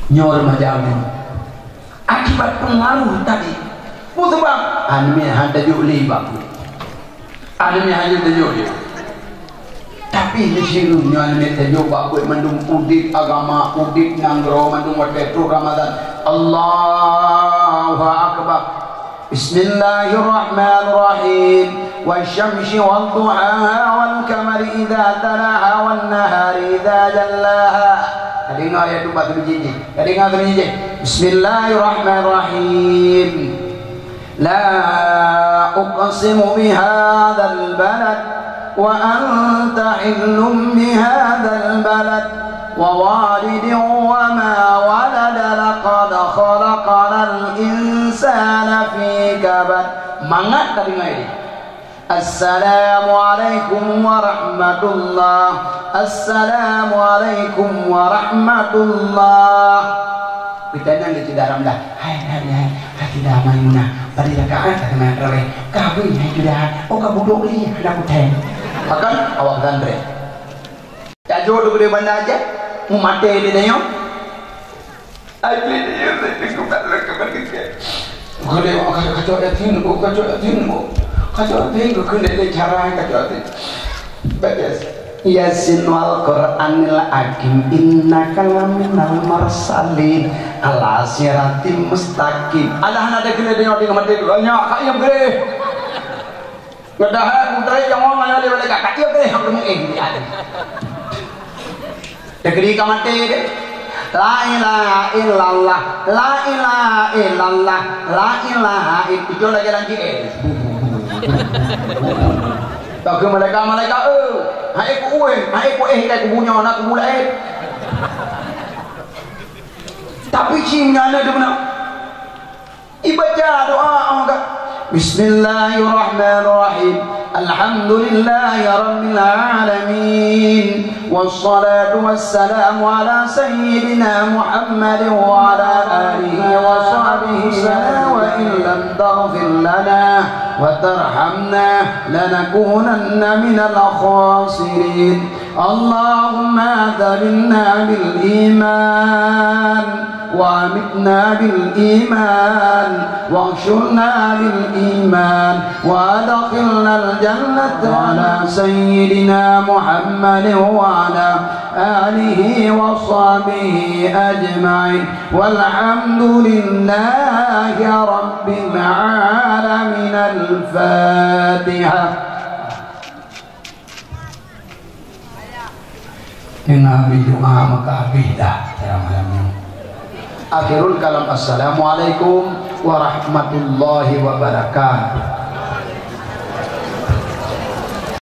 Nyoe remaja nyoe. Akibat pengaruh tadi. Peue sabab? Aneuk miet han tajok lé bak buet. Aneuk miet han tajok lé. Tapi di sini nyoe aneuk miet tajok bak buet mandum, udép agama, udép nanggroe mandum watèe troh Ramadan. Allahu Akbar. Bismillahirrahmanirrahim. Wasyamsi wadduhaha wal qamari idza talaha wan nahari idza jallaha. Ka deungoe ayat tu bak teubiji jih. Ka deungoe teubiji jih. Bismillahirrahmanirrahim. La uqsimu bihadzal balad wa anta hillum bihadzal balad wa walidin wa ma walad, laqad khalaqnal insana fi kabad. Mangat ka deungoe jih. Assalamualaikum warahmatullah. Assalamualaikum warahmatullah. Geutanyoe lé cit dalam dah. Hai, hai, hai, hai, Hafizah Maimunah. Padum rakaat ka teuma tarawih. Ka habéh, hai, sudah. Oh, ka budok lé, hana kutem. Pakon awak pesantren. Tajok tu geude banda aja. Mu maté di dayo. Aja dia, dia, dia, dia, dia, dia, dia, dia. Kacok yatim, kacok yatim, kacok yatim, kena cara kacok yatim. Baca. Yasin wal Qur'anil Hakim, innaka laminal mursalin, ala siratim mustaqim. Alah, hana ada kena tengok, tengok mati dulu. Nyak, kak yang boleh. Padahal mudri yang orang ada boleh kata, "Iya deh, aku mungkin di hati." Negeri ka mati deh. La ilaha illallah, la ilaha illallah, la ilaha ill-, itu lagi lagi eh. Tapi mereka, mereka, eh, hai ku ueh, hai ku eh, hai ku bunyo, nak ku mulai. Tapi cing ada tu benar. Ibaca doa angkat. Bismillahirrahmanirrahim. Alhamdulillahi rabbil alamin. Wassalatu wassalamu ala sayyidina Muhammadin wa ala alihi wa sahbihi wa in lam taghfir lana wa tarhamna lanakunanna minal khasirin. اللهم أعنا بالإيمان وأمتنا بالإيمان واحشرنا بالإيمان وأدخلنا الجنة على سيدنا محمد وعلى آله وصحبه أجمعين والحمد لله رب العالمين. الفاتحة. Deungon habéh doa maka habéh dah acara malam nyoe. Akhirul kalam, assalamualaikum warahmatullahi wabarakatuh.